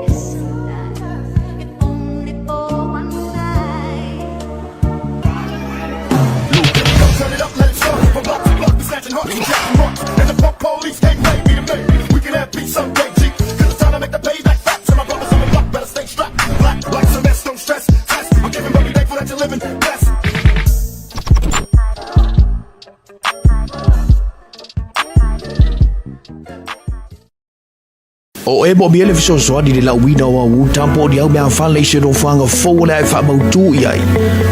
This if only for one night. Turn it up, let it start. From block to block, we snatching hearts and jacking rocks. And the punk police can't play me to me. We can have peace someday, G. Cause it's time to make the payback fat. So my brothers on the block better stay strapped. Black, like some mess, don't stress. Test. I'm giving, but be thankful that you're living. Blessed. O e mo mea le fesoasoani le lauina o au uta po o ni au mea fale i se nofoaga fou o le a e faamautū i ai.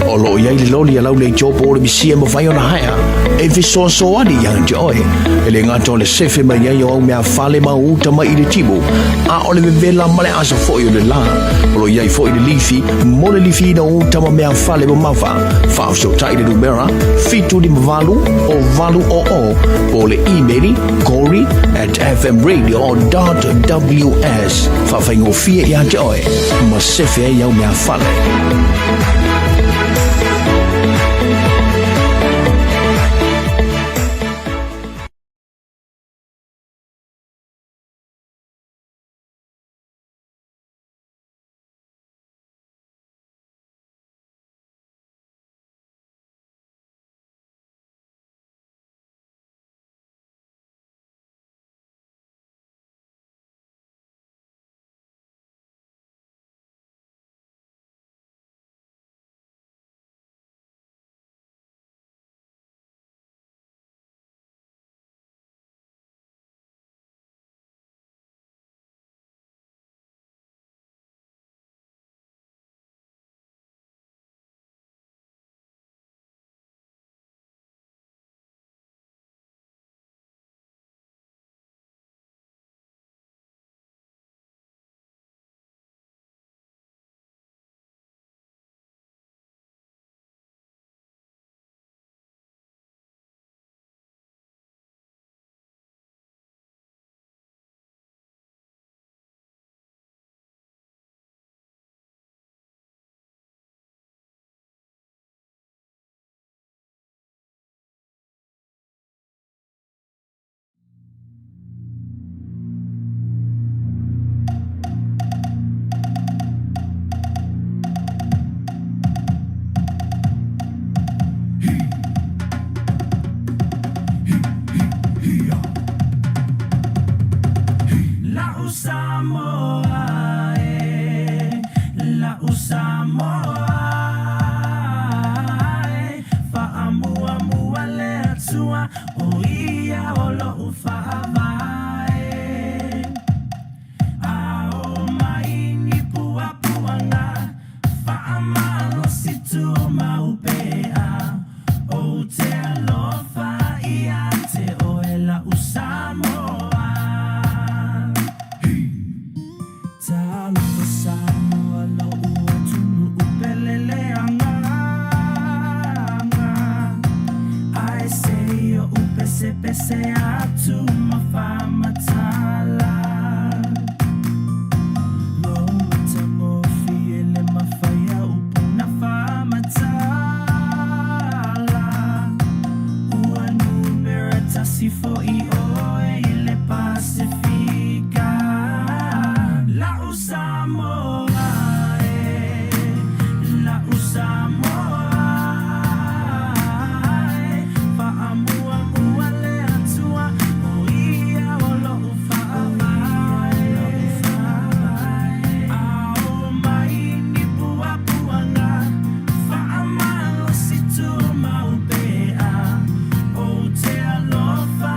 O lo o i ai le loli a lau leitio po o le misia e mafai ona haea e fesoasoani ia te oe. E le gata o le sefe mai ai o au mea fale ma au uta mai i le timu, a o le vevela ma le asa foi o le la. O lo o i ai foi le lifi mo le lifiina o uta ma mea fale mamafa. Faafesootai i le numera 758 o 800 po o le imeli corey@fmradio.ws. Faafaigofie ia te oe ma sefe ai au mea fale. La'u Samoa e, la'u Samoa e, fa'amuamua le Atua o ia o lo'u fa'avae. A o mai ni puapuaga fa'amalosi tumau pea, ou te alofa ia te oe la'u Samoa. Talofa Samoa lo'u atunu'u pele le agaga, ae se i o'u pesepese atu ma faamatala. Lou matagofie le mafai a upu na faamatala. Ua numera tasi fo'i oe i le Pasefika. La'u Samoa e, la'u Samoa e, fa'amuamua le Atua o ia o lo'u fa'avae. A o mai ni puapuaga fa'amalosi tumau pea, ou te alofa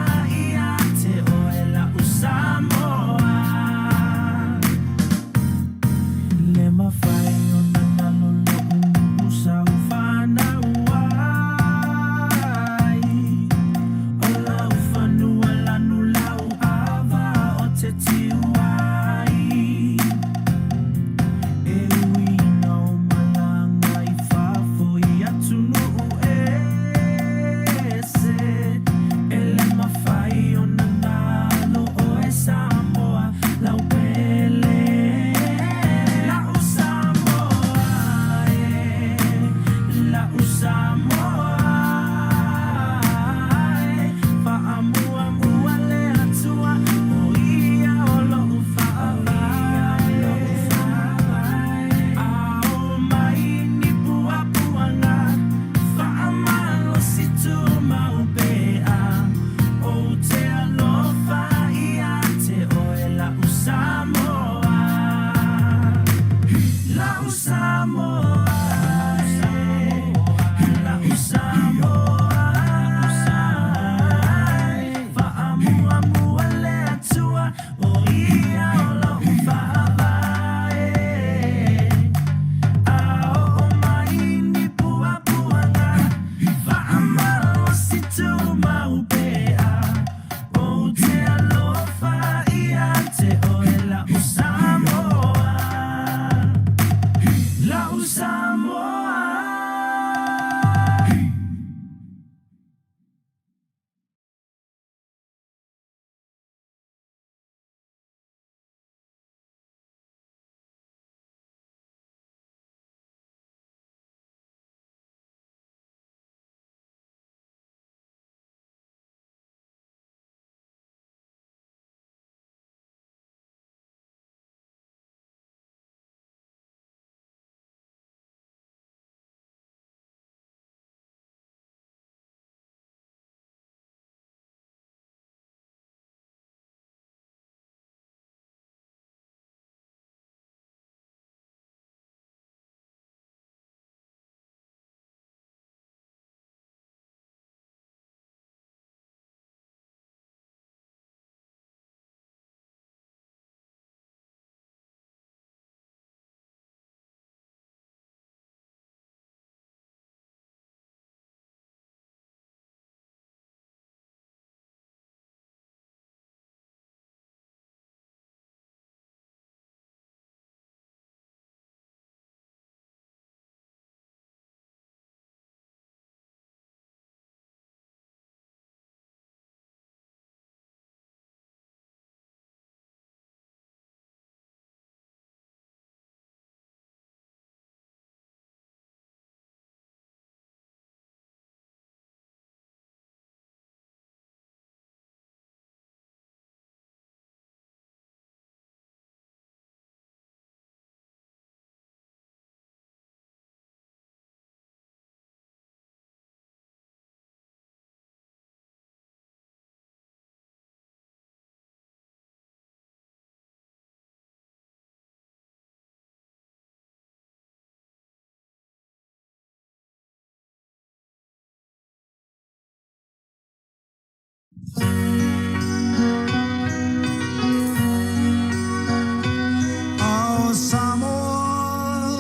Our Samoa,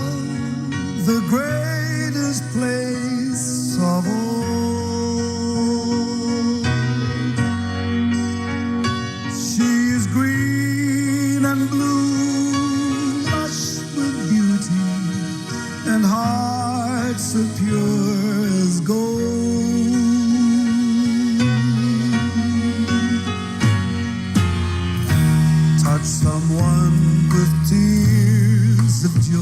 the greatest place of all. She is green and blue, lush with beauty, and hearts so pure as gold. Touch someone with tears of joy.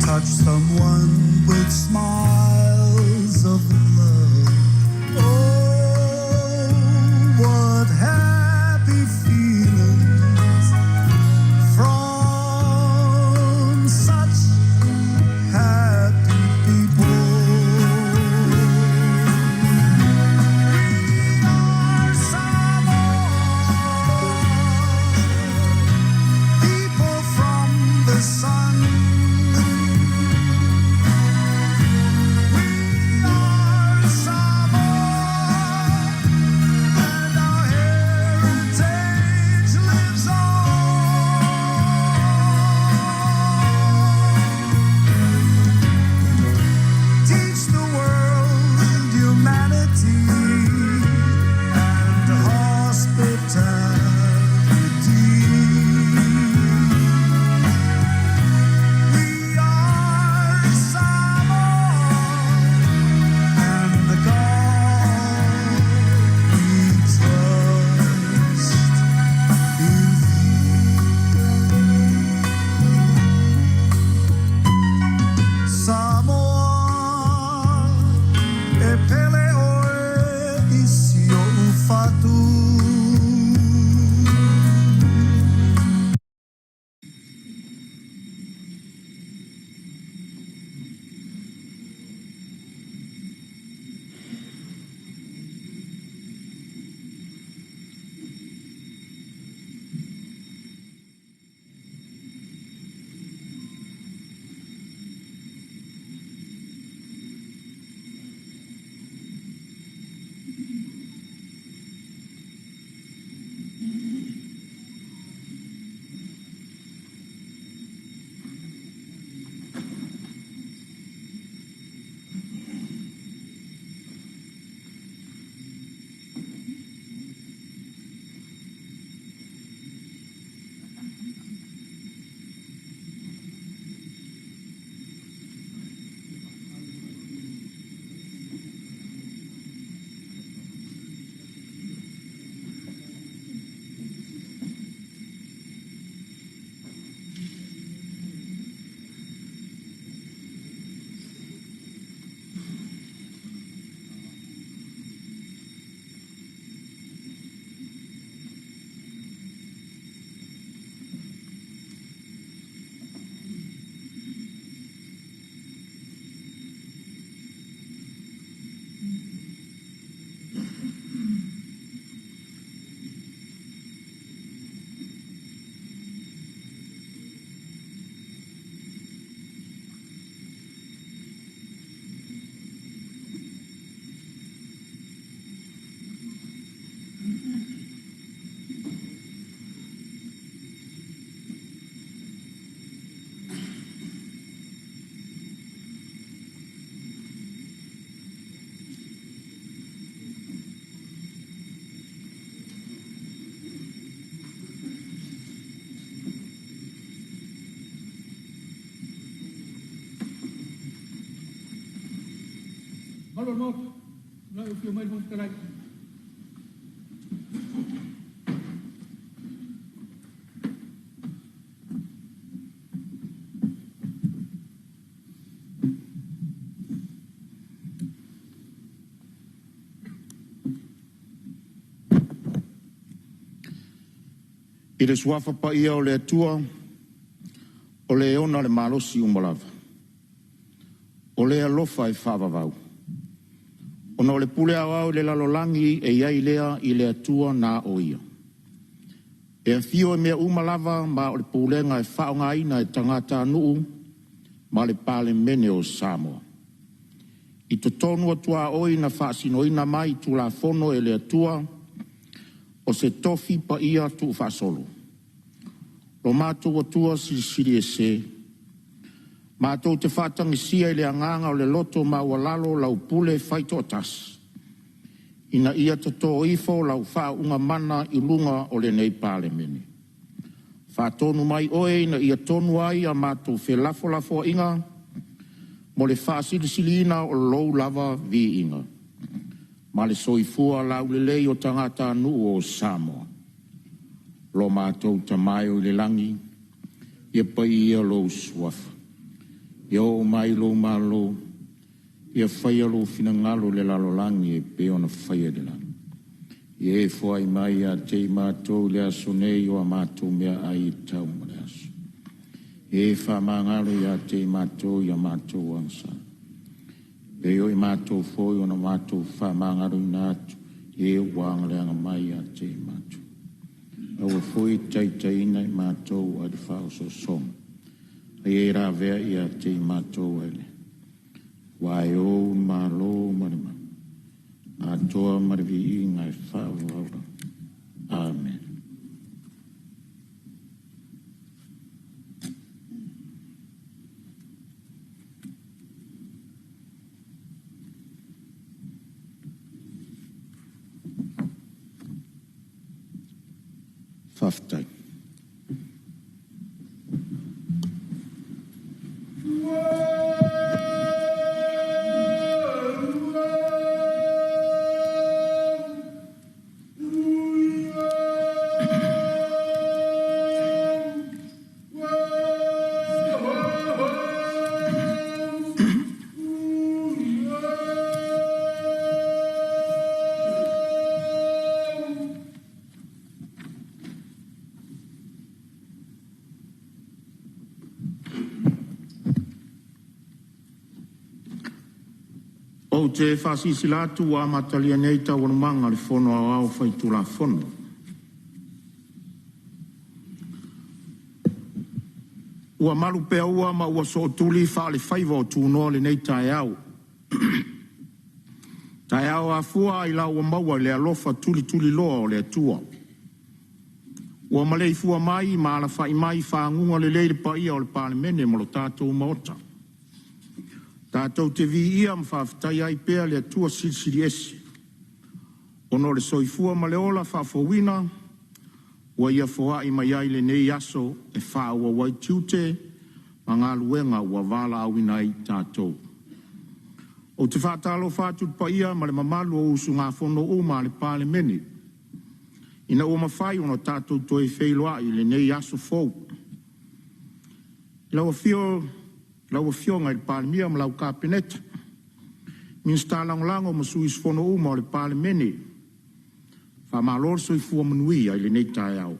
Touch someone with smiles of love. Oh, what happy feelings from such happy people. We are Samoa, people from the sun. We are Samoa, and our heritage lives on. Teach the world humanity and hospitality. We are Samoa, and the God we trust in thee. Samoa, e pele oe i si o fatu. Malu o le Maota, ina ua afio mai le Fofoga Fetalai. I le suafa paia o le Atua, o le ona le malosi uma lava, o le alofa e faavavau, ona o le pule aoao i le lalolagi e i ai lea i le Atua na o ia. E afio i mea uma lava ma o le pulega e faaaogaina e tagatanuu ma le Palemene o Samoa. I totonu o tuaoi na faasinoina mai i Tulafono e le Atua, o se tofi paia tuufaasolo. Lo matou Atua Silisili Ese, matou te faatagisia i le agaga o le loto maualalo lau Pule faitoatasi, ina ia toto ifo lau faauuga mana i luga o lenei Palemene. Faatonu mai Oe ina ia tonu ai a matou felafolafoaiga mo le faasilisiliina o Lou lava viiga ma le soifua laulelei o tagatanuu o Samoa. Lo matou Tama e i le lagi, ia paia lou Suafa, ia oo mai lou Malo, ia faia lou finagalo i le lalolagi e pei ona faia i le lagi. Ia e foai mai ia te i matou i le aso nei o a matou meaai e tau ma le aso. Ia e faamagalo ia te i matou i a matou agasala, e pei o i matou foi ona matou faamagaloina atu i e ua agaleaga mai ia te i matou. Aua foi e te taitaiina i matou ai le faaosoosoga, a ia e lavea ia te i matou ai le. Aua e ou le Malo ma le atoa ma le viiga e faavavau. Amen. Faafetai. Ou te faasilasila atu ua amatalia nei Taualumaga a le Fono Aoao Faitulafono. Ua malupeaua ma ua sootuli faalefaiva o tunoa lenei taeao, taeao afua ailao ua maua i le alofa tulituliloa o le Atua. Ua maleifua mai ma alafai mai i faguga lelei le paia o le Palemene ma lo tatou Maota. Tatou te viia ma faafetaia ai pea le Atua Silisili Ese, ona o le soifua ma le ola faafouina ua Ia foai mai ai lenei aso e faaauau ai tiute ma galuega ua valaauina ai tatou. Ou te faatalofa atu i le paia ma le mamalu o usugafono uma a le Palemene, ina ua mafai ona tatou toe feiloai i lenei aso fou. I lau afio lau Afioga i le Palemia ma lau Kapeneta, Minisita Lagolago ma sui usufono uma o le Palemene, faamalo le soifua manuia i lenei taeao.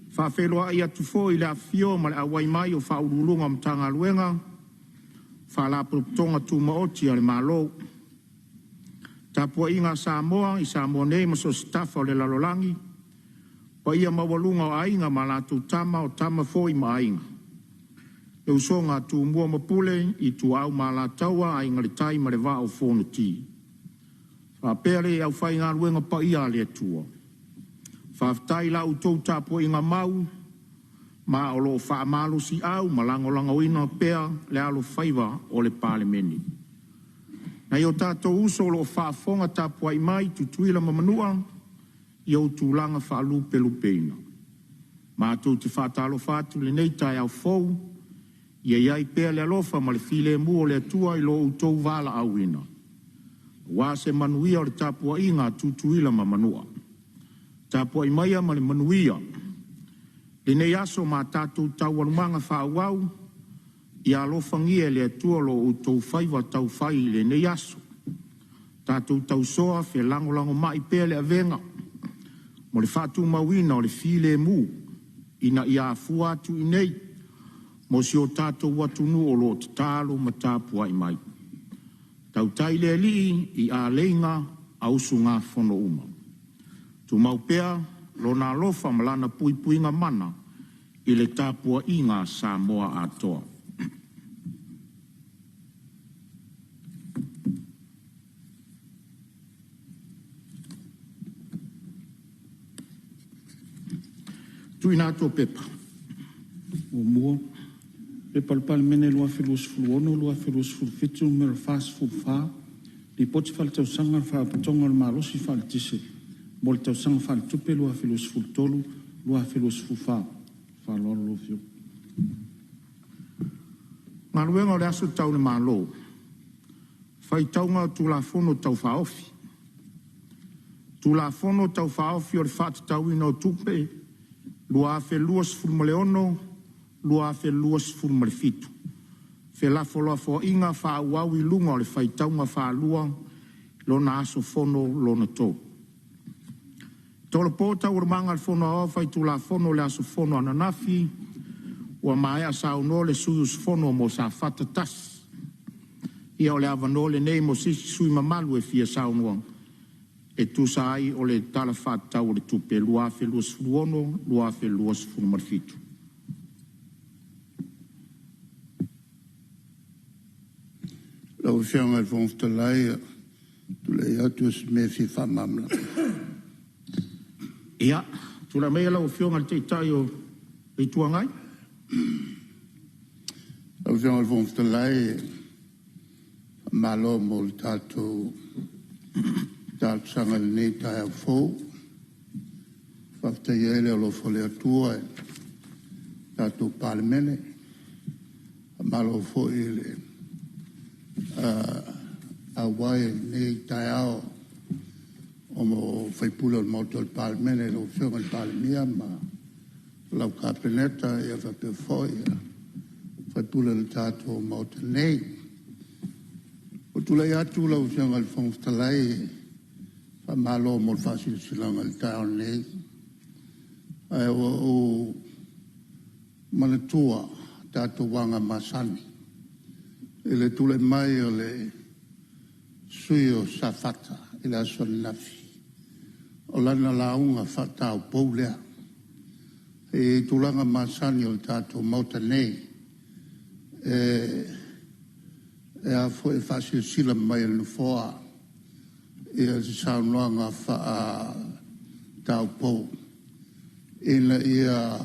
E faafeiloai atu foi i le afifio ma le auai mai o Ofisa Sili o Pulega o Matagaluega ma Faalapotopotoga Tumaoti a le Malo. Le tapuaiga a Samoa i Samoa nei ma so o se tafa o le lalolagi, paia maualuga o Aiga ma latou Tama, o Tama foi ma Aiga, le usoga a Tumua ma Pule, Ituau ma Alataua, Aiga i le Tai ma le Vaa o Fonoti, faapea le aufaigaluega paia a le Atua. Faafetai i la outou tapuaiga mau ma o lo o faamalosiau ma lagolagoina pea le alofaiva o le Palemene. Nai o tatou uso o lo o faafofoga tapuai mai i Tutuila ma Manua, i ou tulaga faalupelupeina, matou te faatalofa atu i lenei taeao fou. Ia i ai pea le alofa ma le filemu o le Atua i lo outou valaauina aua se manuia o le tapuaiga a Tutuila ma Manua. Tapuai maia ma le manuia lenei aso ma a tatou taualumaga faaauau. Ia alofagia e le Atua lo outou faiva taufai i lenei aso. Tatou tausoa felagolagomai pea le avega mo le faatumauina o le filemu ina ia afua atu i inei mo si o tatou atunuu o lo o tatalo ma tapuai mai. Tautai le Alii i aleiga a usugafono uma. Tumau pea Lona alofa ma Lana puipuiga mana i le tapuaiga a Samoa atoa. Tuuina atu o Pepa. 1. P.P.2026/2027 Nu.44, Lipoti Faaletausaga a le Faalapotopotoga o le Malosi Faaeletise mo le Tausaga Faaletupe 2023/2024. Faaaloalo lau Afioga. Galuega o le Aso Tau i le Malo, Faitauga o Tulafono Tau Faaofi. Tulafono Tau Faaofi o le Faatatauina o Tupe 2026/2027, felafolafoaiga faaauau i luga o le faitauga faalua i lona aso fono lona 3. E tolopo Taualumaga a le Fono Aoao Faitulafono i le aso fono ananafi ua maea saunoa le sui usufono mo Safata 1. Ia o le avanoa lenei mo se isi sui usufono mamalu e fia saunoa e tusa ai o le Tala Faatatau o le Tupe 2026/2027. Lau Afioga i le Fofoga Fetalai, ou te tulai atu o se mea e fia faamalamalama. Ia, tulai maia lau Afioga i le Taitai o le Itu Agai. Lau Afioga i le Fofoga Fetalai, faamalo mo le tatou talosaga i lenei taeao fou. E faafetaia ai le alofa o le Atua i le tatou Palemene. Faamalo foi i le auai i lenei taeao o sui usufono o le Maota o le Palemene i lau Afioga i le Palemia ma lau Kapeneta faapea foi sui usufono o le tatou Maota nei. Ua ou tulai atu lau Afioga i le Fofoga Fetalai, faamalo mo le faasilasilaga i le taeao nei. Ae ua ou manatua tatou aga masani i le tulai mai o le sui usufono o Safata i le aso ananafi, o lana lauga faataupou lea. I tulaga masani o le tatou Maota nei, e faasilasila mai e le Nofoa se saunoaga faataupou ina ia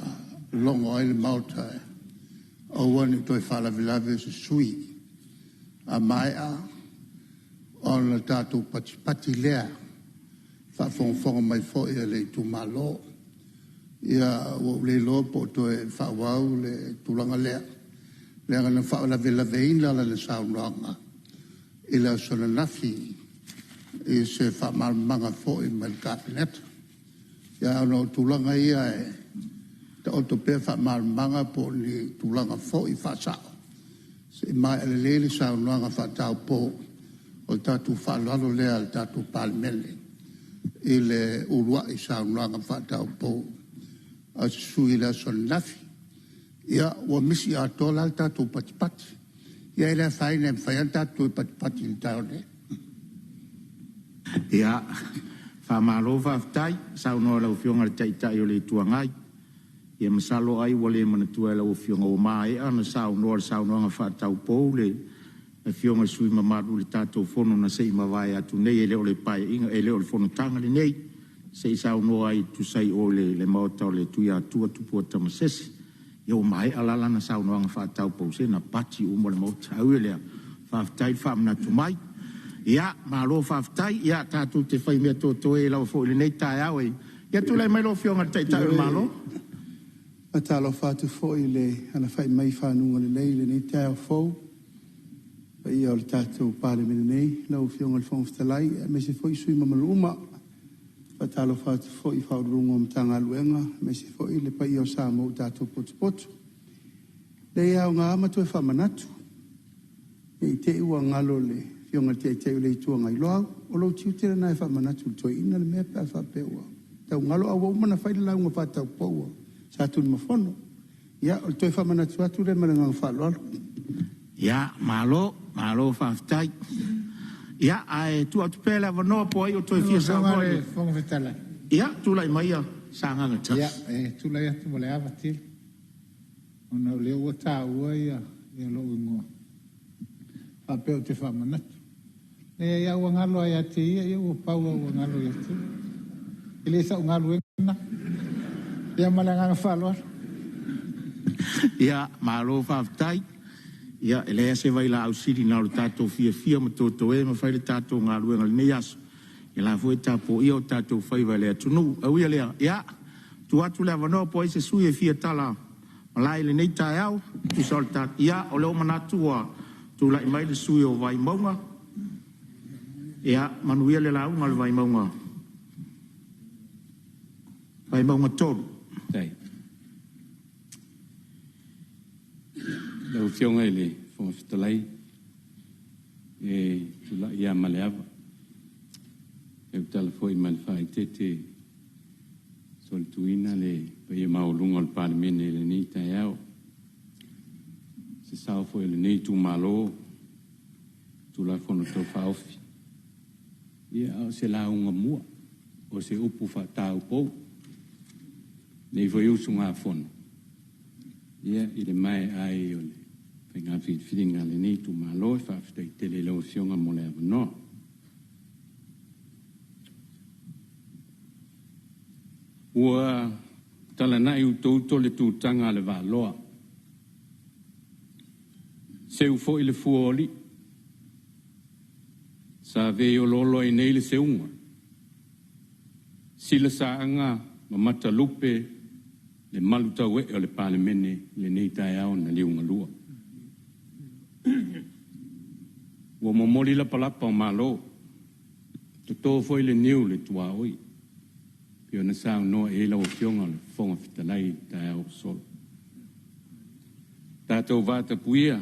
logo ai le Maota, aua ne i toe faalavelave se sui usufono. A maea ona tatou patipati lea i le faafogafoga mai foi a le itumalo. Ia, ua ou le iloa po o toe faaauau le tulaga lea, leaga na faalavelaveina lana saunoaga i le aso ananafi i se faamalamalamaga foi mai le Kapeneta. Ia, ona o tulaga ia e taoto pea faamalamalamaga po o ni tulaga foi faasao, se i maea lelei le saunoaga faataupou. O le tatou faaaloalo lea le tatou Palemene i le uluai saunoaga faataupou a se sui usufono i le aso ananafi. Ia, ua misi atoa la le tatou patipati. Ia e le afaina e mafai lava ona tatou toe patipati i le taeao nei. Ia, faamalo faafetai saunoa i lau Afioga i le Taitai o le Itu Agai. Ia masalo ai ua le manatua e lau Afioga ua maea ona saunoa i le saunoaga faataupou le Afioga i le sui usufono mamalu i le tatou fono na se i mavae atu nei, e le o le Paeaiga, e le o le fonotaga lenei, se i saunoa ai e tusa ai o le maota o le Tuiatua Tupua Tamasese. Ia ua maea la lana saunoaga faataupou, se na pati uma le Maota. Ae ui i lea, faafetai le faamanatu mai. Ia, malo faafetai. Ia tatou te faimea totoe ai lava foi i lenei taeao. Ia tulai mai lau Afioga i le Taitai o le Malo. E faatalofa atu foi i le alafai mai i fanuga lelei i lenei taeao fou i le paia o le tatou Palemene nei, lau Afioga i le Fofoga Fetalai aemaise foi sui usufono mamalu uma. E faatalofa atu foi i Ofisa Sili o Pulega o Matagaluega aemaise foi le paia o Samoa ua tatou potopoto. E leai e aoga lava ma toe faamanatu, ne i te i ua galo i le Afioga i le Taitai o le Itu Agai. Loau, o lou tiute lena e faamanatu i le toeaina le mea pe a faapea ua tau galo, a ua uma ona fai le lauga faataupou a Satunumafono. Ia, o le toe faamanatu atu lea ma le agaga faaaloalo. Ia, malo, malo faafetai. Ia, ae tuu atu pea le avanoa po o ai o toe Lau fia Afioga saunoa i i le le... Fofoga Fetalai, Ia, tulai maia Sagaga ia, 1. e tulai atu ma le ava tele, ona o lea ua taua lou igoa faapea ou te faamanatu. Leai, a ua galo lava ia te ia, ia ua pau lava ua galo ia te ia. E le sau galuega lena. Ia ma le agaga faaaloalo. Ia, malo faafetai. Ia e leai lava se vailaau sili na o lo tatou fiafia ma totoē ma fai le tatou galuega i lenei aso, ia la foi e tapuaia o tatou faiva e le atunuu. Ae ui i lea, ia e tuu atu le avanoa po o ai se sui usufono e fia talamalae i lenei taeao e tusa o le ta… Ia, o lea ua manatu ua tulai mai le sui usufono o Vaimauga. Ia manuia le lauga a le Vaimauga 3. Faafetai. Lau Afioga i le Fofoga Fetalai, e tulai lava ma le ava e tautala foi ma le faaeteete e solituina le paia maualuga o le Palemene i lenei taeao, i se sao foi o lenei itumalo i le Tulafono Tau Faaofi, a o se lauga mua, o se upu faataupou a lenei foi usugafono i le maea ai o le faiga filifiliga a lenei itumalo. Faafetai tele i lau Afioga mo le avanoa. Ua talanai utouto le tutaga a le Vaaloa, seu foi le fua o alii, sa veioloolo ai nei le seuga, silasaaga ma matalupe le malutauee o le Palemene i lenei taeao na liugalua. Ua momoli lapalapa o malo, toto foi le niu i le tuaoi pei ona saunoa i ai lau Afioga i le Fofoga Fetalai i le taeao ua sola. Tatou vatapuia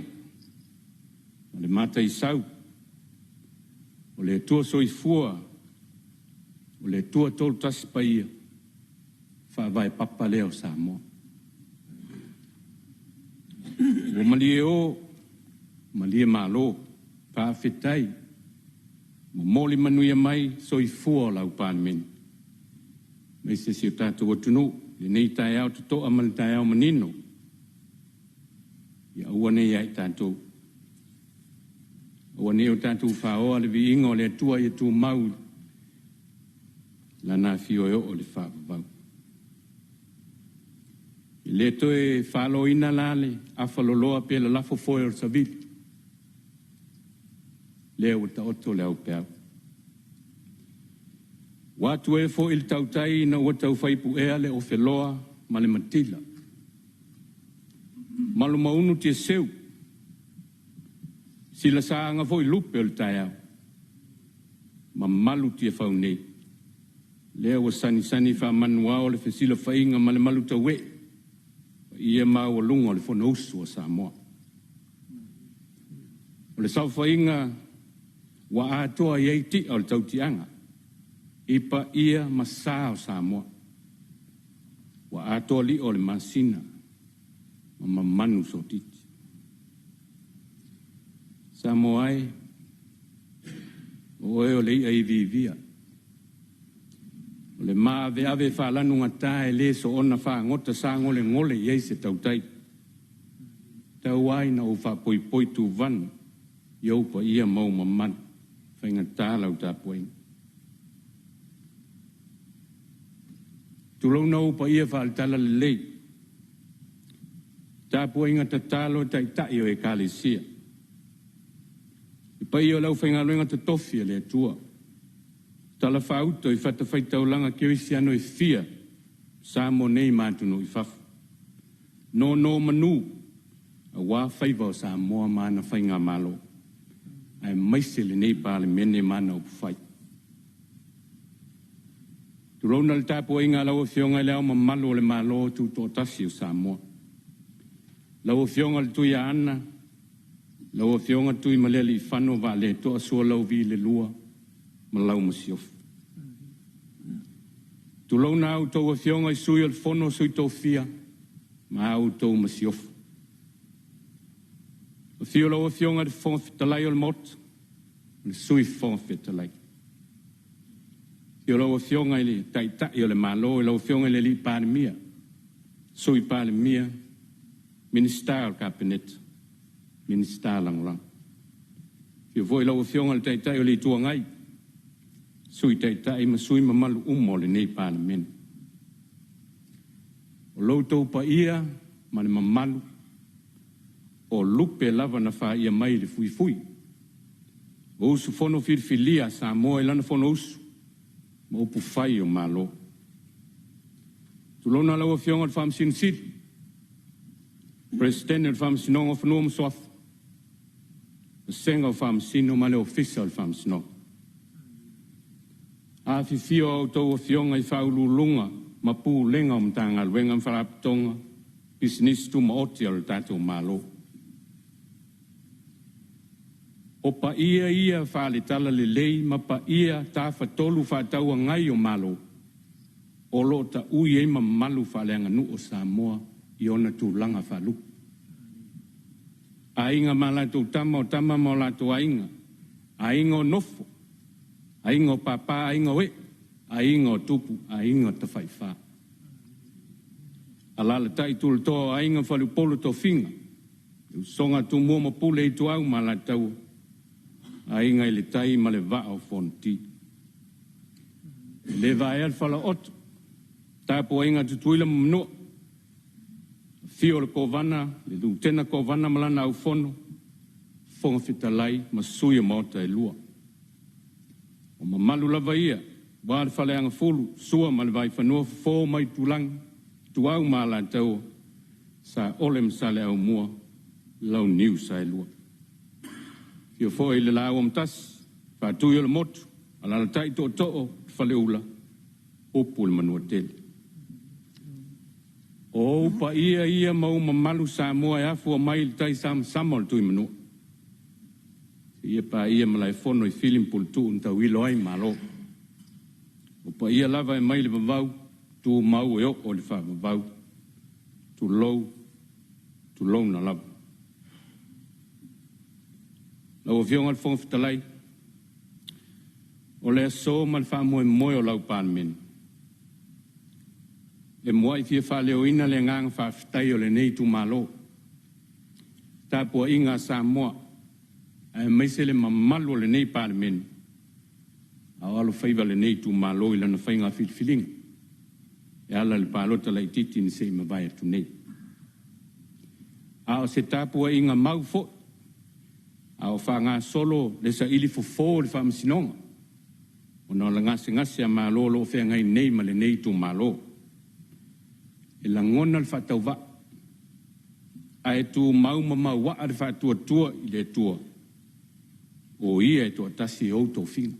ma le mataisau, o le Atua Soifua, o le Atua Toatasi Paia, Faavae papa lea o Samoa. Ua malie o, malie malo, faafetai momoli manuia mai soifua o lau Palemene aemaise si o tatou atunuu i lenei taeao totoa ma le taeao manino. Ia aua ne i ia i tatou, aua ne i o tatou faoa le viiga o le Atua ia tumau i Lana afio e oo i le faavavau. E le toe faloina la le afaloloa pe lalafo foe o le savili, lea ua taoto le aupeau. Ua atu ea foi le tautai ina ua taufai puea le ofeloa ma le matila, malumaunu tiaseu, silasaaga foi lupe o le taeao, mamalu Tiafau nei, lea ua sanisani faamanuao le fesilafaiga ma le malutauee paia maualuga o le Fonousu a Samoa. O le saofaiga ua atoa i ai tia o le tautiaga i paia ma sa o Samoa, ua atoa lio o le masina ma mamanu sotiti. Samoa e, o oe o le i'a iviivia, o le maaveave faalanugata e le soona fagota sagolegole i ai se tautai, tau lava ina ou faapoipoi tuvana i ou paia ma ou mamalu, e faigata lau tapuaiga. Tulouna ou paia faale-Talalelei, tapuaiga tatalo a Taitai o Ekalesia, le paia o le aufaigaluega totofi a le Atua, talafaauto i fatafaitaulaga kerisiano e fia i Samoa nei ma atunuu i fafo, nonomanu aua faiva o Samoa ma ana faigamalo, aemaise lenei Palemene ma ana upufai. Tulouna le tapuaiga a lau Afioga i Le Ao Mamalu o le Malo Tutoatasi o Samoa, lau Afioga i le Tuiaana, lau Afioga Tuimalealiifano Vaaletoa Sualauvi II ma lau Masiofo. Tulouna a outou Afioga i Sui o le Fono a Sui Tofia ma a outou Masiofo. Afio lau Afioga i le Fofoga Fetalai o le Maota ma le Sui Fofoga Fetalai. Afio lau Afioga i le Taitai o le Malo lau Afioga i le Palemia, Sui Palemia, Minisita o le Kapeneta, Minisita Lagolago. Afio foi lau Afioga i le Taitai o le Itu Agai, Sui Taitai ma sui usufono mamalu uma o lenei Palemene. O lo outou paia ma le mamalu o lupe lava na faia mai i le fuifui. O usufono filifilia a Samoa i lana Fonousu ma upufai o Malo. Tulouna lau Afioga i le Faamasino Sili, Peresetene o le Faamasinoga o Fanua ma Suafa, Vasega o Faamasino ma le Ofisa o le Faamasinoga. Afifio a outou afioga i Faauluuluga ma Pulega o Matagaluega ma Faalapotopotoga, Pisinisi Tumaoti a lo tatou Malo. O paia ia faale-Talalelei ma paia Tafatolu Fefaatauagai o Malo o lo o taui ai mamalu faaleaganuu a Samoa i ona tulaga faalupe. Aiga ma latou Tama, o Tama ma o latou Aiga, Aiga o Nofo, Aiga o Papa, Aiga o Ee, Aiga o Tupu, Aiga Tafaifa. Alaalatai tulatoa o Aiga ma Faleupolu o Tofiga, le usoga a Tumua ma Pule, Ituau ma Alataua, Aiga i le Tai ma le Vaa o Fonoti. E le vaea le falaooto, tapuaiga a Tutuila ma Manua, afio o le Kovana, le Lutena Kovana ma lana aufono, Fofoga Fetalai ma Sui o Maota e Lua. O mamalu lava ia aua le Faleagafulu, Sua ma le Vaifanua, Fofo ma Aitulagi, Ituau ma Alataua, Saole ma Saleaaumua, Launiu Saelua. Afio foi le Laau Amotasi, Faatui o le Motu, alaalatai Tootoo o le Faleula, upu i le Manuatele. O ou paia ia ma ou mamalu Samoa e afua mai i le taisamasama o le Tuimanua seia paia Malaefono i Fili ma Puletuu na tauilo ai Malo. O paia lava e mai le vavau, tumau e oo i le faavavau, tulou, tulouna lava. Lau Afioga i le Fofoga Fetalai, o le aso ma le faamoemoe o lau Palemene, e muai fia faaleoina le agaga faafetai o lenei itumalo, tapuaiga a Samoa aemaise le mamalu o lenei Palemene a o alofaiva lenei itumalo i lana faiga filifiliga e ala i le palota laitiiti na se i mavae atu nei. A o se tapuaiga mau foi a o faagasolo le saili fofo o le faamasinoga ona o le gasegase a Malo o lo o feagai nei ma lenei itumalo. E lagona le faatauvaa ae tumau ma mauaa le faatuatua i le Atua, o Ia e toatasi e ou tofiga.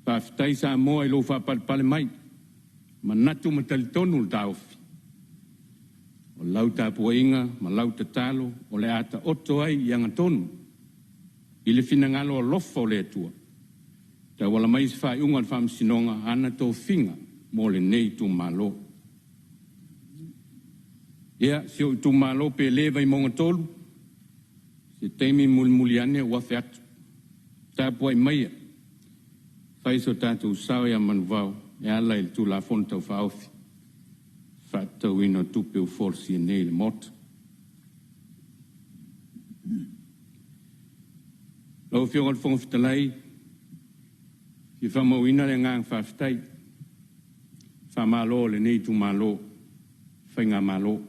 Faafetai Samoa i lou faapalepale mai, manatu ma talitonu le taofi. O lau tapuaiga ma lau tatalo o le a taoto ai i agatonu i le finagalo alofa o le Atua, tauala mai i se faaiuga a le Faamasinoga ana tofiga mo lenei itumalo. Ia, si ou itumalo pele Vaimauga 3, se taimi mulimuli ane ou afe atu. Tapuai maia, fai so tatou sao ia Manuvao e ala i le Tulafono Tau Faaofi Faatatauina o Tupe ua folasia nei i le Maota. Lau Afioga i le Fofoga Fetalai, e fia faamauina le agaga faafetai, faamalo o lenei itumalo, Faigamalo,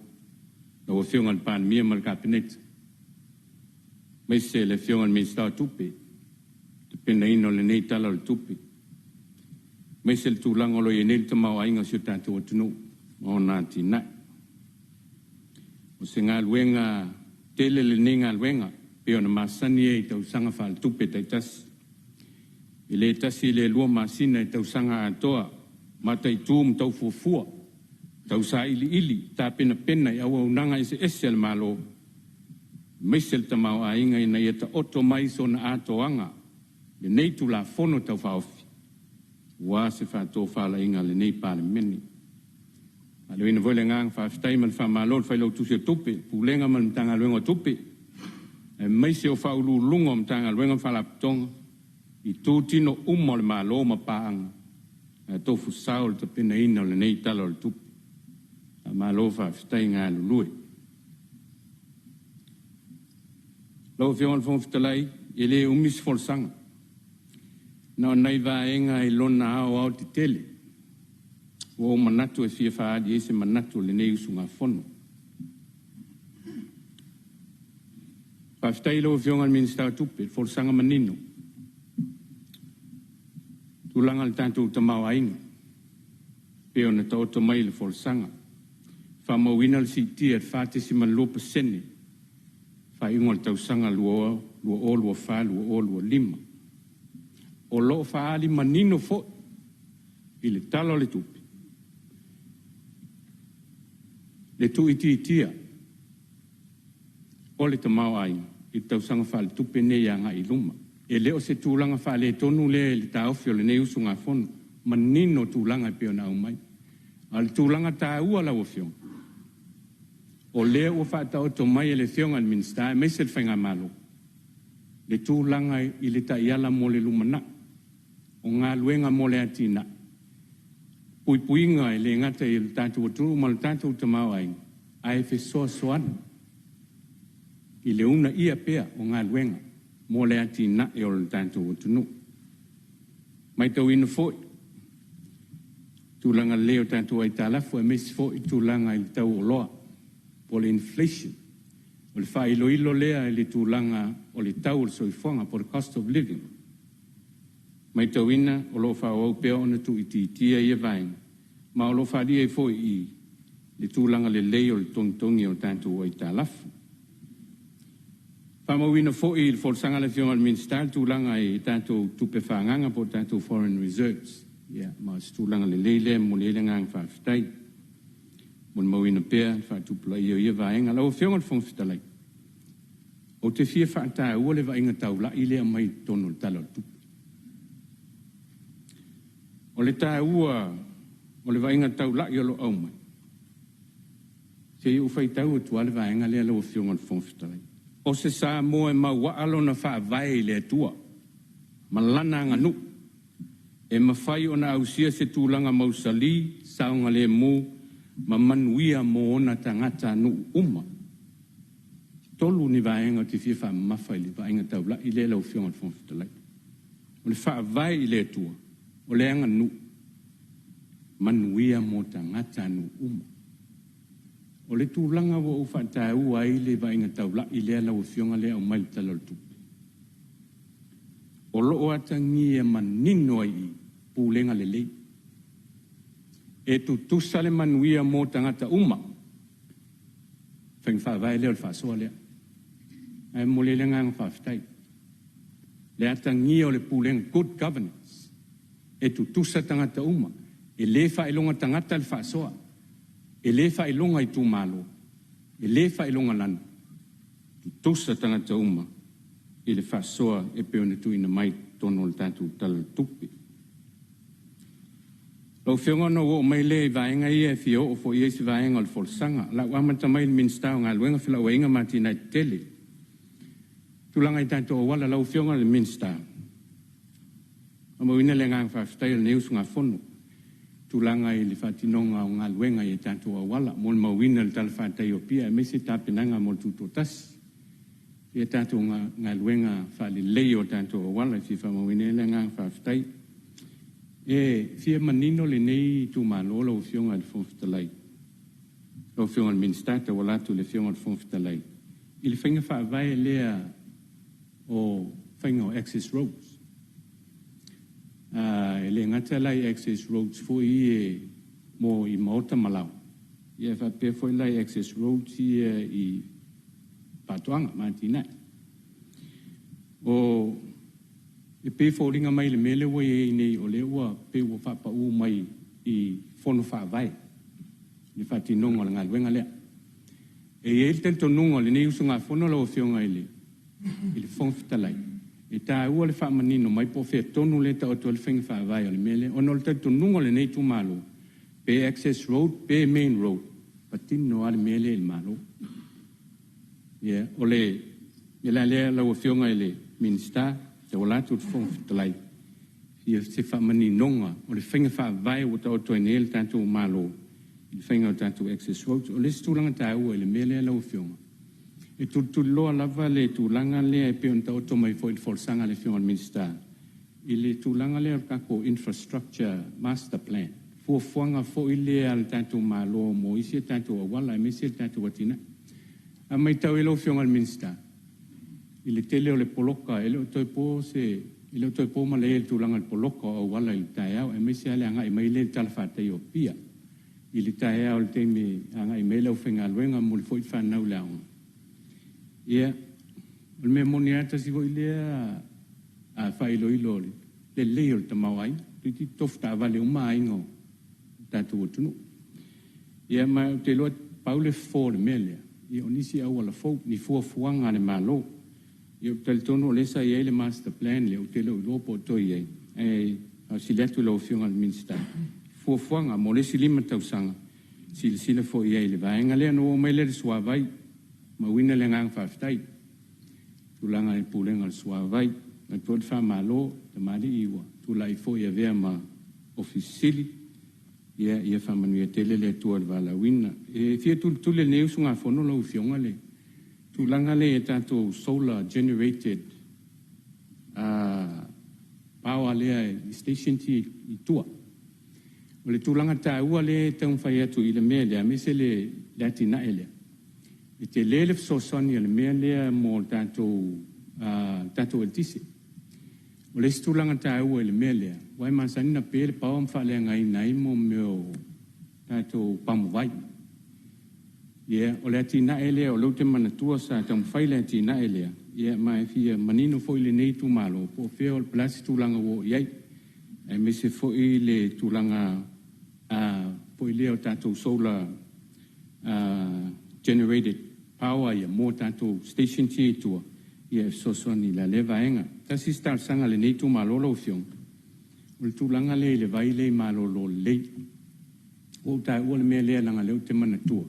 lau Afioga i le Palemia ma le Kapeneta, aemaise le Afioga i le Minisita o Tupe, tapenaina o lenei Tala o le Tupe, aemaise le tulaga o lo o i ai nei le tamaoaiga o si o tatou atunuu ma ona atinae. O se galuega tele lenei galuega pei ona masani ai i tausaga faaletupe taitasi. E le tasi le lua masina i tausaga atoa, mataitu ma tau fuafua, tau sailiili, tapenapena i auaunaga eseese a le Malo, aemaise le tamaoaiga ina ia taoto mai sona atoaga lenei Tulafono Tau Faaofi aua se faatofalaiga a lenei Palemene. Faaleoina foi le agaga faafetai ma le faamalo i le Failautusi o Tupe, Pulega ma le Matagaluega o Tupe, aemaise o Faauluuluga o Matagaluega ma Faalapotopotoga i itutino uma o le Malo ma paaga na tofu sao i le tapenaina o lenei Tala o le Tupe. Faamalo faafetai galulue. Lau Afioga i le Fofoga Fetalai, e le umi se folasaga, na o nai vaega i lona aoaotetele. Ua ou manatu e fia faaali ai se manatu o lenei usugafono. Faafetai i lau Afioga i le Minisita o Tupe i le folasaga manino i le tulaga o le tatou tamaoaiga e pei ona taoto mai i le folasaga. Faamauina le siitia i le 4.2% i le faaiuga o le tausaga 2024/2025. O lo o faaali manino foi i le Tala o le Tupe le tuuitiitia o le tamaoaiga i le tausaga faaletupe lenei agai i luma. E le o se tulaga faaletonu lea i le taofi o lenei usugafono, manino tulaga e pei ona aumai. A o le tulaga taua lau Afioga, o lea ua faataoto mai e le Afioga i le Minisita aemaise le faigamalo le tulaga i le taiala mo le lumanai, o galuega mo le atinae, puipuiga e le gata i le tatou atunuu ma le tatou tamaoaiga, ae fesoasoani i le uunaia pea o galuega mo le atinae o le tatou atunuu. Matauina foi tulaga lelei o tatou aitalafu aemaise foi tulaga i le tau o oloa po o le inflation. O le faailoilo lea i le tulaga o le tau o le soifuaga po o le cost of living. Matauina o lo o faaauau pea ona tuuitiitia ia vaega, ma o lo o faaalia ai foi i i le tulaga lelei o le togitogi o tatou aitalafu. Faamauina foi i le folasaga a le Afioga i le Minisita le tulaga i tatou tupe faaagaaga po o tatou foreign reserves. Ia ma o se tulaga lelei lea e momoli ai le agaga faafetai. Molimauina pea le faatupulaia o ia vaega. Lau Afioga i le Fofoga Fetalai, ou te fia faataua le vaaiga taulai lea e aumai i totonu o le Tala o le Tupe. O le taua o le vaaiga taulai o lo o aumai, se i ou faitau atu lava le vaega lea lau Afioga i le Fofoga Fetalai. O se Samoa e mauaa lona faavae i le Atua ma lana aganuu e mafai ona ausia se tulaga mausali, saogalemu ma manuia mo ona tagatanuu uma. E tolu ni vaega ou te fia faamamafa i le vaaiga taulai lea lau Afioga i le Fofoga Fetalai. O le faavae i le Atua, o le aganuu, manuia mo tagatanuu uma. O le tulaga ua ou faataua ai le vaaiga taulai lea lau Afioga lea e aumai i le Tala o le Tupe, o lo o atagia manino ai i i pulega lelei. E tutusa le manuia mo tagata uma. Faiga faavae lea o le faasoa lea. Ae momoli ai le agaga faafetai. Le atagia o le pulega, good governance, e tutusa tagata uma, e le faailoga tagata le faasoa, e le faailoga itumalo, e le faailoga tutusa tagata uma i le faasoa e pei ona tuuina mai i totonu o le tatou Tala o le Tupe. Lau Afioga ona ou oo mai lea i vaega ia e fia oo foi i ai se vaega o le folasaga. O le a ou amata mai i le Minisita o Galuega, Felauaiga ma Atinae Tetele. Tulaga i tatou auala, lau Afioga i le Minisita, faamauina le agaga faafetai o lenei usugafono i tulaga i le faatinoga o galuega i tatou auala, molimauina le talafatai o Apia aemaise tapenaga mo le Tutoatasi. Ia tatou galuega faaleleia o tatou auala e fia faamauina ai le agaga faafetai. E fia manino lenei itumalo lau Afioga i le Fofoga Fetalai, lau Afioga i le Minisita e tauala atu i le Afioga i le Fofoga Fetalai, i le faiga faavae lea o faiga o access roads. E le gata la i access roads foi ia mo i maota ma laoa, ia faapea foi la i access roads ia i faatoaga ma atinae. O e pei e foliga mai i le mea lea ua i ai nei, o lea ua pei ua faapau mai i fono faavae le faatinoga o le galuega lea. E i ai le talitonuga o lenei usugafono lau Afioga i le Fofoga Fetalai, e taua le faamanino mai po o fea tonu lea e taoto ai le faiga faavae o le mea lea, ona o le talitonuga o lenei itumalo, pe access road pe main road, patino lava le mea lea i le Malo. Ia, o le mea la lea lau Afioga i le Minisita, tauala atu i le Fofoga Fetalai, fia se faamaninoga o le faiga faavae ua taoto ai nei le tatou Malo i le faiga o tatou access roads. O le isi tulaga taua i le mea lea lau Afioga, e tulituliloa lava le tulaga lea e pei ona taoto mai foi i le folasaga a le Afioga i le Minisita i le tulaga lea o le tatou infrastructure master plan. fuafuaga foi lea a le tatou Malo mo isi a tatou auala aemaise le tatou atinae. A matau i lau Afioga i le Minisita i le tele o le poloka, e le o toe po se e le o toe po malae i le tulaga o le poloka o auala i le taeao, aemaise lava le agai mai lea i le talafatai o Apia i le taeao i le taimi e agai mai ai le aufaigaluega, momoli foi le fanau i le aoga. Ia, o le mea moni lava, tasi foi lea faailoilo o le lelei o le tamaoaiga, toeitiiti tofu taavale uma aiga o le tatou atunuu. Ia ma ou te iloa pau le fofo o le mea lea, ia o nisi auala fou, ni fuafuaga a le Malo. Ia ou te talitonu o lea sa i ai le master plan lea, ou te le o iloa po o toe i ai, ae faafesili atu i lau Afioga i le Minisita, fuafuaga mo le isi 5 tausaga, silasila foi i ai i le vaega lea. Ona ou oo mai lea i le suavai, faamauina le agaga faafetai i le tulaga i le Pulega o le Suavai. E avatu foi le faamalo i tamalii ua tulai foi e avea ma Ofisa Sili, ia faamanuia tele le Atua i le valaauina. E fia tulituli e lenei usugafono lau Afioga le tulaga lea i a tatou solar generated power lea i stations ia i tua. O le tulaga taua lea e taumafai atu i le mea lea, aemaise le atinae lea, e tele le fesoasoani a le mea lea mo le tatou eletise. O le isi tulaga taua i le mea lea, aua e masani ona pe le power ma faaleagaina ai mea o tatou pamuvai. Ia, o le atinae lea o lea ou te manatua sa taumafai le atinae lea, ia ma e fia manino foi lenei itumalo po o fea po o le a se tulaga ua oo i ai, aemaise foi le tulaga foi lea o tatou solar generated power ia mo tatou stations ia i tua, e fesoasoani i la lea vaega. Tasi isi talosaga a lenei itumalo lau Afioga, o le tulaga lea i le vai lea i Malolo Lelei. Ua ou taua le mea lea leaga o lea ou te manatua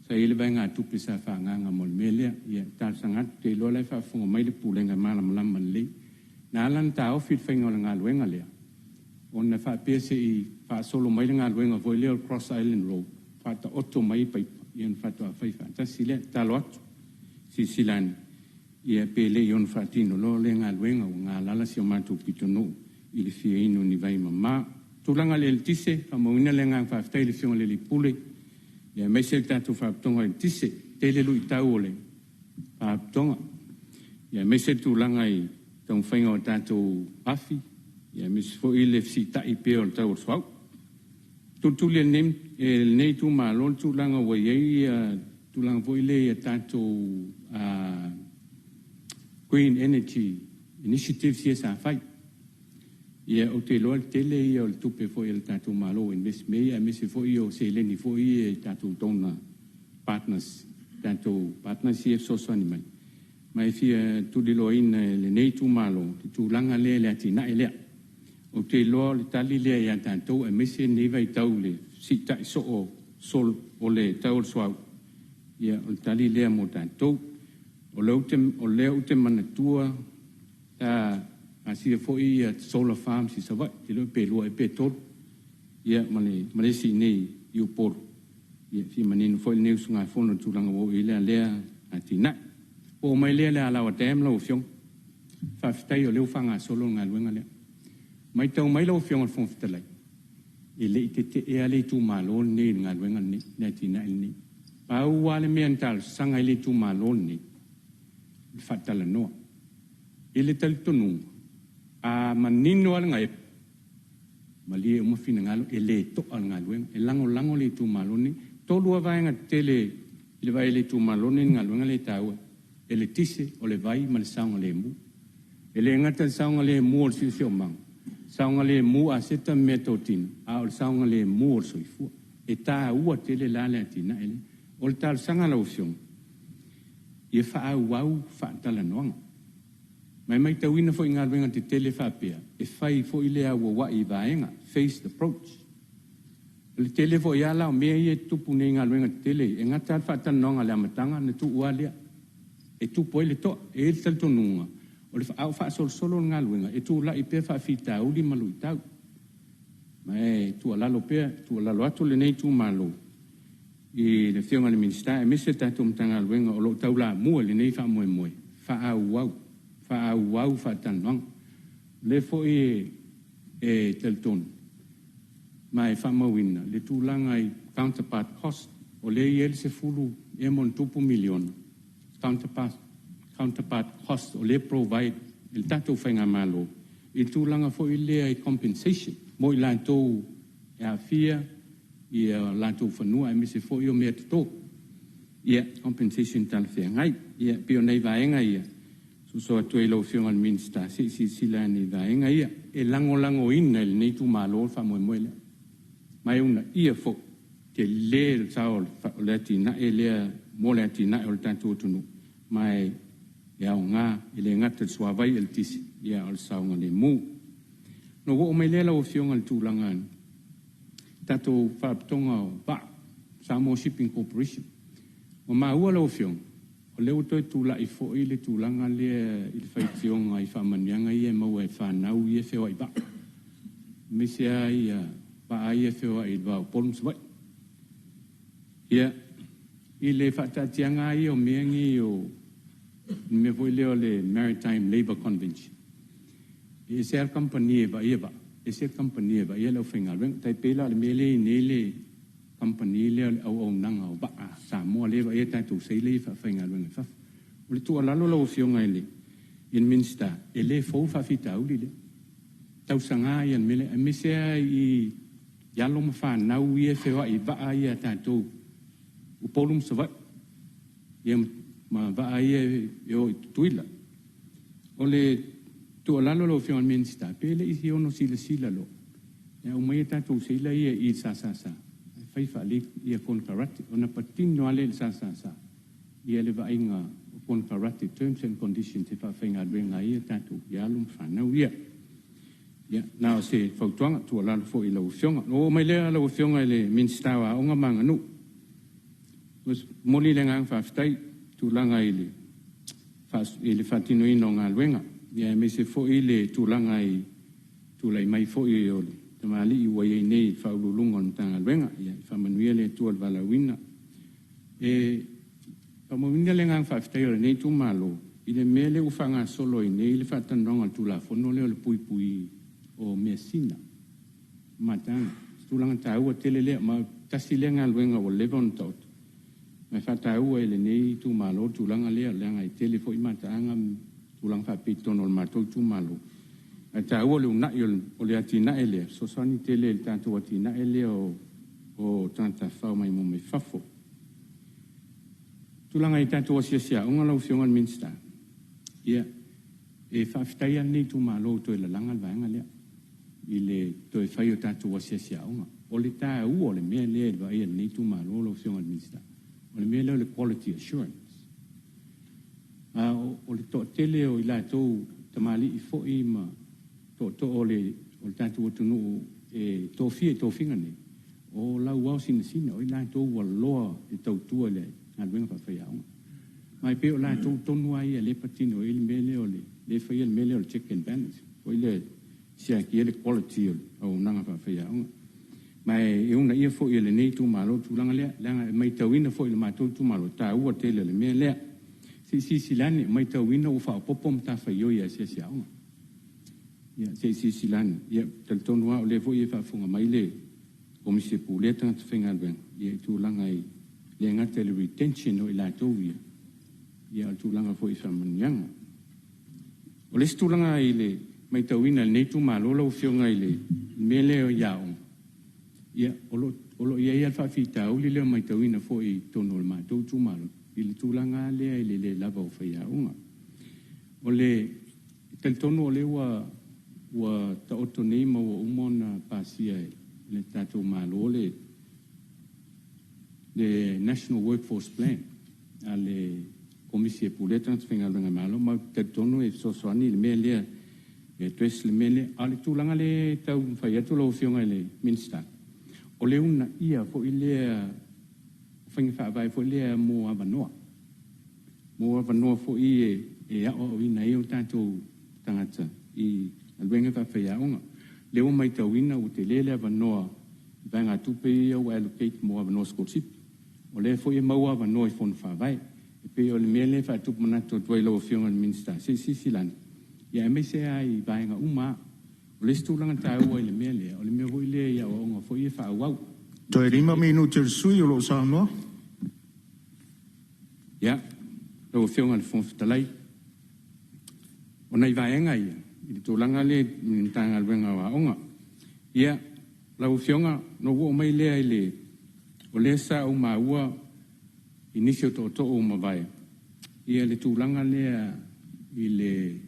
sa i ai le vaegatupe sa faaagaaga mo le mea lea. Ia e talosaga atu, ou te iloa o la e faafofoga mai le Pulega e malamalama lelei. Na ala ona taofi le faiga o le galuega lea, ona e faapea se i faasolo mai le galuega foi lea o le Cross Island Road, faataoto mai paipa ona faatoa fai faatasi lea. E tatalo atu, silasila ane pe le i ono faatino loa lea galuega, ua galala si o matou pitonuu i le fia inu i ni vai mama. Tulaga i le eletise, faamauina le agaga faafetai i le Afioga i le Alii Pule aemaise le tatou Faalapotopotoga o le Eletise, tele luitau o le Faalapotopotoga, aemaise le tulaga i taumafaiga o tatou afi, aemaise foi le fesiitai pea o le tau o le suauu. Tulituli e lenei itumalo le tulaga ua i ai tulaga foi lea i a tatou green energy initiatives ia sa fai. Ia, ou te iloa o le tele ia o le tupe foi a le tatou Malo ua invest i mea ia, aemaise foi o seleni foi ia i tatou donor partners, tatou partners ia e fesoasoani mai. Ma e fia tuliloaina e lenei itumalo le tulaga lea i le atinae lea. Ou te iloa o le tali lea ia tatou, aemaise lenei vaitau i le fesiitai soo o le tau o le suauu, ia o le tali lea mo tatou. O lea ou te manatua sa asia foi solar farms i Savaii, ou te le iloa pe 2 ea pe 3, ia ma le isi i inei i Upolu. Ia e fia manino foi lenei usugafono i le tulaga ua oo i ai lea atinae. Oo mai lea i le Alaoa Dam lau Afioga, faafetai o lea ua faagasolo le galuega lea. Matau mai lau Afioga i le Fofoga Fetalai, e le i tetee lava le itumalo lenei i le galuega lenei, le atinae lenei. Pau lava le mea na talosaga ai le itumalo lenei, o le faatalanoa. I le talitonuga, a manino lava le gaepo, malie uma finagalo, e le to'a le galuega, e lagolago le itumalo lenei. E 3 lava vaega tetele i le vaai a le itumalo lenei i le galuega lea e taua, eletise, o le vai ma le saogalemu. E le gata i le saogalemu o le siosiomaga, saogalemu aseta ma meatotino, a o le saogalemu o le soifua. E taua tele la le atinae lea. O le talosaga a lau Afioga, ia faaauau faatalanoaga. Ma e matauina foi i galuega tetele faapea, e fai foi le auauai i vaega, phased approach. O le tele foi lava la o mea ia e tutupu nei i galuega tetele ia, e gata lava le faatalanoaga i le amataga ona tuu lava lea, e tupu ai le to'a. E i ai le talitonuga, a o faasolosolo le galuega, e tulai pea faafitauli ma luitau. Ma e tuualalo pea, tuualalo atu lenei itumalo i le Afioga i le Minisita aemaise le tatou Matagaluega o lo o taulamua i lenei faamoemoe, faaauau, faaauau faatalanoaga. O lea foi e talitonu Ma e faamauina le tulaga i counterpart cost, o lea e i ai le 10 ea ma ona tupu miliona counterpart cost o lea e provide e le tatou faigamalo i le tulaga foi lea i compensation mo i latou e aafia i latou fanua aemaise foi o mea toto. Ia, compensation talafeagai. Ia, e pei o nai vaega ia e soso atu ai i lau Afioga i le Minisita se i silasila ane i vaega ia. E lagolagoina e lenei itumalo le faamoemoe lea. Ma e uunaia foi, tele le sao o le atinae lea mo le atinae o le tatou atunuu, ma e aoga e le gata i le suavai eletise, a o le saogalemu. Ona ou oo mai lea lau Afioga i le tulaga i le tatou Faalapotopotoga o Vaa, Samoa Shipping Corporation. Ua maua lau Afioga, o lea ua toe tulai foi le tulaga lea i le faitioga i faamanuiaga ia e maua e fanau ia e feoai vaa, aemaise lava vaa ia e feoai i le va o Upolu ma Savaii. Ia, i le faataatiaga lava ia o mea nei o le mea foi lea o le Maritime Labour Convention, e ese lava le kamupani e vaaia vaa, ese le kamupani e vaaia le aufaigaluega. E tai pei la o le mea lea e i ai nei le kamupani lea o le Auaunaga o Vaa a Samoa lea e vaaia tatou seila ia e faafaigaluega i fafo. O le tuualalo lau Afioga i le Minisita, e le fou le faafitauli lea, tausaga ia o le mea lea, aemaise lava i alo ma fanau ia e feoai i vaa ia a tatou Upolu ma Savaii, ia ma vaa ia e o i Tutuila. O le tuualalo lau Afioga i le Minisita, pe le i ono silasila loa e aumai a tatou seila ia i le SSS ae fai faalelei konekarate, ona patino lava lea i le SSS le vaaiga o konekarate, terms and conditions e faafaigaluega ai tatou alo ma fanau ia. Ia, na o se fautuaga tuualalo foi i lau Afioga. Ona ou oo mai lea lau Afioga i le Minisita o Aoga ma Aganuu. E momoli le agaga faafetai i le tulaga i le faatinoina o galuega, aemaise foi le tulaga i le tulai mai foi o le tamalii ua i ai nei i le Faauluuluga o le Matagaluega. Ia faamanuia le Atua i le valaauina. E faamauina le agaga faafetai o lenei itumalo i le mea lea ua faagasolo ai nei le faatalanoaga o le Tulafono lea o le puipui o measina mataaga. O se tulaga taua tele lea, ma tasi lea galuega ua leva ona taoto, ma e faataua e lenei itumalo le tulaga lea, leaga e tele foi mataaga ma tulaga faapea i totonu o le matou itumalo. Ae taua le uunai o le atinae lea, e fesoasoani tele i le tatou atinae lea o tagata tafafao maimoa mai fafo. Tulaga i tatou asiasi aoga lau Afioga i le Minisita, ia, e faafetai lava lenei itumalo ua toe lalaga le vaega lea i le toe fai o tatou asiasi aoga. O le taua o le mea lea i le vaai a lenei itumalo lau Afioga i le Minisita, o le mea lea o le quality assurance. A o le toatele o i latou tamalii foi ma tootoo o le tatou atunuu e tofia i tofiga nei, o lauao sinasina, o i latou ua loa le tautua i le galuega faafaiaoga. Ma e pei o latou tonu lava ia o lea e patino i ai le mea lea o le lea e faia le mea lea o le check and balance, foi lea e siakia le quality o le auaunaga faafaiaoga. Ma e uunaia foi e lenei itumalo le tulaga lea, leaga e matauina foi e le matou itumalo le taua tele o le mea lea. Se i silasila ane, matauina ua faaopoopo matafaioi a asiasi aoga. Ia se i silasila ane. Ia talitonu lava o lea foi e faafofoga mai le Komisi e Pulea Tagata Faigaluega ia i tulaga e le gata i le retention o i latou ia, ia a o le tulaga foi i faamanuiaga. O le isi tulaga i le matauina e lenei itumalo lau Afioga i le mea lea i aoga, ia o lo o i ai lava le faafitauli lea e matauina foi i totonu o le matou itumalo i le tulaga lava lea i le le lava o faiaoga. O le talitonu o lea ua taoto nei ma ua uma ona pasia e le tatou Malo le National Workforce Plan a le Komisi e Pulea Tagata Faigaluega a le Malo, ma ou te talitonu e fesoasoani le mea lea e address le mea lea. A o le tulaga lea e taumafai atu lau Afioga i le Minisita, o le uunaia foi lea o faiga faavae foi lea mo avanoa, mo avanoa foi e aoaoina ai o tatou tagata i galuega faafaiaoga. Lea ua matauina ua tele le avanoa i vaegatupe ia ua allocate mo avanoa sikolasipi. O lea foi e maua avanoa i fono faavae. E pei o le mea lea e faatupu manatu atu ai i lau Afioga i le Minisita, se i silasila ane, aemaise lava i vaega uma lava. O le isi tulaga taua i le mea lea, o le mea foi lea i aoaoga foi e faaauau. Toe 5 minute o le sui usufono o lo o saunoa. Ia, lau Afioga i le Fofoga Fetalai, o nai vaega ia i le tulaga lea i le Matagaluega o Aoga. Ia, lau Afioga, ona ou oo mai lea i le… O lea sa ou maua i nisi o tootoo ua mavae le tulaga lea i le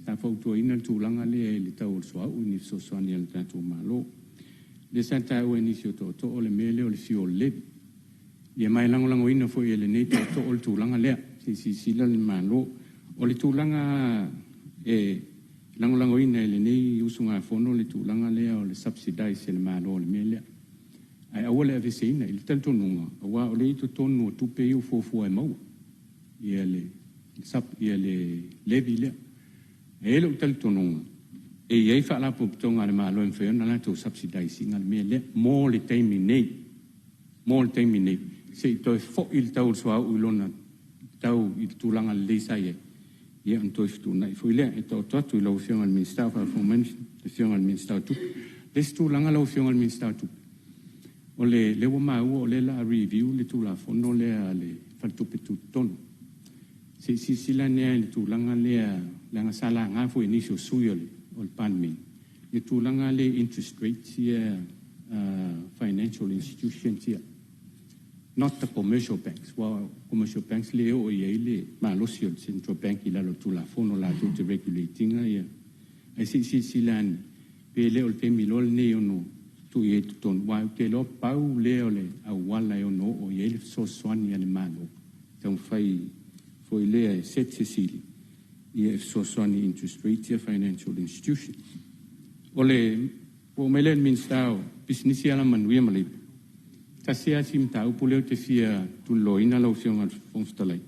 sa fautuaina le tulaga lea i le tau o le suauu i ni fesoasoani a le tatou Malo. O lea sa taua e nisi o tootoo le mea lea o le fuel levy. Ia ma e lagolagoina foi e lenei tootoo le tulaga lea, se i silasila le Malo. O le tulaga e lagolagoina e lenei usugafono le tulaga lea o le subsidize e le Malo o le mea lea, ae aua le aveeseina i le talitonuga, aua o lea e i totonu o tupe ia ua fuafua e maua le levy lea. E i ai lou talitonuga, e i ai faalapotopotoga a le Malo e mafai ona latou subsidize ina le mea lea mo le taimi nei, mo le taimi nei, se i toe foi le tau o le suauu i lona tau i le tulaga lelei sa i ai, ia ona toe fetuunai foi lea. E taoto atu i lau Afioga i le Minisita o faafofoga mai le Afioga i le Minisita o Tupe. O le isi tulaga lau Afioga i le Minisita o Tupe, o lea ua maua o lea o le a review le Tulafono lea a le Faletupe Tutotonu. Se i silasila ane lava i le tulaga lea, leaga sa laga foi e nisi o sui usufono o le Palemene le tulaga lea i interest rates ia financial institutions ia, not the commercial banks, aua o commercial banks lea e oo i ai le malosi o le Central Bank i lalo o le Tulafono latou te regulate ina ia. Ae se i silasila ane pe le o le taimi loa lenei e ono tuu i ai i totonu, aua ou te iloa pau lea o le auala e ono oo i ai le fesoasoani a le Malo e taumafai foi lea e set se sili ia e fesoasoani i interest rates ia financial institutions. O le oo mai lea i le Minisita o Pisinisi, Alamanuia ma Leipa, tasi lava si mataupu lea ou te fia tuliloaina lau Afioga i le Fofoga Fetalai,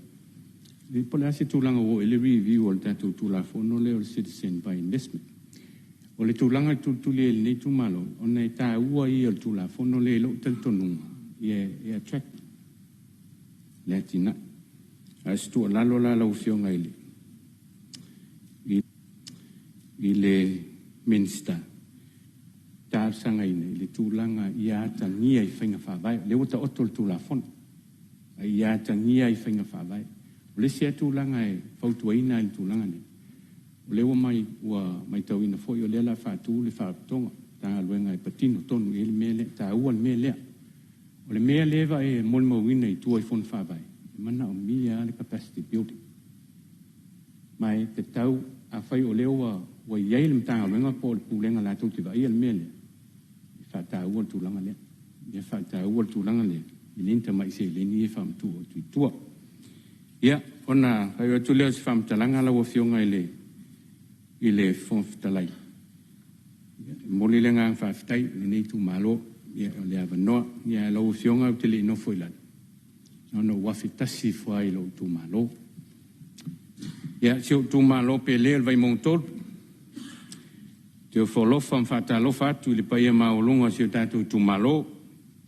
po o le a se tulaga ua oo i ai le review o le tatou Tulafono lea o le Citizen by Investment. O le tulaga e tulituli ai e lenei itumalo, ona e taua ia o le Tulafono lea i lou talitonuga, ia e attract le atinae. A o se tuualalo la lau Afioga i le Minisita, talosagaina i le tulaga ia atagia i faiga faavae. O lea ua taoto le Tulafono, a ia atagia i faiga faavae. O le isi lava tulaga e fautuaina i le tulaga lea, o lea ua matauina foi o lea o le a faatu le Faalapotopotoga, Matagaluega e patino tonu i ai le mea lea, e taua le mea lea. O le mea lea e molimauina i tua i fono faavae, e manaomia lava le capacity building. Ma e tatau, afai o lea ua i ai le Matagaluega po o le Pulega latou te vaaia le mea lea, e faataua le tulaga lea. E faataua le tulaga lea, e le ni tamai seleni ia e faamatuu atu i tua. Ia, ona fai atu lea o se faamatalaga lau Afioga i le Fofoga Fetalai. E momoli le agaga faafetai i lenei itumalo o le avanoa. Ia, lau Afioga ou te le i nofo i lalo, na ona ou afe tasi ifo lava i lou itumalo. Ia, si ou itumalo pele o le Vaimauga 3, te ofo alofa ma faatalofa atu i le paia maualuga o si o tatou itumalo,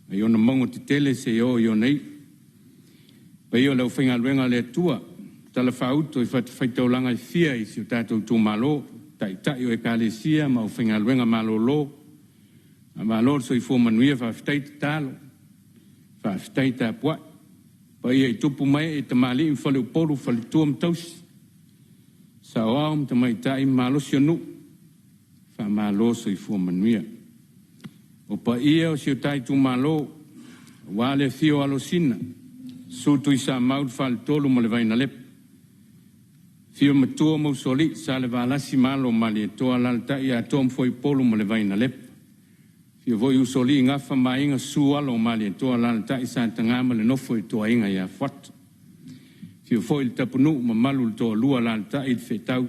mai ona mauga tetele seia oo i ona iu. Paia o le aufaigaluega a le Atua, talafaauto i fatafaitaulaga e fia i si o tatou itumalo, taitai o Ekalesia ma aufaigaluega malolo, faamalo le soifua manuia, faafetai tatalo, faafetai tapuai. Paia i tupu ma ee, tamalii ma faleupolu, faletua ma tausi, saoao ma tamaitai ma malosi o nuu, faamalo soifua manuia. O paia o si o ta itumalo, aua le afio o Alosina, Susu Tuisamau, le Faletolu ma le Vainalepa, afio Matua ma Usoalii, Salevalasi ma alo o Malietoa, alaalatai Atoa ma Fuaiupolu ma le Vainalepa, afio foi Usoalii, Gafa ma Aiga, susu alo o Malietoa, alaalatai Sataga ma le nofo a ituaiga ia Fuata. Afio foi le Tapunuu, mamalu i le Toalua, alaalatai le Feetau,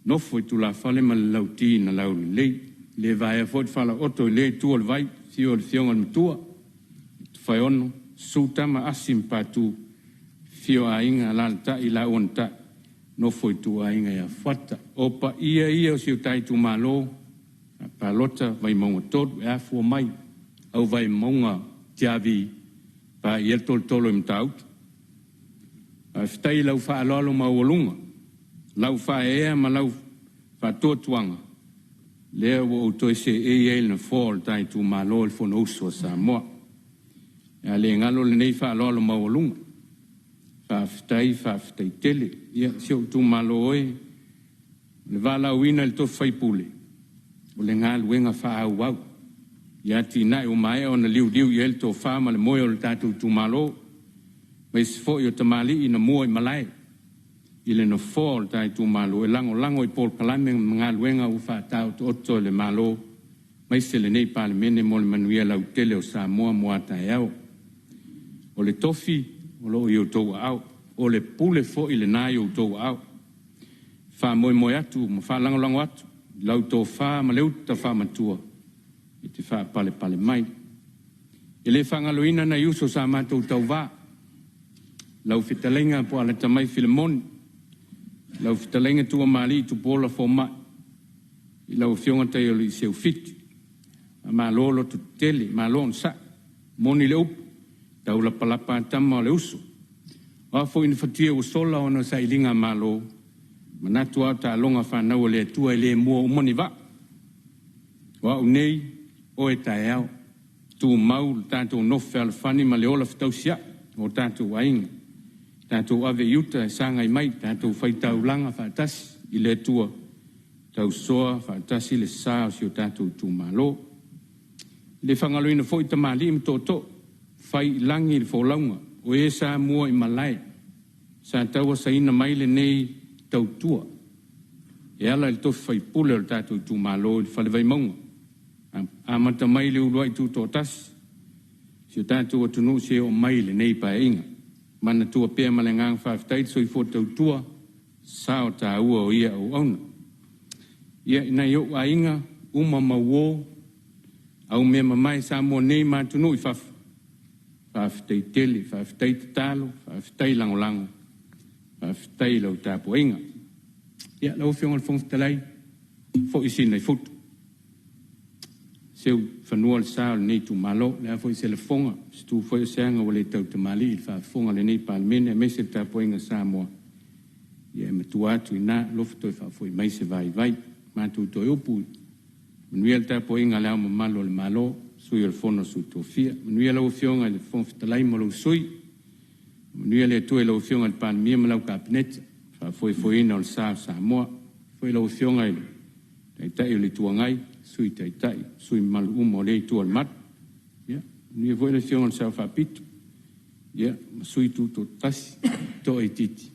nofo i tulafale ma le Lauti na Laulelei. E le vaea foi le falaooto i lea itu o le vai, afio le Afioga i le Matua, Tofaeono, susu Tama Asi ma Patu, afio Aiga, alaalatai laua na Tai, nofo a ituaiga ia Fuata. O paia ia o si o ta itumalo palota Vaimauga 3 e afua mai au Vaimauga tiavi paia le tolotolo i Matautu. Faafetai i lau faaaloalo maualuga, lau faaeaea ma lau faatuatuaga. Lea ua ou toe seei ai i le Nofoa o le ta itumalo i le Fonousu a Samoa. A le galo lenei faaaloalo maualuga, faafetai, faafetai tele. Ia, si ou itumalo e, o le valaauina i le tofi faipule, o le galuega faaauau i atinae ua maea ona liuliu i ai le tofa ma le moe o le tatou itumalo, aemaise foi o tamalii na mua i malae i le nofoa o le ta itumalo e lagolago i polokalame ma galuega ua faataotooto e le Malo aemaise lenei Palemene mo le manuia lautele o Samoa mo a taeao. O le tofi o lo o i outou aao, o le pule foi lena i outou aao. E faamoemoe atu ma faalagolago atu i lau tofa ma le uta faamatua e te faapalepale mai. E le faagaloina nai uso sa matou tauva, lau fetalaiga Pualatamai Filemoni, lau fetalaiga Tuamalii Tupuola Fomaa, lau Afioga Taialii Seufiti, malo lototetele, malo onosai, moni le upu, e taulapalapa lava tama a o le uso. O a foi ni fatia ua sola ona o sailigamalo, e manatu lava o taaloga fanau a le Atua e le mua uma ni vaa. O au nei, oe taeao, tumau le tatou nofo fealofani ma le ola fetausiai o tatou aiga. Tatou ave i uta e sagai mai, tatou faitaulaga faatasi i le Atua, tausoa faatasi le sa o si o tatou itumalo. E le faagaloina foi tamalii ma tootoo, fai i lagi le folauga, o e sa mua i malae, sa tauasaina mai lenei tautua e ala i le tofi faipule o le tatou itumalo i le Fale Vaimauga, amata mai le uluai tutoatasi, si o tatou atunuu seia oo mai i lenei Paeaiga. Manatua pea ma le agaga faafetai le soifua tautua sao taua o ia auauna. Ia, i nai ou aiga uma ma uo, aumeamamae Samoa nei ma atunuu i fafo, faafetai tele, faafetai tatalo, faafetai lagolago, faafetai i lau tapuaiga. Ia, lau Afioga i le Fofoga Fetalai, foi Sina i futu, seu i fanua le sa o lenei itumalo. O le a foi se lafoga, se tu foi o se aga ua le tautamalii i le faafofoga a lenei Palemene aemaise le tapuaiga a Samoa, ia e matua atu i ina, alofa toe faafoi mai se vaivai. Matou toe upu, manuia le tapuaiga a Le Ao Mamalu o le Malo, Sui o le Fono a Sui Tofia, manuia lau Afioga i le Fofoga Fetalai ma lou Sui, manuia le Atua i lau Afioga i le Palemia ma lau Kapeneta, le faafoefoeina o le sa o Samoa. Faapea foi lau Afioga i le Taitai o le Itu Agai, Sui Taitai, sui usufono mamalu uma o lea Itu o le Malu. Ia manuia foi le Afioga i le Sao Faapito ma Sui Tutoatasi toaitiiti,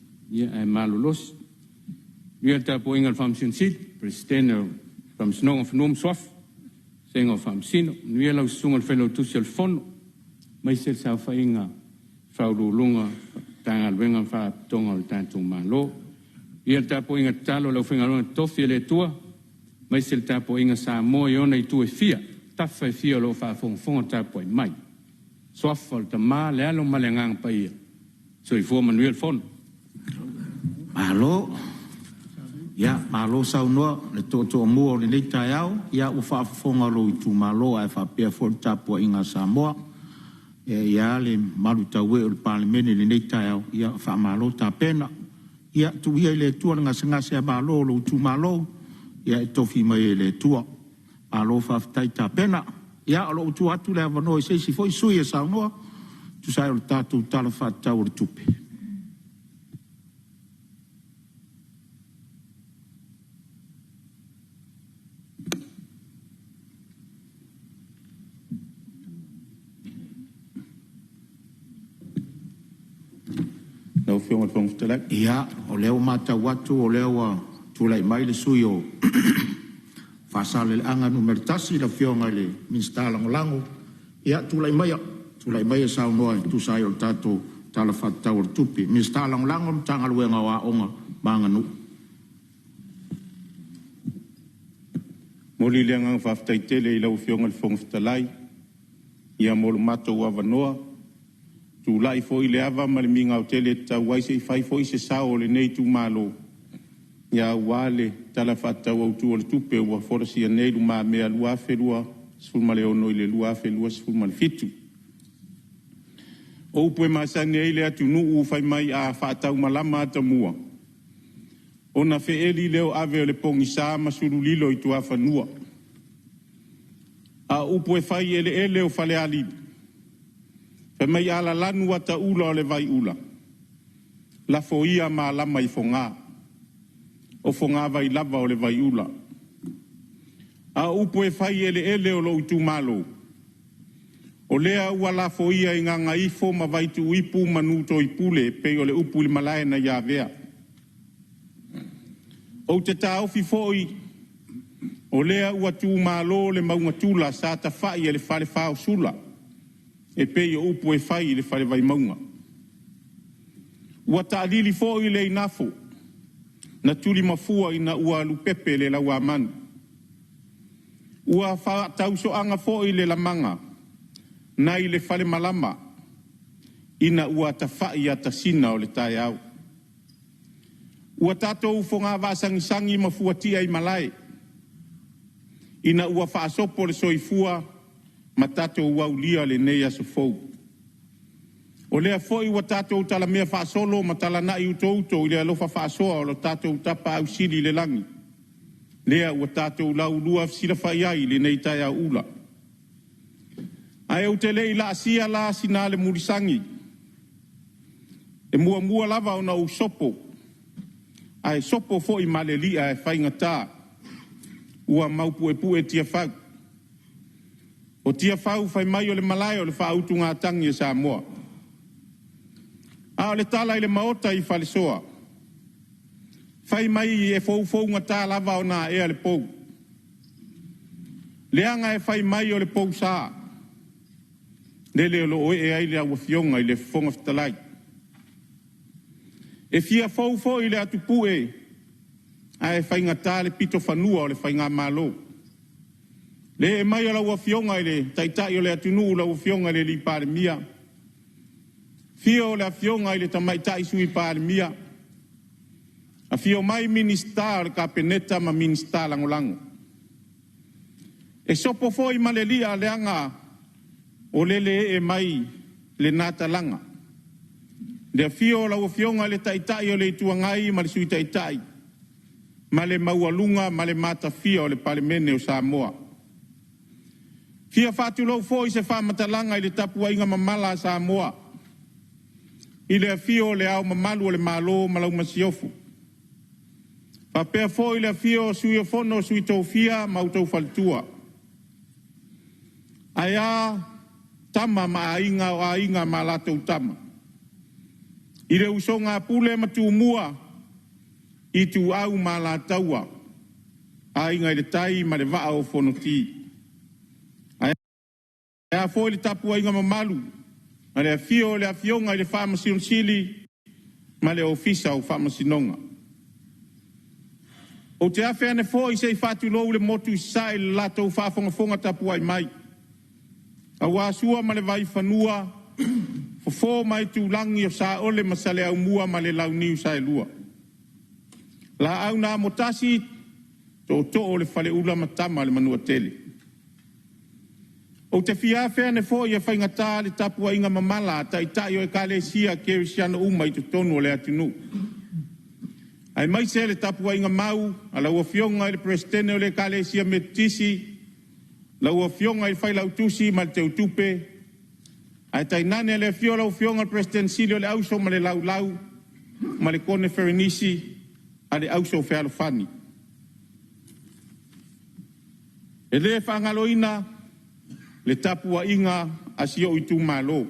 ae malolosi. Manuia le tapuaiga a le Faamasino Sili, Peresetene o le Faamasinoga o Fanua ma Suafa, Vasega o Faamasino. Manuia lau Susuga i le Failautusi o le Fono aemaise le saofaiga a Ofisa Sili o Pulega o Matagaluega ma Faalapotopotoga a le tatou Malo. Manuia le tapuaiga tatalo a le aufaigaluega totofi a le Atua aemaise le tapuaiga a Samoa i ona itu e fia, tafa e fia o lo o faafogafoga tapuai mai. Suafa o le Tama, le Alo ma le Agaga Paia. Soifua manuia le fono. Malo. Ia, malo saunoa le tootoomus o lenei taeao. Ia ua faafofoga lou itumalo ae faapea foi le tapuaiga a Samoa. E i ai lava le malutauee o le Palemene i lenei taeao, ia faamalo tapena. Ia tuu ia i le Atua le gasegase alo o lou itumalo e tofi mai e le Atua. Malo faafetai tapena. Ia o lo o ua tuu atu le avanoa i se isi foi sui usufono e saunoa e tusa ai o le tatou Tala Faatatau o le Tupe. Lau Afioga i le Fofoga Fetalai. Ia, o lea ua matau atu o lea ua tulai mai le sui usufono mo Faasaleleaga 1, le Afioga i le Minisita Lagolago. Ia, tulai maia e saunoa e tusa ai o le tatou Tala Faatatau o le Tupe. Minisita Lagolago o le Matagaluega o Aoga ma Aganuu. E momoli le agaga faafetai tele i lau Afioga i le Fofoga Fetalai mo lo matou avanoa. E tulai foi i le ava ma le migao tele e tatau ai se i fai foi se sao o lenei itumalo aua le Tala Faatatau Autu o le Tupe ua folasia nei i lumamea 2026 i le 2027. O upu e masani ai le atunuu fai mai a faataumalama atamua, ona feeli lea o ave o le pogisa ma sulu lilo i tuafanua. A o upu e fai i eleele o Falealili, fai mai a lalanu ataula o le vaiula, lafo ia malama i Fogaa, o fogavai lava o le vaiula. A o upu e fai i eleele o lou itumalo, o lea ua lafoia i Gagaifo ma Vaituuipu ma Nutoipule e pei o le upu i le malae nai Avea. Ou te taofi foi o lea ua tumalo le mauga tula sa tafai e le Falefa o Sula e pei o upu e fai i le Fale Vaimauga. Ua taalili foi le igafo na tulimafua ina ua lupepe le lauamanu. Ua faatausoaga foi le lamaga nai le falemalama ina ua tafai atasina o le taeao. Ua tatou fogavaa sagisagi ma fuatia i malae ina ua faasopo le soifua ma tatou aulia lenei aso fou. O lea foi ua tatou talamea faasolo ma talanai utouto i le alofa faasoa o lo tatou Tapaau Sili i le lagi, lea ua tatou laulua fesilafai ai i lenei taeao ula. Ae ou te le i laasia la sina ale mulisagi, e muamua lava ona ou sopo, ae sopo foi ma le li'a e faigata ua maupuepue Tiafau. O Tiafau fai mai o le malae o le faautugatagi a Samoa. A o le tala i le Maota i Falesoa, fai mai e foufougata lava ona aea le pou, leaga e fai mai o le pousa, lele o lo o ee ai lau Afioga i le Fofoga Fetalai. E fia fou foi le atupue ae faigata le pitofanua o le faigamalo. Le ee mai o lau Afioga i le Taitai o le atunuu lau Afioga i le Palemia, afio le Afioga i le Tamaitai Sui Palemia, afio mai Minisita o le Kapeneta ma Minisita Lagolago. E sopo foi ma le li'a leaga o lele ee mai lena talaga, le afio o lau Afioga i le Taitai o le Itu Agai ma le Sui Taitai ma le maualuga ma le matafia o le Palemene o Samoa. Fia faatulou foi i se faamatalaga i le tapuaiga mamala a Samoa i le afio o Le Ao Mamalu o le Malo ma lau Masiofo, faapea foi le afio o Sui o le Fono a Sui Tofia ma outou faletua. Ae a Tama ma Aiga, o Aiga ma latou Tama, i le usoga a Pule ma Tumua, Ituau ma Alataua, Aiga i le Tai ma le Vaa o Fonoti. Ae a foi le tapuaiga mamalu a le afio o le Afioga i le Faamasino Sili ma le Ofisa o Faamasinoga. Ou te afe ane foi se i faatulou le motu i Sasae i le latou faafogafoga tapuai mai, aua Sua ma le Vaifanua, Fofo ma Aitulagi, o Saole ma Saleaaumua ma le Launiu Saelua. Laau na amotasi, Tootoo o le Faleula ma Tama a le Manuatele. Ou te fia afe ane foi e faigata le tapuaiga mamala a Taitai o Ekalesia Kerisiano uma i totonu o le atunuu, aemaise le tapuaiga mau a lau Afioga i le Peresetene o le Ekalesia Metotisi, lau Afioga i le Failautusi ma le Teutupe, ae tainane le afio o lau Afioga i le Peresetene Sili o le Auso ma le Laulau ma le Koneferenisi a le Auso Fealofani. E le faagaloina le tapuaiga a si ou itumalo.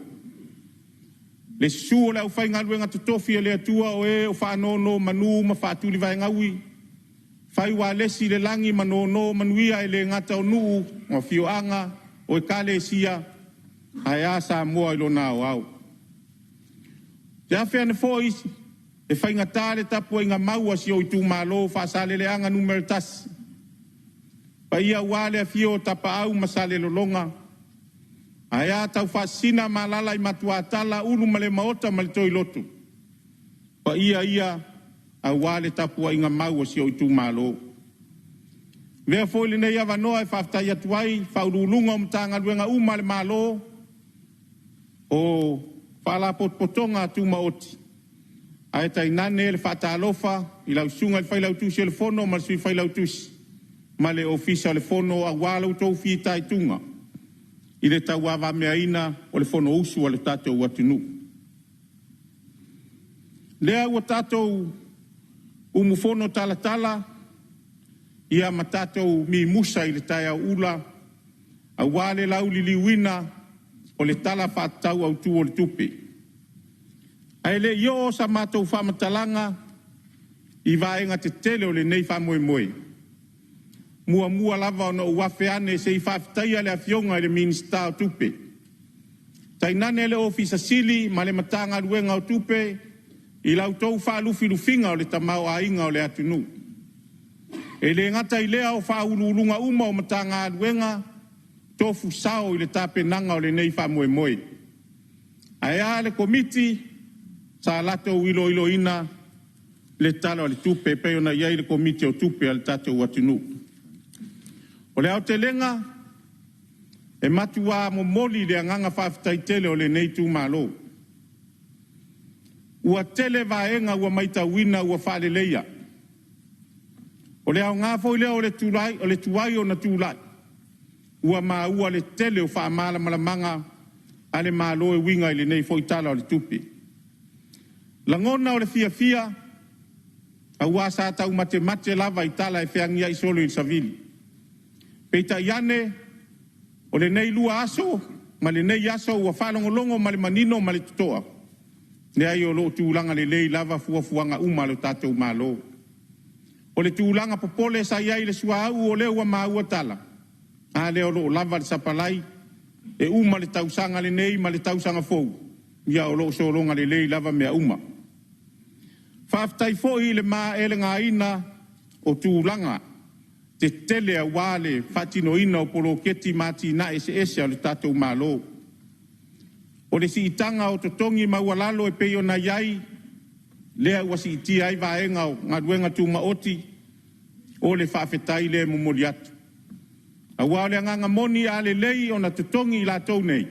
Le susu o le aufaigaluega totofi a le Atua o e o faanonomanu ma faatulivaegaui, fai ualesi i le lagi ma nono manuia e le gata o nuu, o afioaga, o ekalesia, ae a Samoa i lona aoao. Ou te afe ane foi e faigata le tapuaiga mau a si ou itumalo o Faasaleleaga Nu.1, paia aua le afio o Tapaau ma Salelologa, ae a Taufaasisina ma alaala i Matuatala, Ulumalemaota ma le Toiloto. Paia ia aua le tapuaiga mau a si ou itumalo. Avea foi lenei avanoa e faafetai atu ai i Ofisa Sili o Pulega o Matagaluega uma a le Malo, o Faalapotopotoga Tumaoti, ae tainane le faatalofa i lau Susuga i le Failautusi o le Fono ma le Sui Failautusi ma le Ofisa o le Fono aua lo outou fitaituga. i le tauavameaina o le Fonousu a le tatou atunuu. Lea ua tatou umufono talatala ia ma tatou mimusa i le taeao ula aua le lauliliuina o le Tala Faatatau Autu o le Tupe. Ae le i oo sa matou faamatalaga i vaega tetele o lenei faamoemoe, muamua lava ona ou afe ane se i faafetaia le Afioga i le Minisita o Tupe, tainane le Ofisa Sili ma le Matagaluega o Tupe i la outou faalufilufiga o le tamaoaiga o le atunuu. E le gata i lea o Faauluuluga uma o Matagaluega tofu sao i le tapenaga o lenei faamoemoe. Ae a le Komiti sa latou iloiloina le Tala o le Tupe e pei ona i ai le Komiti o Tupe a le tatou atunuu. O le aotelega, e matua momoli le agaga faafetai tele o lenei itumalo. Ua tele vaega ua matauina ua faaleleia. O le aoga foi lea o le tuai ona tulai, ua maua le tele o faamalamalamaga a le Malo e uiga i lenei foi Tala o le Tupe. Lagona o le fiafia, aua sa taumatemate lava i tala e feagiai solo i le savili. Peitai ane, o lenei 2 aso ma lenei aso ua faalogologo ma le manino ma le totoa, leai o lo o tulaga lelei lava fuafuaga uma a lo tatou Malo. O le tulaga popole sa i ai i le suauu o lea ua maua tala, a lea o lo o lava le sapalai, e uma le tausaga lenei ma le tausaga fou, ia o lo o sologa lelei lava mea uma. Faafetai foi i le maeelegaina o tulaga tetele aua le faatinoina o poloketi ma atinae eseese a le tatou Malo. O le siitaga o totogi maualalo e pei ona i ai, lea ua siitia ai vaega o galuega tumaoti, o le faafetai lea e momoli atu. Aua o le agaga moni a lelei ona totogi i latou nei,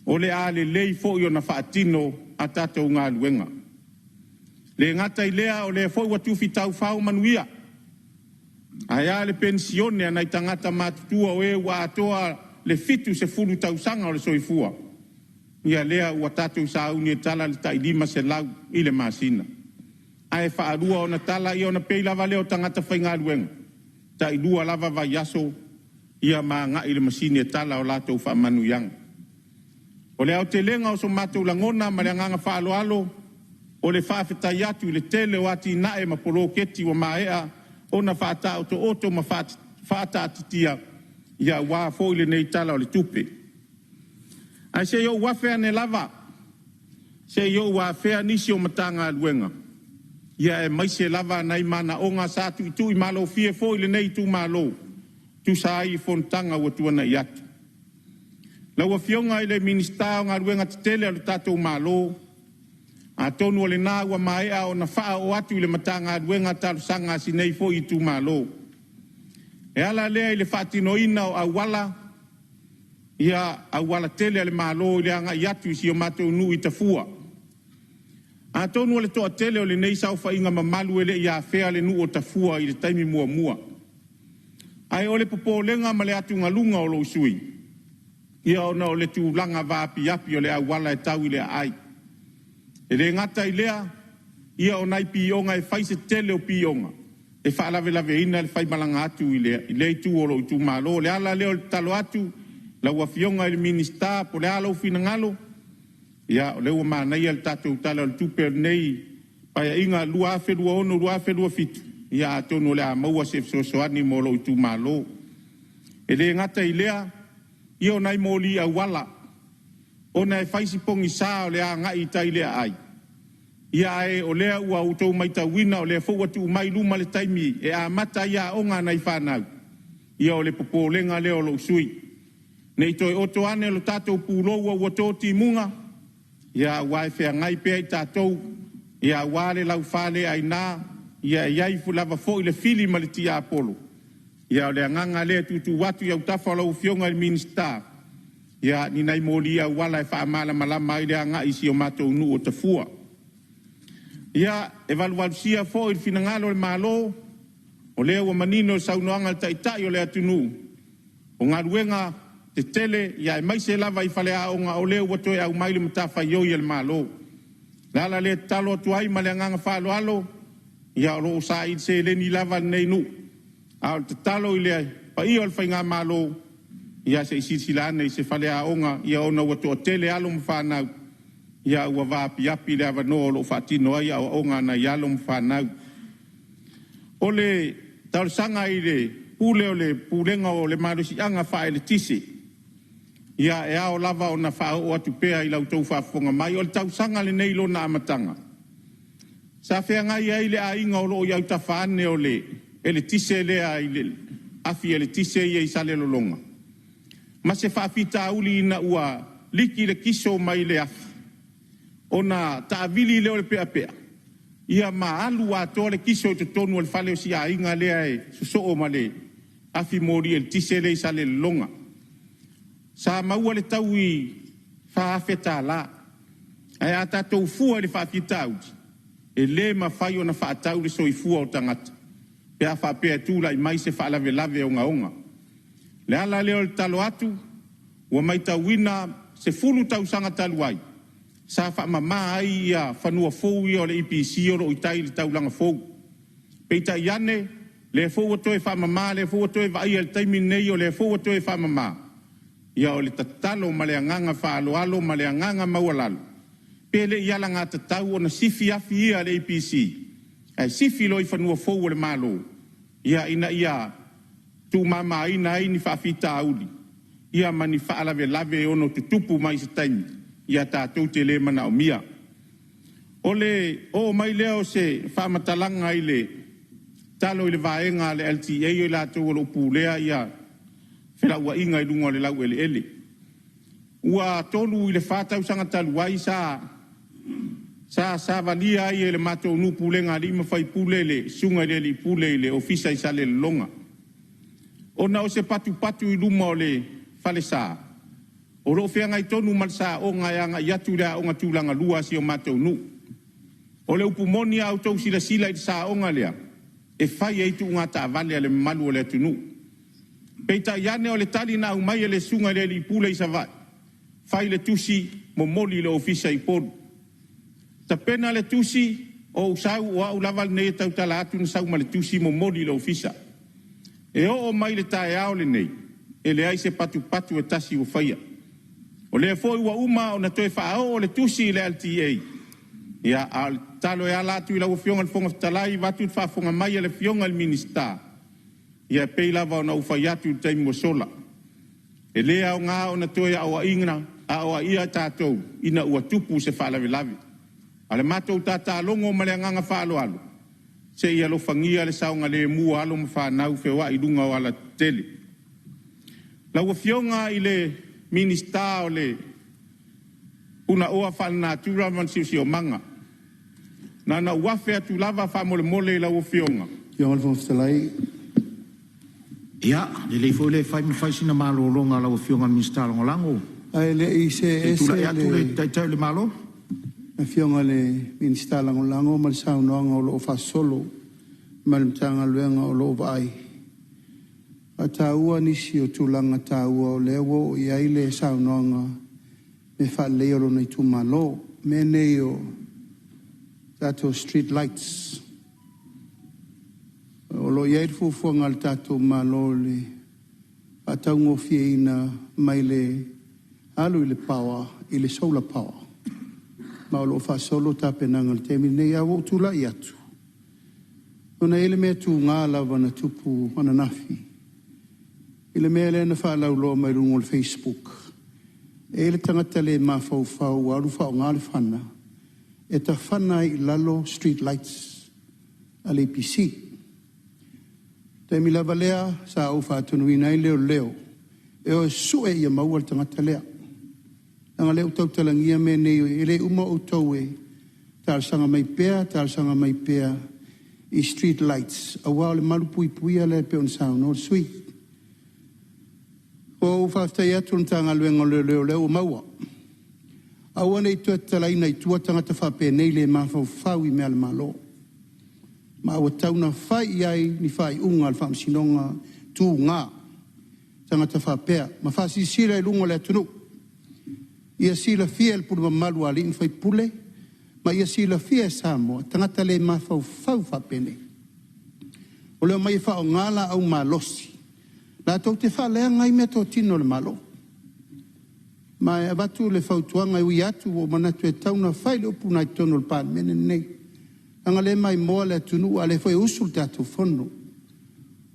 o le a lelei foi ona faatino a tatou galuega. Le gata i lea, o lea foi ua tufi taufao manuia. Ae a le penisione a nai tagata matutua o e ua atoa le 70 tausaga o le soifua, ia lea ua tatou sauni e tala le tai $500 i le masina. Ae faalua ona tala ia ona pei lava lea o tagata faigaluega, tai 2 lava vaiaso ia ma agai i le masini e tala o latou faamanuiaga. O le aotelega o so matou lagona ma le agaga faaaloalo, o le faafetai atu i le tele o atinae ma poloketi ua maea ona faataotooto ma faataatitia ia aua foi lenei Tala o le Tupe. Ae se i ou afe ane lava, se i ou afea nisi o Matagaluega, ia aemaise lava nai manaoga sa tuitui malofie foi lenei itumalo, tusa ai i fonotaga ua tuanai atu. Lau Afioga i le Minisita o Galuega Tetele a lo tatou Malo, atonu o lena ua maea ona faaoo atu i le Matagaluega talosaga a si nei foi itumalo. E ala lea i le faatinoina o auala, ia auala tele a le Malo i le agai atu i si o matou nuu i Tafua. Atonu o le toatele o lenei saofaiga mamalu e le i afea le nuu o Tafua i le taimi muamua. Ae o le popolega ma le atugaluga o lou sui usufono, ia ona o le tulaga vaapiapi o le auala e tau i le aai. E le gata i lea, ia o nai pioga e fai se tele o pioga e faalavelaveina le faimalaga atu i lea itu o lou itumalo. O le ala lea o le tatalo atu lau Afioga i le Minisita, po o le a lou finagalo, ia o lea ua manaia le tatou Tala o le Tupe o lenei Paeaiga 2026/2027, ia atonu o le a maua se fesoasoani mo lou itumalo. E le gata i lea, ia o nai moli auala, ona e fai si pogisa o le agai i tai i le aai, ia ae o lea ua outou matauina o lea foi ua tuu mai i luma le taimi e amata ai aoga a nai fanau, ia o le popolega lea o lou sui usufono. Ne i toe oto ane lo tatou pulou ua to timuga, ia aua e feagai pea i tatou, ia aua le laufa le aina, ia e i ai lava foi le fili ma le tiapolo. Ia o le agaga lea e tuutuu atu i autafa o lau Afioga i le Minisita, ia ni nai moli auala e faamalamalama ai le agai i si o matou nuu o Tafua. Ia, e valuvalusia foi le finagalo o le Malo, o lea ua manino le saunoaga a le Taitai o le atunuu, o galuega tetele, ia aemaise lava i faleaoga o lea ua toe aumai le matafaioi a le Malo. O le ala lea e tatalo atu ai ma le agaga faaaloalo, ia o lo o saili seleni lava lenei nuu. A o le tatalo i le paia o le faigamalo, ia se i silasila ane i se faleaoga, ia ona ua toatele alo ma fanau, ia ua vaapiapi le avanoa o lo o faatino ai aoaoga a nai alo ma fanau. O le talosaga i le pule o le Pulega o le Malosiaga Faaeletise, ia e ao lava ona faaoo atu pea i la outou faafofoga mai, o le tausaga lenei i lona amataga, sa feagai ai le aiga o lo o i autafa ane o le eletise lea i le afi eletise ia i Salelologa, ma se faafitauli ina ua liki le kiso mai le afi, ona taavili lea o le peapea, ia ma alu atoa le kiso i totonu o le fale o si aiga lea e sosoo ma le afi moli eletise lea i Salelologa. Sa maua le taui $4,000, ae a tatou fua i le faafitauli, e le mafai ona faatau le soifua o tagata pe a faapea e tulai mai se faalavelave ogaoga. O le ala lea o le tatalo atu, ua matauina 10 tausaga talu ai, sa faamama ai ia fanua fou ia o le EPC o lo o i tai i le taulaga fou. Peitai ane, lea foi ua toe faamama, lea foi ua toe vaaia i le taimi lenei, o lea foi ua toe faamama. Ia o le tatalo ma le agaga faaaloalo ma le agaga maualalo, pe le i alagatatau ona sifi afi ia a le EPC ae sifi loa i fanua fou o le Malo, ia ina ia tuumamaina ai ni faafitauli ia ma ni faalavelave e ono tutupu mai i se taimi ia tatou te le manaomia. O le oo mai lea o se faamatalaga i le talo i le vaega a le LTA, o i latou o lo o pulea ia felauaiga i luga o le laueleele. Ua 3 i le 4 tausaga talu ai sa savalia ai e le matou nuu pulega a alii ma faipule le susuga i le alii pule i le ofisa i Salelologa, ona o se patupatu i luma o le falesa o lo o feagai tonu ma le saoga e agai atu i le aoga tulagalua a si o matou nuu. O le upu moni, a outou silasila i le saoga lea, e fai ai tuuga taavale a le mamalu o le atunuu. Peitai ane o le tali na aumai e le susuga i le alii pule i Savaii, fai le tusi, momoli i le ofisa i Upolu. Tapena le tusi, ou sau, o au lava lenei e tautala atu na sau ma le tusi momoli i le ofisa. E oo mai le taeao lenei, e leai se patupatu e tasi ua faia. O lea foi ua uma ona toe faaoo le tusi i le LTA, ia, a o le tatalo e ala atu i lau Afioga i le Fofoga Fetalai, vaeatu le faafofoga mai a le Afioga i le Minisita, ia e pei lava ona ou fai atu i le taimi ua sola, e le aoga ona toe aoaia tatou ina ua tupu se faalavelave. A o le matou tatalogo ma le agaga faaaloalo, se i alofagia le saogalemu o alo ma fanau feoai i luga o alatetele. Lau Afioga i le Minisita o le Punaoa Faalenatura ma le Siosiomaga, na ona ou afe atu lava faamolemole i lau Afioga. Afioga i le Fofoga Fetalai. Ia, lelei foi le fai ma fai sina malologa a lau Afioga i le Minisita Lagolago. Ae le i Se see i tulai ese atu le le Taitai o le Malo. Afioga i le Minisita Lagolago ma le saunoaga o lo o faasolo ma le Matagaluega o lo o vaai, faataua nisi o tulaga taua o lea ua oo i ai le saunoaga i le faaleleia o lona itumalo. Mea nei o tatou street lights. O lo o i ai le fuafuaga a le tatou Malo i le faataugofieina mai le alu i le power i le solar power. Ma o lo o faasolo tapenaga i le taimi lenei. Ae ua ou tulai atu, ona e i ai le mea tuga lava na tupu ananafi, i le mea lea na faalauloa mai luga o le Facebook. E i ai le tagata le mafaufau ua alu faaaoga le fana e tafana ai i lalo street lights a le EPC. Taimi lava lea sa ou faatonuina ai leoleo e o e sue ia maua le tagata lea. Leaga o lea ua tautalagia mea nei, e le uma outou e talosaga mai pea, talosaga mai pea i street lights, aua o le malupuipuia lea pei ona saunoa le sui usufono. Ua ou faafetai atu i le Matagaluega o Leoleo o lea ua maua. Aua ne i toe tatalaina i tua tagata faapenei le mafaufau i mea a le Malo. Ma ua tatau ona fai i ai ni faaiuga a le Faamasinoga tuga. tagata faapea ma faasilasila i luga o le atunuu. Ia silafia e le pule mamalu a alii ma faipule ma ia silafia e Samoa, tagata le mafaufau faapenei. O le omai e faaaoga laau malosi latou te faaleaga ai meatotino a le Malo. Ma e avatu le fautuaga e ui atu ua ou manatu e tatau ona fai le upu lena i totonu o le Palemene lenei, leaga o lea e maimoa le atunuu a o lea foi e usu le tatou Fono.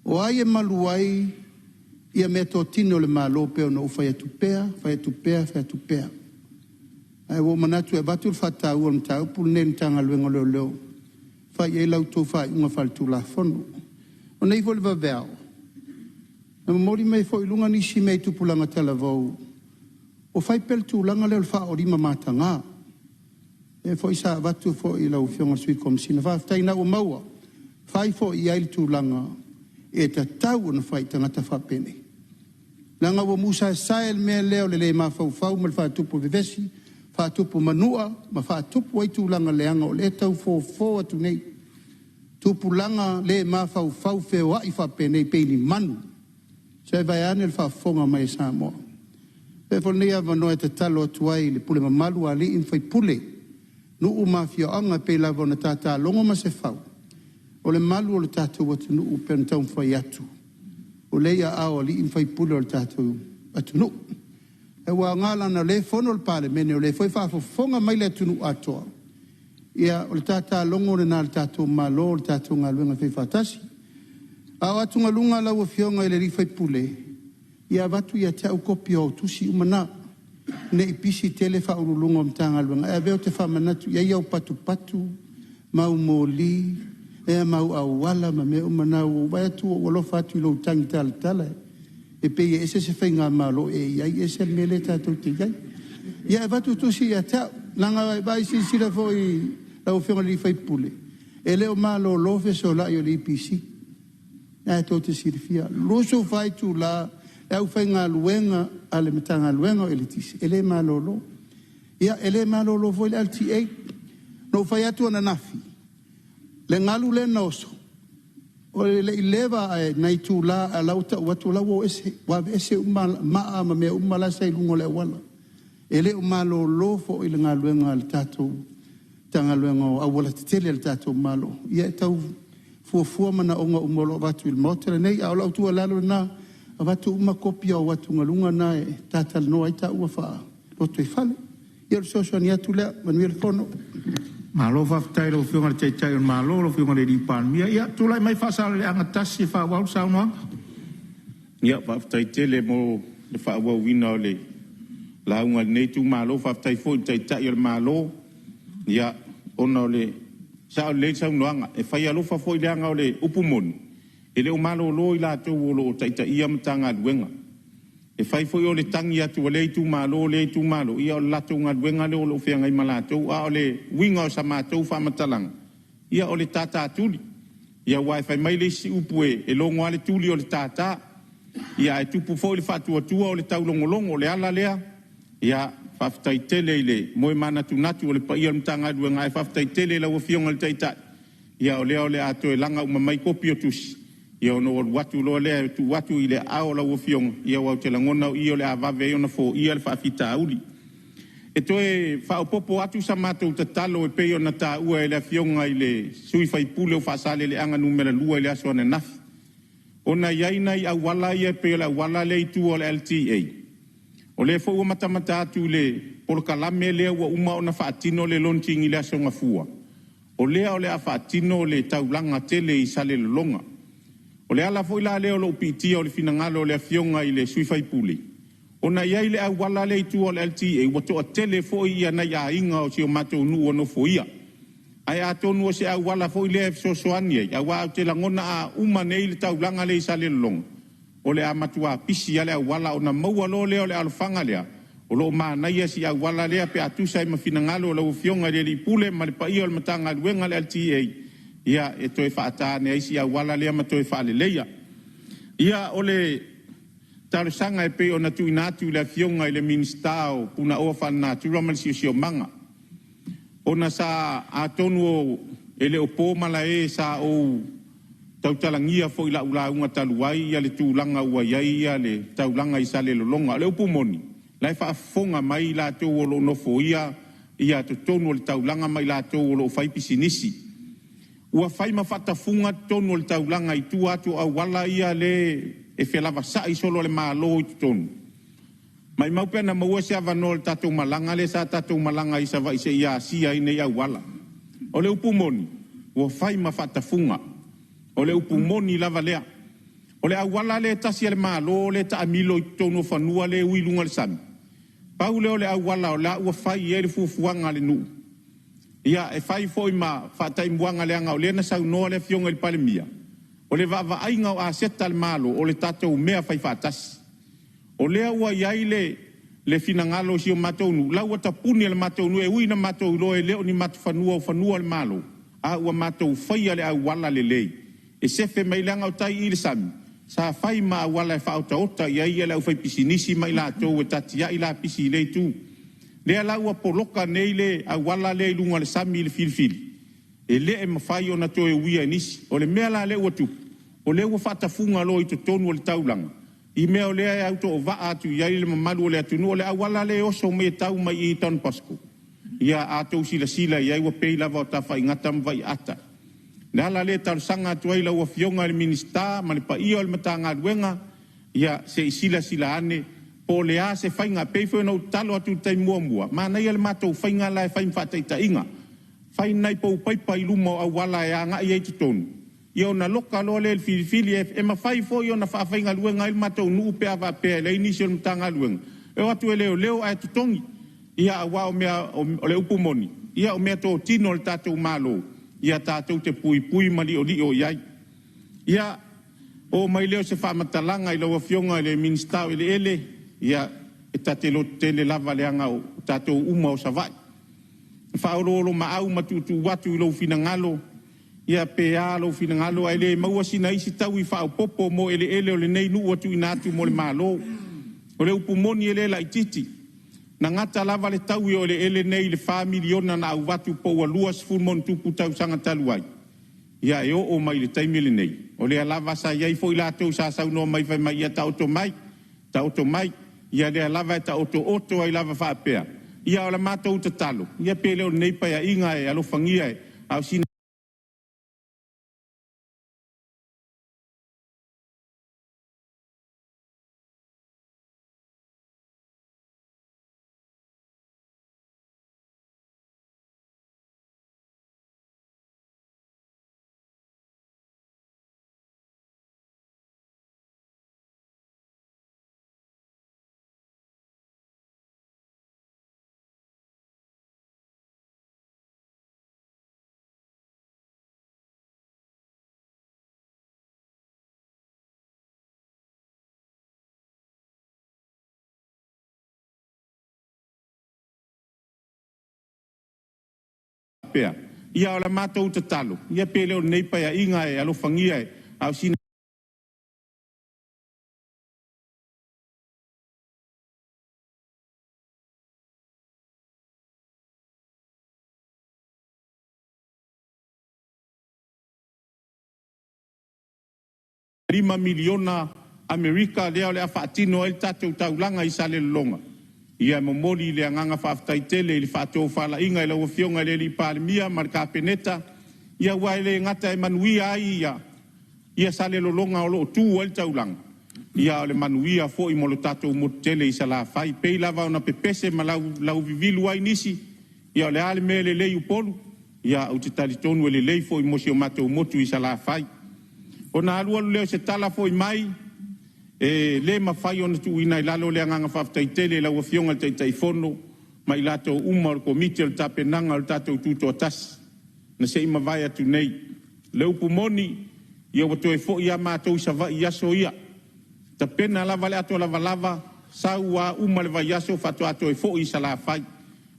O ai e malu ai ia meatotino a le Malo pei ona ou fai atu pea, fai atu pea, fai atu pea. Ae ua ou manatu e avatu le faataua o le mataupu lenei i le Matagaluega o Leoleo, fai i ai la outou faaiuga faaletulafono. O nei foi i le vaveao, na momoli mai foi i luga nisi mea i tupulaga talavou, ua fai pea le tulaga lea o le faaoo mataga. Lea foi sa avatu foi i lau Afioga i le Sui Komesina. Faafetai o lena ua maua, fai foi i ai le tulaga e tatau ona fai i tagata faapenei. Leaga ua musaesae le mea lea o le le mafaufau ma le faatupu vevesi, faatupu manua ma faatupu ai tulaga leaga o lea e tau fofo atu nei. Tupulaga le mafaufau feoai faapenei pei ni manu. Se vaeane le faafofoga mai a Samoa. Avea foi lenei avanoa e tatalo atu ai i le pule mamalu a alii ma faipule, nuu ma afioaga pei lava ona tata logo Masefau, o le malu o le tatou atunuu pei ona taumafai atu, o lea e i aao o alii ma faipule o le tatou atunuu. Ae ua aoga leaga o lea e fono le Palemene, o lea foi e faafofoga mai le atunuu atoa, ia o le tata logo lena a le tatou Malo, o le tatou galuega e faifaatasi. A o atugaluga lau Afioga i le sui usufono, ia avatu ia te au kopi o au tusi uma na, ne i pisi tele Ofisa Sili o Pulega o Matagaluega, ae avea ou te faamanatu i ai au patupatu ma au moli ma au auala ma mea uma na. Ua ou vaai atu ua ou alofa atu i lou tagi talatala, e pei e ese se faigamalo o e i ai ese le mea lea tatou te i ai. Ia e avatu tusi ia te au, leaga a silasila foi lau Afioga i le sui usufono, e le o malolo fesolai o le EPC, lena tou te silafia, 24 itula le aufaigaluega a le Matagaluega o Eletise e le malolo. Ia, e le malolo foi le LTA. Na ou fai atu ananafi, le galu lea na oso, e le i leva ae nai itula ae o la e ua tau atu o la e ua o ese, ua aveese uma maa ma mea uma la sa i luga o le auala. E le o malolo foi le galuega a le tatou Matagaluega o Aualatetele a le tatou Malo. Ia e tau fuafua manaoga uma o lo o avatu i le Maota lenei. A o lau tuualalo lena, avatu uma kopi o au atugaluga na e ta talanoa ai taua faa-lotoifale. Ia o le fesoasoani atu lea. Manuia le fono. Malo faafetai i lau Afioga i le Taitai o le Malo lau Afioga i le Palemia. Ia tulai mai Faasaleleaga 1 e faaauau le saunoaga. Ia faafetai tele mo le faaauauina o le lauga a lenei itumalo. Faafetai foi i le Taitai o le Malo, ia ona o le sao lelei le saunoaga. E fai alofa foi leaga o le upu moni, e le o malolo i latou o lo o taitaia Matagaluega. E fai foi o le tagi atu a lea itumalo lea itumalo, ia o le latou galuega lea o lo o feagai ma latou. A o le uiga o sa matou faamatalaga, ia o le tātātuli. Ia aua fai mai le isi upu e logo lava le tuli o le tātā. Ia ae tupu foi le faatuatua o le taulogologo. O le ala lea, ia faafetai tele i le moe manatunatu o le paia o le Matagaluega, ae faafetai tele i lau Afioga i le Taitai, ia o lea o le a toe laga uma mai kopi o tusi, ia ona ou alu atu loa lea e tuu atu i aao o lau Afioga, aua ou te lagona o i o le a vave ai ona foia le faafitauli. E toe faaopoopo atu sa matou tatalo e pei ona taua e le Afioga i le sui usufono o Faasaleleaga 2 i le aso ananafi, ona e i ai nai auala ia e pei o le auala lea i tua o le LTA, o lea foi ua matamata atu i le polokalame lea ua uma ona faatino le launching i le Aso Gafua, o lea o le a faatino le taulaga tele i Salelologa. O le ala foi la lea o lou piitia o le finagalo o le Afioga i le sui usufono, ona e i ai le auala lea i tua o le LTA, ua toatele foi nai aiga o si o matou nuu ua nofoia. Ae atonu o se auala foi lea e fesoasoani ai, aua ou te lagona a uma nei le taulaga lea i Salelologa, o le a matua pisi lava le auala ona maua loa lea o le alofaga lea, o lo o manaia si auala lea pe a tusa ai ma finagalo o lau Afioga i le Alii Pule ma le paia o le Matagaluega a le LTA, ia e toe faata ane ai si auala lea ma toe faaleleia. Ia, o le talosaga e pei ona tuuina atu i le Afioga i le Minisita o Punaoa Faalenatura ma le Siosiomaga, ona sa atonu e le o po malae sa ou tautalagia foi i lau lauga talu ai le tulaga ua i ai le taulaga i Salelologa. O le upu moni, la e faafofoga mai i latou o lo o nofoia totonu o le taulaga ma i latou o lo o fai pisinisi. Ua fai ma faatafuga totonu o le taulaga i tua atu o auala ia le e felavasai solo a le Malo i totonu. Maimau pe ana maua se avanoa o le tatou malaga lea sa tatou malaga ai i Savaii se i asia ai nei auala. O le upu moni, ua fai ma faatafuga. O le upu moni lava lea. O le auala lea e tasi a le Malo lea e taamilo i totonu o fanua lea e ui i luga o le sami, pau lea o le auala o la ua fai i ai le fuafuaga a le nuu. Ia, e fai foi ma faataimuaga leaga o lea na saunoa le Afioga i le Palemia, o le vaavaaiga o aseta a le Malo, o le tatou mea faifaatasi. O lea ua i ai le finagalo o si o matou nuu, la ua tapuni e le matou nuu, e ui ina matou iloa e le o ni matou fanua o fanua o le Malo, a ua matou faia le auala lelei e sefe mai leaga o tai i i le sami, sa fai ma auala e faaotaota i ai le aufaipisinisi ma i latou e tatiai lapisi i lea itu. Lea la ua poloka nei le auala lea i luga o le sami i le filifili, e le mafai ona toe uia e nisi. O le mea la lea ua tupu, o lea ua faatafuga loa i totonu o le taulaga, i mea o lea e autoovaa atu i ai le mamalu o le atunuu. O le auala lea e oso mai e tau mai i Don Bosco, ia a outou silasila i ai ua pei lava o Tafaigata ma Vaiaata. O le ala lea e talosaga atu ai i lau Afioga i le Minisita ma le paia o le Matagaluega, ia se i silasila ane po o le a se faiga. E pei foi ona ou tatalo atu i le taimi muamua, manaia le matou faiga la e fai ma faataitaiga, fai ni nai pou paipa i luma o auala e agai ai i totonu, ia ona loka loa lea i le filifili. E mafai foi ona faafaigaluega ai le matou nuu pe a faapea e leai nisi o le Matagaluega e o atu e leoleo ae totogi. Ia aua o mea o le upu moni, ia o meatotino a le tatou Malo, ia tatou te puipui ma liolio i ai. Ia, oo mai lea o se faamatalaga i lau Afioga i le Minisita o Eleele, ia e ta te lototele lava leaga o tatou uma o Savaii. E faaoloolomaau ma tuutuu atu i lou finagalo, ia pe a lou finagalo ae le maua sina isi taui faaopoopo mo eleele o lenei nuu ua tuuina atu mo le Malo. O le upu moni e le laitiiti. Na gata lava le taui o eleele nei i le $4 miliona na avatu po ua 20+ tausaga talu ai, ia e oo mai i le taimi lenei, o lea lava sa i ai foi latou sa saunoa mai fai mai, ia taoto mai, taoto mai, ia lea lava e taotooto ai lava faapea. Ia o le matou tatalo, ia pe le o lenei Paeaiga e alofagia e, a o sina faapea, ia o le matou tatalo, ia pe le o lenei Paeaiga e alofagia e, a o sina $5 miliona Amerika lea o le a faatino ai le tatou taulaga i Salelologa. Ia e momoli le agaga faafetai tele i le faatofalaiga i lau Afioga i le Palemia ma le Kapeneta, ia aua e le gata e manuia ai ia Salelologa o lo o tu ai le taulaga, ia a o le manuia foi mo le tatou motu tele i Salafai. E pei lava ona pepese ma lauvivilu ai nisi, ia o le a le mea e lelei i Upolu, ia ou te talitonu e lelei foi mo si o matou motu i Salafai. Ona alualu lea o se tala foi mai, e le mafai ona tuuina i lalo le agaga faafetai tele i lau Afioga i le Taitaifono ma i latou uma o le Komiti o le tapenaga o le tatou Tutoatasi na se i mavae atu nei. O le upu moni, ia ua toe foi lava matou i Savaii i aso ia. Tapena lava le ato lavalava, sau lava uma le vaiaso faatoa toe foi i Salafai.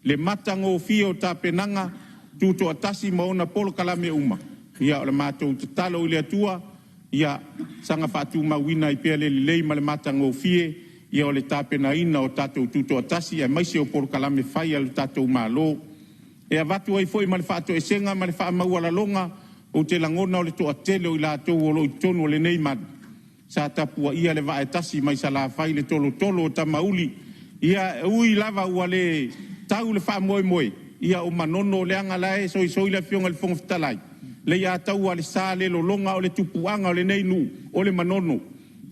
Le matagofie o tapenaga, Tutoatasi ma ona polokalame uma, ia o le matou tatalo i le Atua, ia saga faatumauina ai pea le lelei ma le matagofie ia o le tapenaina o tatou Tutoatasi aemaise o polokalame fai a le tatou Malo. E avatu ai foi ma le faatoesega ma le faamaualaloga Ou te lagona o le toatele o i latou o lo o i totonu o lenei malu, sa tapuaia le vaa e tasi mai Salafai, le tolotolo o Tamauli. Ia e ui lava ua le tau le faamoemoe, ia o Manono leaga la e soisoi le Afioga i le Fofoga Fetalai, Leiataua le sa le lologa o le tupuaga o lenei nuu o le Manono.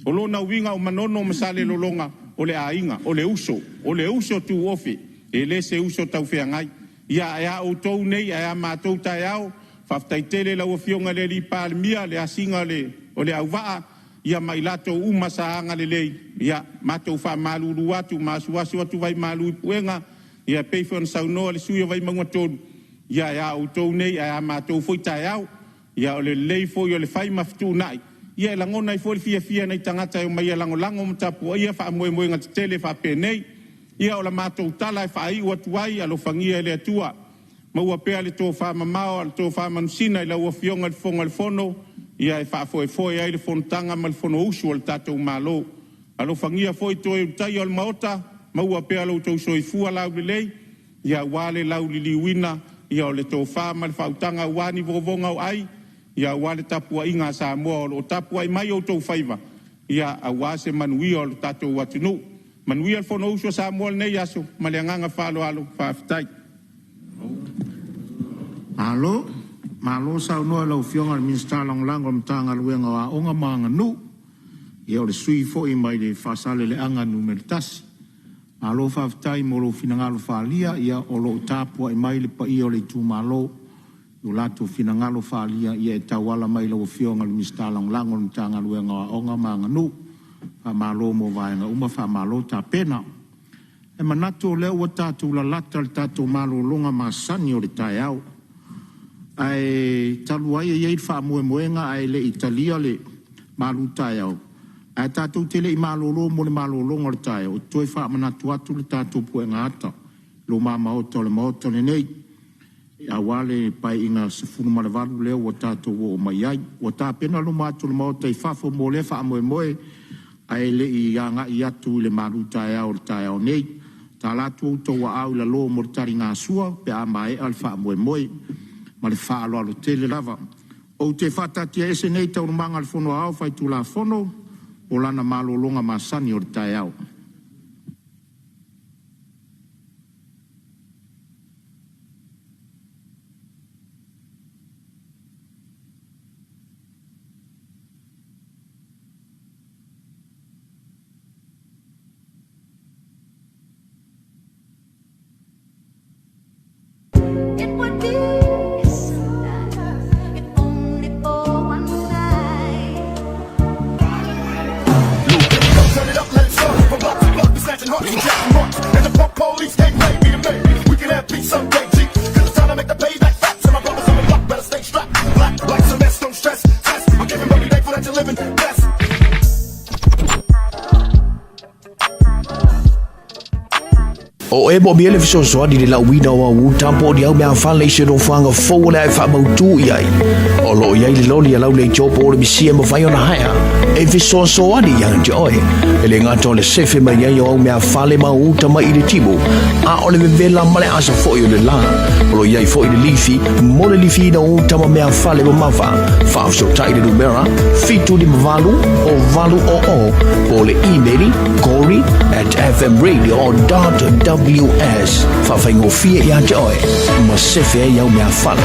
O lona uiga o Manono ma Salelologa o le aiga, o le uso, o le uso tuofe, e le se uso taufeagai. Ia ae a outou nei ae a matou taeao, faafetai tele i lau Afioga i le Palemia, le asiga o le auvaa ia ma i latou uma sa agalelei, ia matou faamalulu atu ma asuasu atu vaimalu i puega, ia e pei foi ona saunoa le sui usufono o Vaimauga 3, ia ae a outou nei ae a matou foi taeao. Ia o le lelei foi o le fai ma fetuunai, ia e lagona ai foi le fiafia e nai tagata e omai e lagolago ma tapuaia faamoemoega tetele faapenei. Ia o le matou tala e faaiu atu ai, alofagia e le Atua maua pea le tofamamao a o le tofa manusina i lau Afioga i le Fofoga o le Fono e faafoefoe ai le fonotaga ma le fonousu a le tatou Malo. Alofagia foi toe ulutaia o le Maota, maua pea lo outou soifua laulelei aua le lauliliuina o le tofa ma le faautaga aua ni vovoga o ai, aua le tapuaiga a Samoa o lo o tapuai mai outou faiva aua se manuia o le tatou atunuu. Manuia le Fonousu a Samoa i lenei aso ma le agaga faaaloalo. Faafetai. Malo, malo saunoa i lau Afioga i le Minisita Lagolago o le Matagaluega o Aoga ma Aganuu. Ia o le sui usufono foi mai le Faasaleleaga 1. Malo faafetai mo lou finagalo faaalia, ia o lo o tapuai mai le paia o le itumalo i o latou finagalo faaalia e tauala mai i lau Afioga i le Minisita Lagolago o le Matagaluega o Aoga ma Aganuu. Faamalo mo vaega uma, faamalo tapena. E manatu o lea ua tatou lalata i le tatou malologa masani o le taeao. Ae talu ai e i ai le faamoemoega ae le i talia le malutaeao, ae tatou te le i malolo mo le malologa o le taeao, ou te toe faamanatu atu le tatou puega ata i luma maota o le Maota lenei aua le Paeaiga 18 lea ua tatou oo mai ai. Ua tapena luma atu o le Maota i fafo mo lea faamoemoe, ae le i agai atu i le malutaeao i le taeao nei. Tala atu outou aao i lalo mo le taligasua pe a maea le faamoemoe. Ma le faaaloalo tele lava. Ou te faataatiaese nei Taualumaga a le Fono Aoao Faitulafono mo lana malologa masani o le taeao. It would be so nice if only for one night. Turn it up, let it start. From block to block, we snatching hearts and jacking hearts. And the punk police can't play me to me. We can have peace someday, G. 'Cause it's time to make the payback fat. So my brothers on the block better stay strapped. Black like some mess, don't stress. Test. I'm giving money thankful that you're living best. O e mo le fesoasoani le lauina o au uta po o ni au mea fale i se nofoaga fou o le a e faamautu i ai. O lo o i ai le loli a lau leitio po o le misi e mafai ona haea e fesoasoani ia te oe. E le gata o le sefe mai ai o au mea fale ma uta mai i le timu, a o le vevela ma le asa foi o le la. O lo o i ai foi le lifi mo le lifiina o uta ma mea fale mamafa. Faafesootai i le numera 758 o 800 po o le email corey@fmradio.ws. Faafaigofie ia te oe ma sefe ai au mea fale.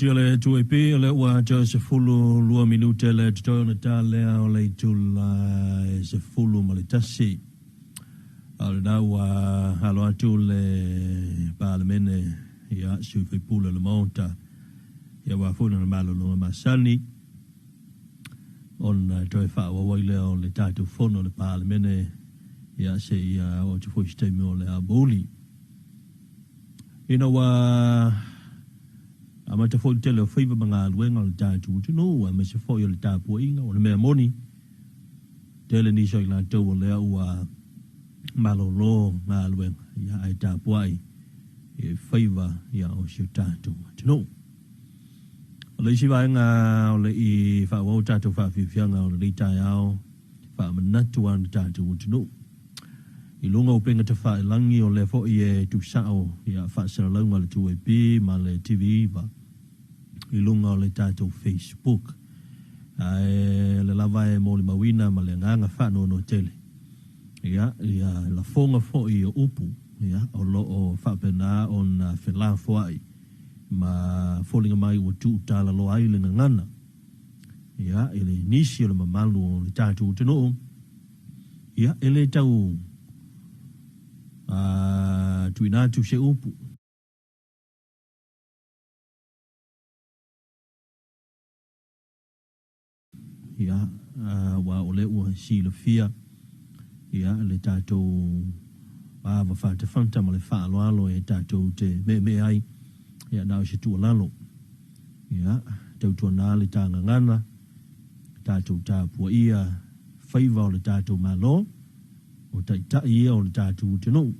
Lipoti a le 2AP, o lea ua toe 12 minute le totoe ona ta lea o le itula e 11. A o lena ua alo atu le Palemene, ia, sui usufono o le Maota, ia aua foi lana malologa masani, ona toe faaauau ai lea o le tatou fono a le Palemene, ia, seia oo atu foi i se taimi o le aoauli. Ina ua amata foi le tele o faiva ma galuega o le tatou atunuu aemaise foi o le tapuaiga, o le mea moni, tele nisi o i latou o lea ua malolo galuega, ia, ae tapuai i faiva, ia, o si o tatou atunuu. O le isi vaega o le i faaauau tatou faafiafiaga o lenei taeao, faamanatu lava le tatou atunuu i luga o upega tafailagi, o lea foi e tuusao ia faasalalauga a le 2AP ma le TV9 i luga o le tatou Facebook. Ae o le lava e molimauina ma le agaga faanoanoa tele ia ia lafoga foi o upu ia o lo o faapena ona felafoai ma foliga mai ua tuutalaloa ai le gagana ia i le nisi o le mamalu o le tatou atunuu, ia e le tau tuuina atu se upu. Ia aua o lea ua silafia ia le tatou ava fatafata ma le faaaloalo e tatou te meemee ai, ia na o se tuualalo. Ia, tautuana le ta gagana, tatou tapuaia faiva o le tatou Malo, o taitai ia o le tatou atunuu.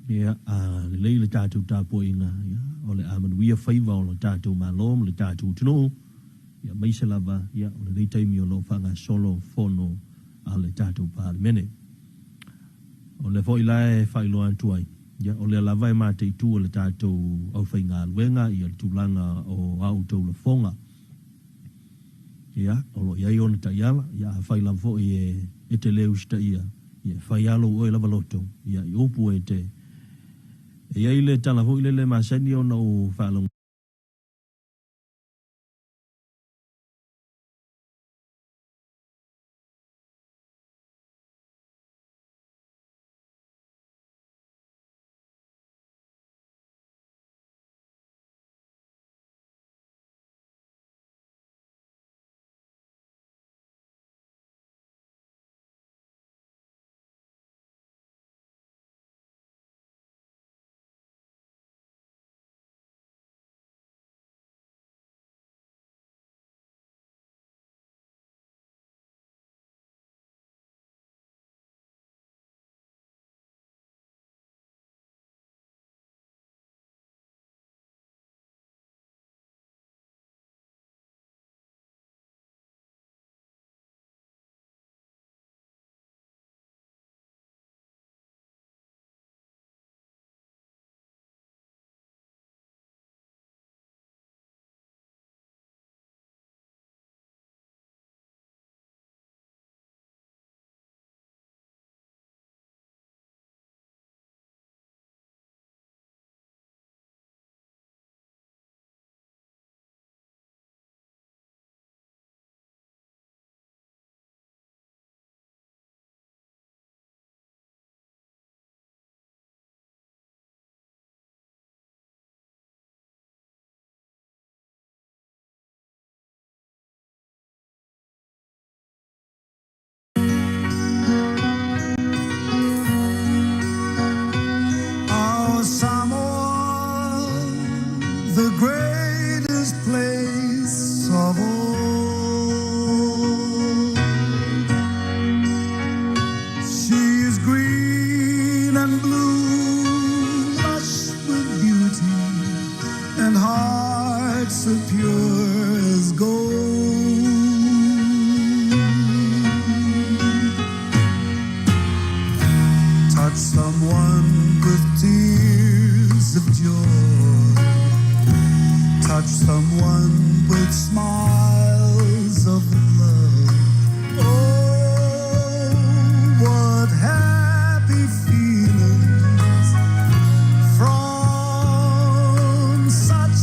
Ia, a lelei le tatou tapuaiga, ia, o le a manuia faiva o le tatou Malo ma le tatou atunuu, ia, aemaise lava, ia, o lenei taimi o lo o faagasolo fono a le tatou Palemene. O lea foi la e faailoa atu ai, ia, o lea lava e mataitu e le tatou aufaigaluega ia le tulaga o a outou lafoga. Ia, o lo o i ai ona taiala, ia afai lava foi e e te le usitaia, ia e fai lava lou oe lava loto, ia, i upu e te. E i ai le tala foi lele e masani ona ou faalogo. Oh, Samoa, the greatest place of all. She is green and blue, lush with beauty, and hearts so pure as gold. Touch someone with tears of joy. Touch someone with smiles of love. Oh, what happy feelings from such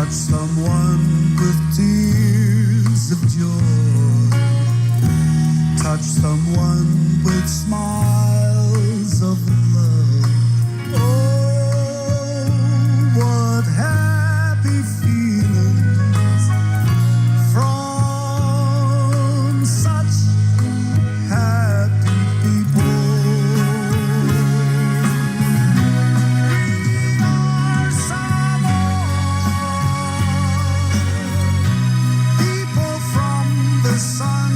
Touch someone with tears of joy. Touch someone with smiles of love. Oh, what happy feelings from such happy people. We are Samoa, people from the sun.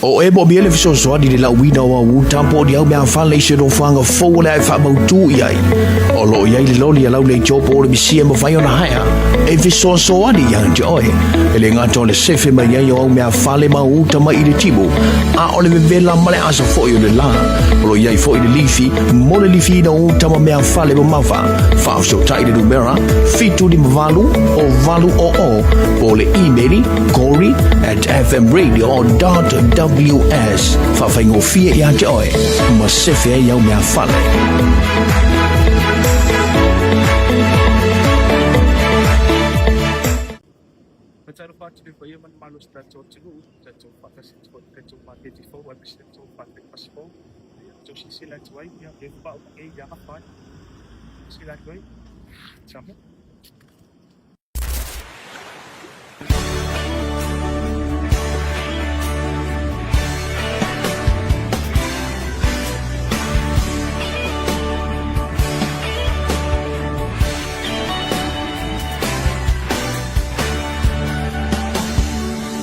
O e mo mea le fesoasoani le lauina o au uta po o ni au meafale i se nofoaga fou o le a e faamautu i ai. O lo o i ai le loli a lau leitio po o le misi e mafai ona haea e fesoasoani ia te oe. E le gata o le sefe mai ai o au meafale ma au uta mai i le timu, a o le vevela ma le asa foi o le la. O lo o i ai foi le lifi mo le lifiina o uta ma meafale mamafa. Faafesootai i le numera 758 o 800 po o le imeli corey@fmradio.ws. Faafaigofie ia te oe ma sefe ai au meafale. Faatalofa atu i le paia ma le mamalu o si tatou atunuu, tatou faatasi atu foi i le tatou maketi fou aemaise le tatou maketi fou. Ia, outou silasila atu ai, ia, lea faatoa uma nei ia afa ai. Silasila atu ai, Samoa.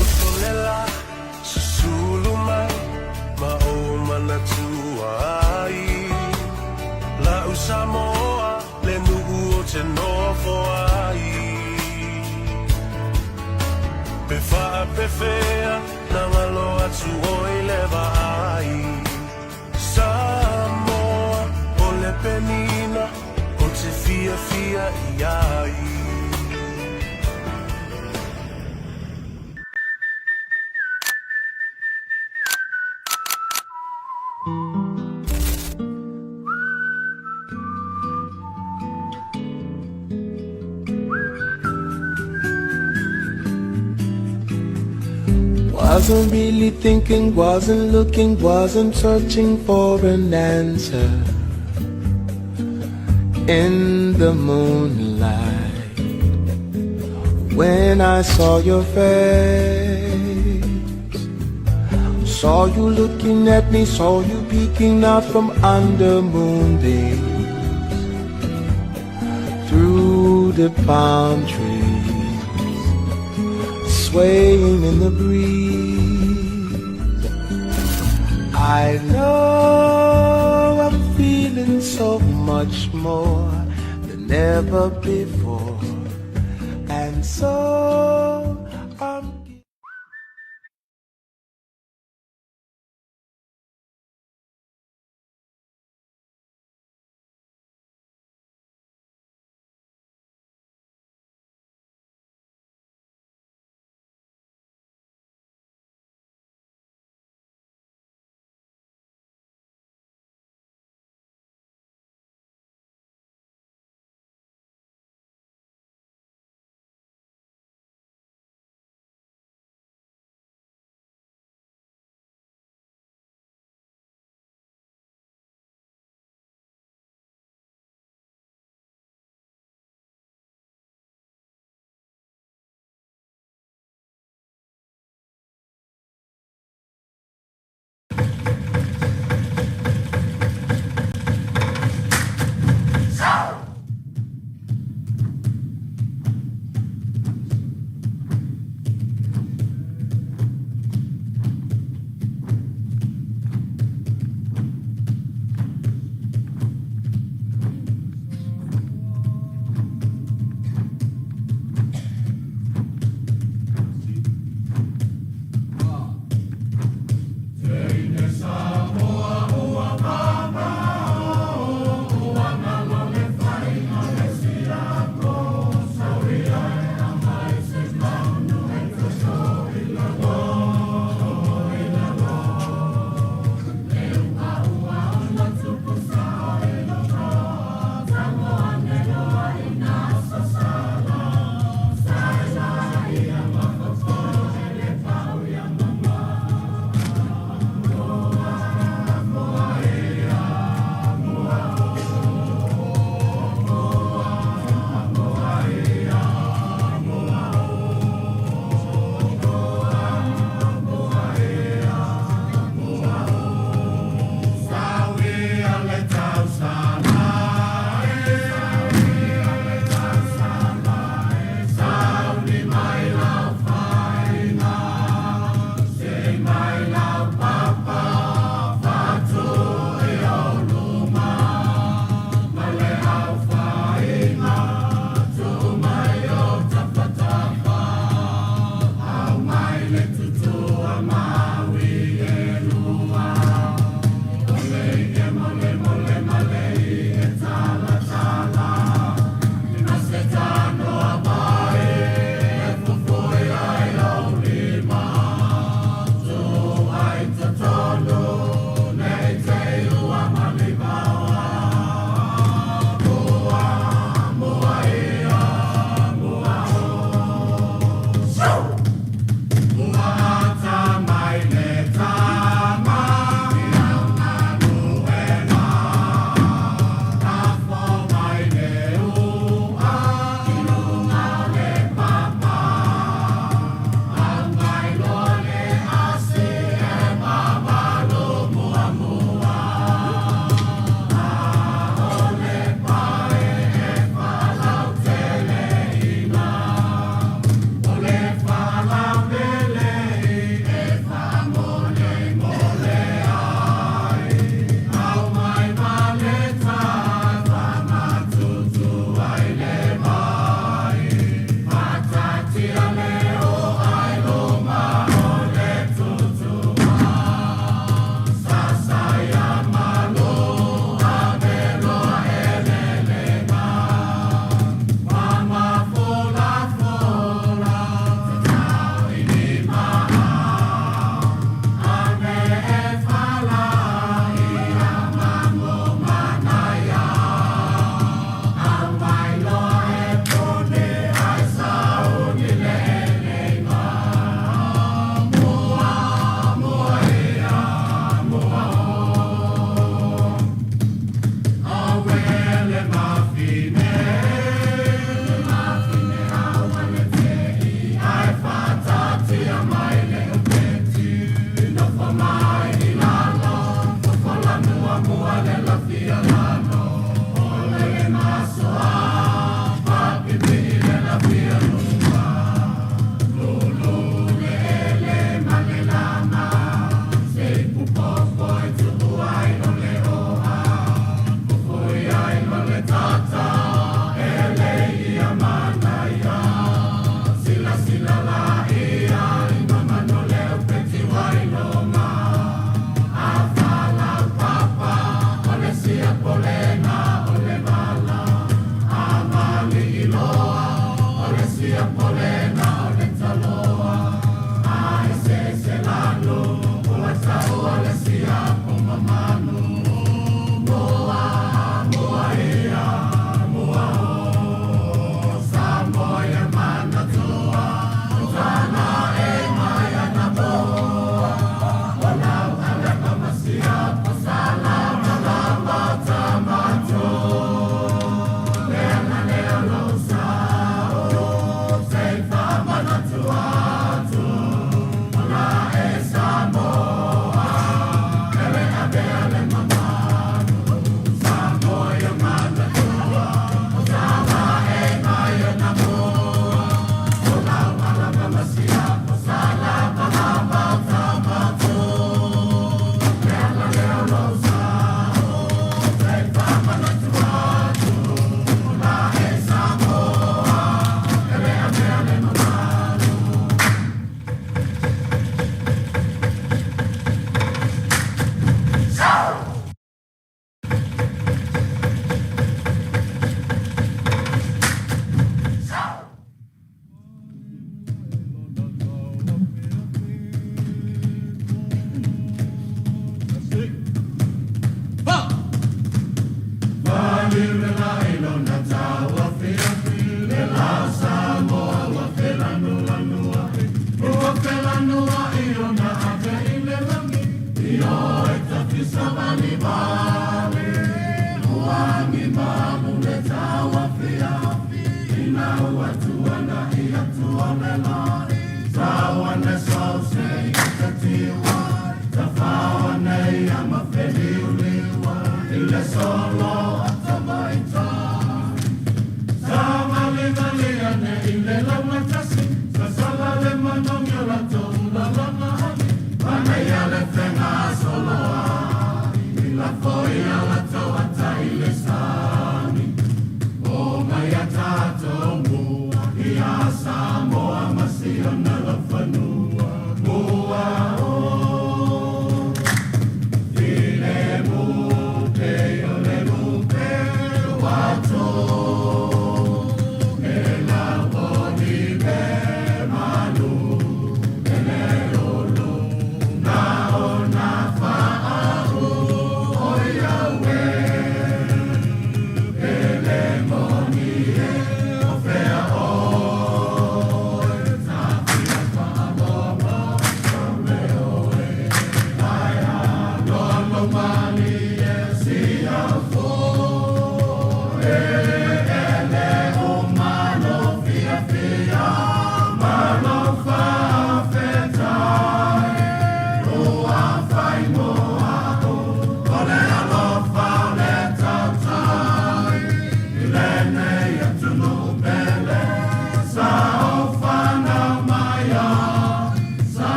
Utulela susulu mai ma ou manatua ai La'u Samoa le nuu o te nofo ai Pe faapefea na galo atu oi le vaai Samoa o le penina o te fiafia i ai. Wasn't really thinking, wasn't looking, wasn't searching for an answer. In the moonlight, when I saw your face, saw you looking at me, saw you peeking out from under moonbeams, through the palm trees, swaying in the breeze. I know I'm feeling so much more than ever before, and so I'm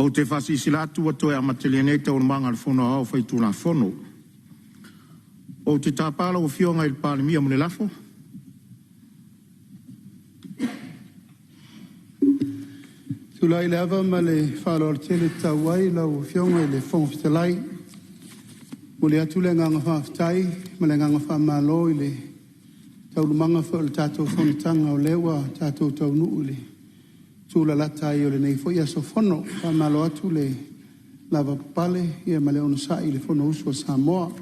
Ou te faasilasila atu ua toe amatalia nei Taualumaga a le Fono Aoao Faitulafono. Ou te tapa lau Afioga i le Palemia mo le lafo. Tulai le ava ma le faaaloalo tele e tatau ai lau Afioga i le Fofoga Fetalai. E momoli atu le agaga faafetai ma le agaga faamalo i le taualumaga foi o le tatou fonotaga o lea ua tatou taunuu i le tulalata ai o lenei foi aso Fono. Faamalo atu le lavapapale ma le onosai i le Fonousu a Samoa.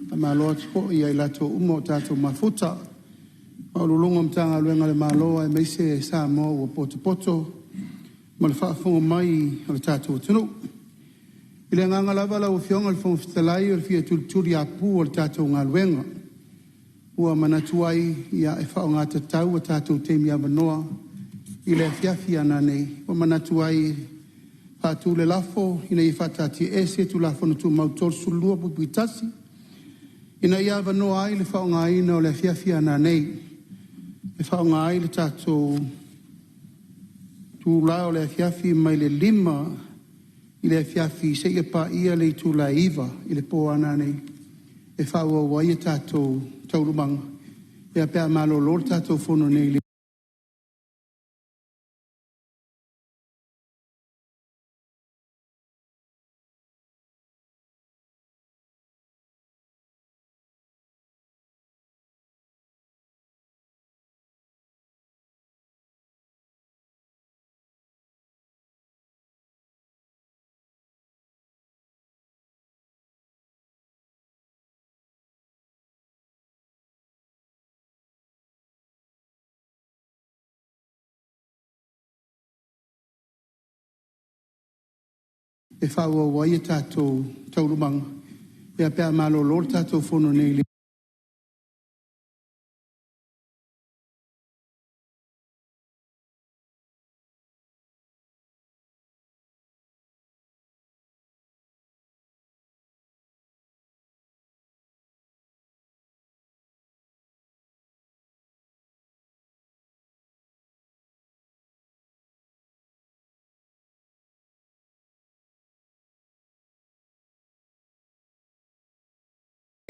Faamalo atu foi ia i latou uma ua tatou mafuta, Ofisa Sili o Pulega o Matagaluega a le Malo aemaise Samoa ua potopoto ma le faafofoga mai a le tatou atunuu. I le agaga lava lau Afioga i le Fofoga Fetalai o le fia tulituliapu o le tatou galuega, ua manatu ai e faaaoga tatau a tatou taimi avanoa i le afiafi a nanei. Ua manatu ai e faatu le lafo, Ina ia faataatiaese Tulafono Tumau 32(1) Ina ia avanoa ai le faaaogaina o le afiafi a nanei e faaaoga ai le tatou itula o le afiafi mai le 5:00 i le afiafi seia paia le itula e 9:00 i le po a nanei e faaauau ai a tatou taualumaga pe a malolo le tatou Fono nei i le e faaauau ai a tatou taualumaga pe a malolo le tatou Fono nei i le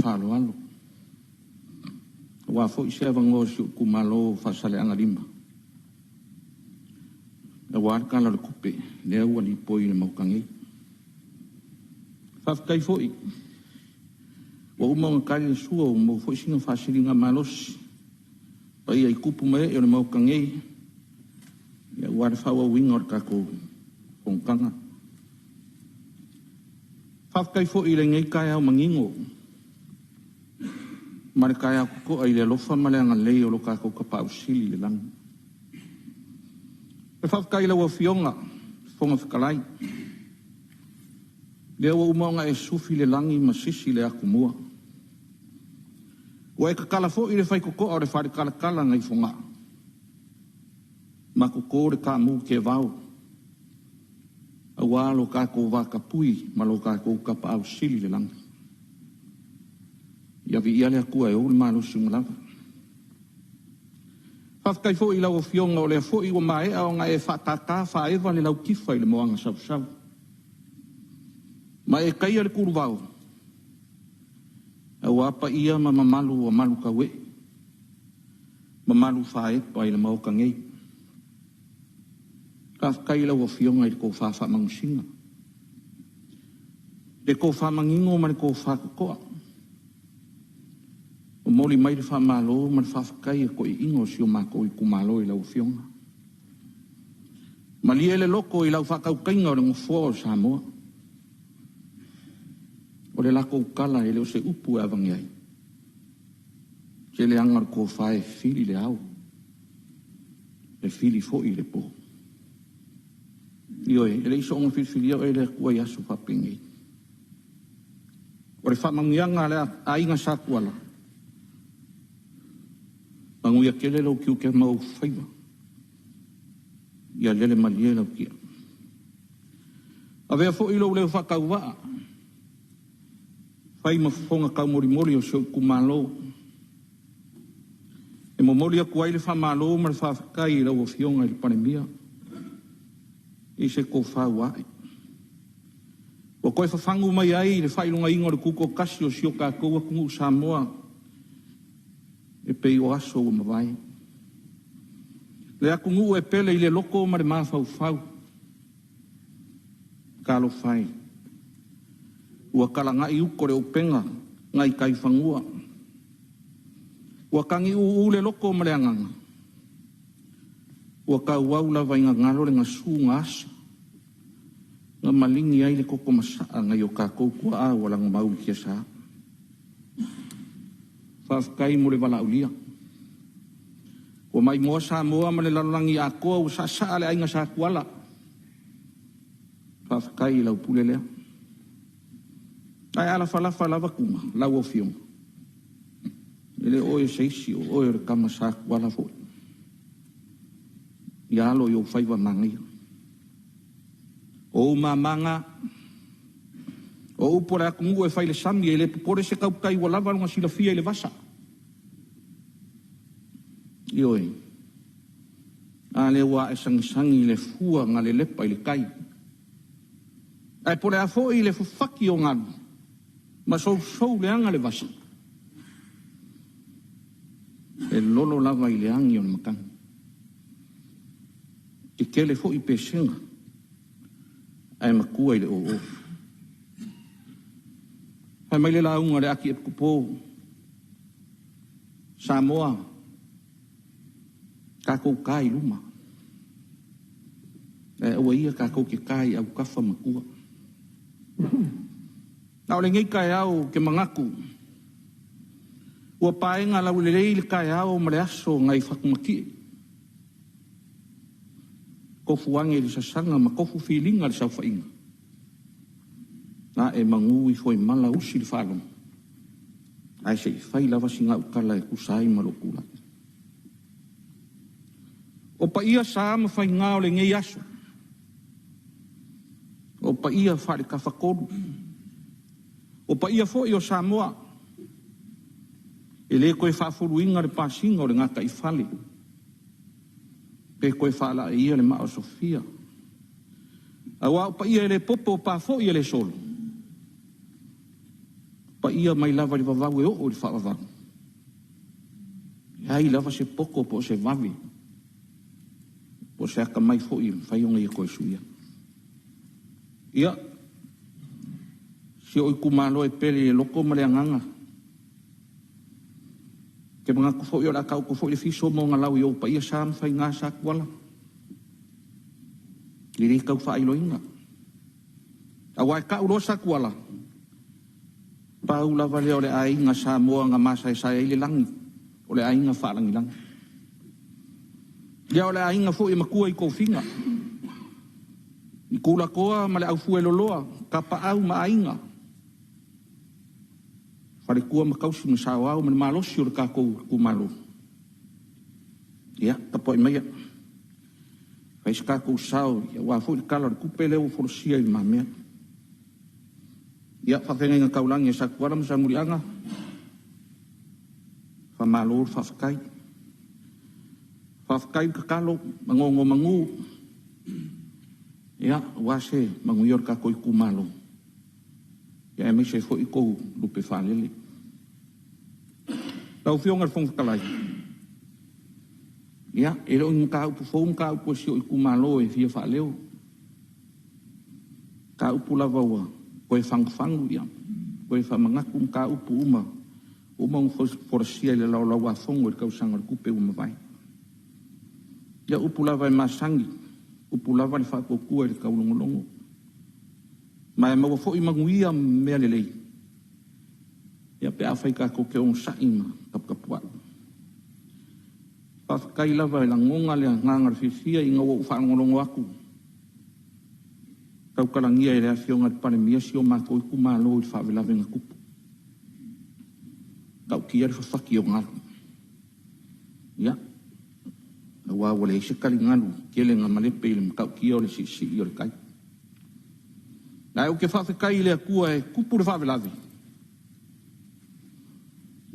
Faaaloalo. Aua foi se avanoa o si ou itumalo o Faasaleleaga 5, aua le Tala o le Tupe lea ua lipoi i le Maota nei. Faafetai foi ua uma ona tali le sua, ua maua foi sina faasiligamalosi i paia i tupu ma ee o le Maota nei, aua le faaauauina o le tatou fonotaga. Faafetai foi i lenei taeao manino ma le taeao totoa i le alofa ma le agalelei o lo tatou Tapaau Sili i le lagi. E faafetai i lau Afioga Fofoga Fetalai, lea ua uma ona e sufi le lagi ma sisi le atumua. Ua e tatala foi le faitotoa o le faletalatala nai Fogaa ma toto le taamu teevao aua lo tatou vatapui ma lo tatou Tapaau Sili i le lagi. Ia viia le Atua e ou le malosi uma lava. Faafetai foi i lau Afioga o lea foi ua maea ona e faatātā faaeva le lautifa i le moana sausau ma e taia le tuluvao aua paia ma mamalu ua malutauee, mamalu faaepa i le Maota nei. Faafetai i lau Afioga i le tofa faamanusina, le tofa manino ma le tofa totoa. Momoli mai le faamalo ma le faafetai a toeaiina o si o matou itumalo i lau Afioga. Malie le loto i lau faatautaiga o le Nofoa o Samoa. O le latou tala e le o se upu e aveane ai, se leaga o le tofa e fili le ao, e fili foi le po. Ioe, e le i soona filifilia oe e le Atua i aso faapenei. O le faamanuiaga a le aiga Sa Tuala, manuia tele lou tiute ma ou faiva, ia lele malie lau tia. Avea foi lou leo faatauvaa, fai ma fofoga taumolimoli o si ou itumalo, e momoli atu ai le faamalo ma le faafetai i lau Afioga i le Palemia i se tofa ua ae. Ua toe fafagu mai ai le faailogaina o le tutoatasi o si o tatou atunuu Samoa e pei o aso ua mavae. Le atunuu e pele i le loto ma le mafaufau. Talofa e, ua talana'i uta o le upega nai taifanua. Ua tagiuu le loto ma le agaga, ua tauau lava ina galo le gasu na asa, na maligi ai le toto masaa nai o tatou tuaa ua lagomau i tiasa. Faafetai mo le valaaulia. Ua maimoa Samoa ma le lalolagi atoa ua saasaa le aiga Sa Tuala. Faafetai i lau pule lea. Ae alafalafa lava Tuma, lau Afioga, e le o oe o se isi, o oe o le tama Sa Tuala foi. Ia alo i ou faiva manaia. O ou mamaga, O upu a le atunuu e fai i le sami, e le popole se tautai ua lava lona silafia i le vasa. Ioe. A lea ua ae sagisagi le fua na lelepa i le tai. Ae po o le a foi le fafati o galu ma sousou leaga le vasa, e lolo lava i le agi o le matagi. Tetele foi pesega ae matua i le oo. Fai mai le lauga a le Ati Epikopo, Samoa, tatou ta i luma, ae aua ia tatou te ta i autafa ma tua. A o lenei taeao ou te manatu ua paega laulelei le taeao ma le aso nai Fatumatie. Tofu ane i le sasaga ma tofu filiga le saofaiga. Ae manu ifo i mala usi le faalogo, ae se i fai lava sina au tala e tusa ai ma lou tulai. O paia sa ma faiga o lenei aso, o paia faale-tafatolu, o paia foi o Samoa, e le toe faafuluina le pasiga o le gataifale, pe toe faalaeia le maa o Sofia. Aua o paia e le popo, o pa foi e le solo, o paia mai lava i le vavau e oo i le faavavau. E leai lava se poto po o se vave po o se atamai foi e mafai ona ia toe suia. Ia, si ou itumalo e pele i le loto ma le agaga, ou te manatu foi o le a taoto foi le fiso ma ona lau i ou paia sa ma faiga sa Tuala. E le tau faailoina. Aua e tau loa Satuala, pau lava lea o le aiga Samoa na masaesae ai le lagi, o le aiga faalagilagi. Ia o le aiga foi e matua i tofiga, i Tulatoa ma le aufueloloa, Tapaau ma Aiga, Faletua ma Tausi ma Saoao ma le malosi o le tatou itumalo. Ia, tapuai maia. Fai se tatou sao aua foi le Tala o le Tupe lea ua folasia i lumamea. Ia, faafeagaiga taulagi a Satuala ma Salemuliaga, faamalo le faafetai. Faafetai le tatalo ma nonomanu, ia, aua se manuia o le tatou itumalo, ia aemaise ai foi tou lupe faalele. Lau Afioga i le Fofoga Fetalai, Ia, e le o ni mataupu fou mataupu a si ou itumalo e fia faaleo. Mataupu lava ua toe fagufagu, ia, toe faamanatu mataupu uma ua uma ona folasia i le Laulau-a-Fono i le tausaga o le tupe ua mavae. Ia, upu lava e masani, upu lava le faatuatua i le taulogologo. Ma e maua foi manuia ma mea lelei, ia, pe afai tatou te onosai ma taputapuai. Faafetai lava e lagona le agaga o le fiafia ina ua ou faalogologo atu tautalagia e le Afioga i le Palemia si o matou itumalo i le faalavelave na tupu. Tautia le fafati o galu. Ia, aua ua leai se taligalu tele na malepe i le matautia o le siisii o le tai. Ae ou te faafetai i le Atua e tupu le faalavelave.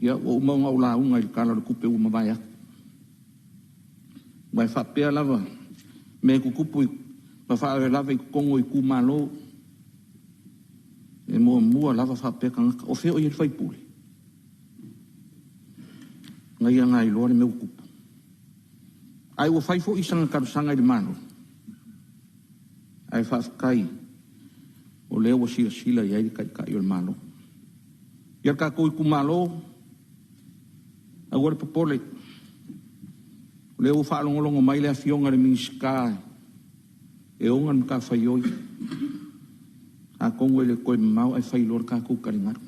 Ia, ua uma ona ou lauga i le Tala o le Tupe ua mavae atu. Aua e faapea lava mea e tutupu ma faalavelave i totonu o itumalo, e muamua lava faapea tagata, o fea o i ai le sui usufono? Na ia na iloa le mea ua tupu. Ae ua fai foi sana talosaga i le Malo, ae faafetai o lea ua silasila i ai le Taitai o le Malo. Ia le tatou itumalo, aua le popole, o lea ua faalogologo mai le Afioga i le Minisita e ona le matafaioi, atonu e le toe mamao ae fai loa le tatou taligalu.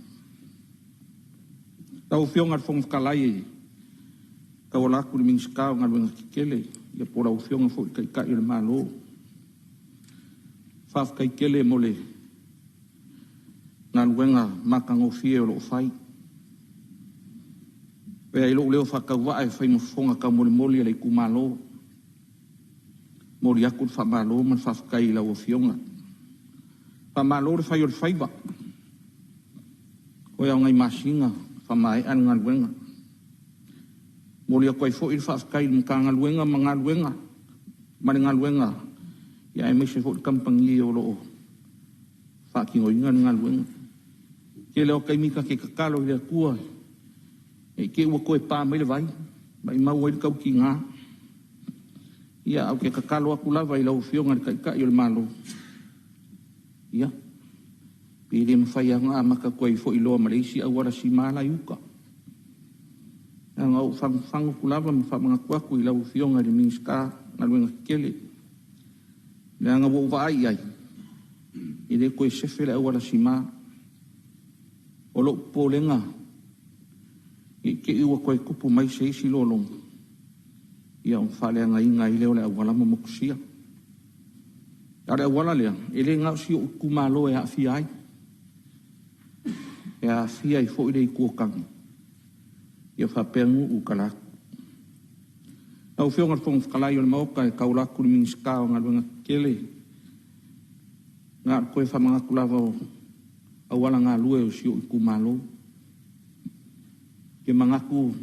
Lau Afioga i le Fofoga Fetalai, e tauala atu i le Minisita o Galuega Tetele, ia po o lau Afioga foi i le Taitai o le Malo, faafetai tele mo le galuega matagofie o lo o fai. Avea ai lou leo faatauvaa e fai ma fofoga taumolimoli a le itumalo, momoli atu le faamalo ma le faafetai i lau Afioga. Faamalo le fai o le faiva. Toe o nai masina faamaea le galuega. Momoli atu ai foi le faafetai i le Matagaluega ma galuega ma le galuega aemaise foi le kamupani o lo o faatinoina le galuega. Tele o taimi ta te tatalo i le Atua ne i te i ua toe pa mai le vai, maumau ai le tautiga. Ia ae ou te tatalo atu lava i lau Afioga i le Taitai o le Malo, ia, pe le mafai lava ona amata atu ai foi loa ma le isi auala sima la e i uta. Na ona ou fagufagu atu lava ma faamanatu atu i lau Afioga i le Minisita o Galuega Tetele, leaga ua ou vaai i ai, e le toe sefe le auala sima. O lou popolega, ne i te i ua toe tupu mai se isi lologa, ia ona faaleagaina ai lea o le auala ma motusia. A o le auala lea, e le na o si ou itumalo e aafia ai, e aafia ai foi le Itu o Tane, ia faapea nuu i tala atu. Lau Afioga i le Fofoga Fetalai o le Maota e tauala atu i le Minisita o Galuega Tetele, na ona toe faamanatu lava o auala galue o si ou itumalo. Ou te manatu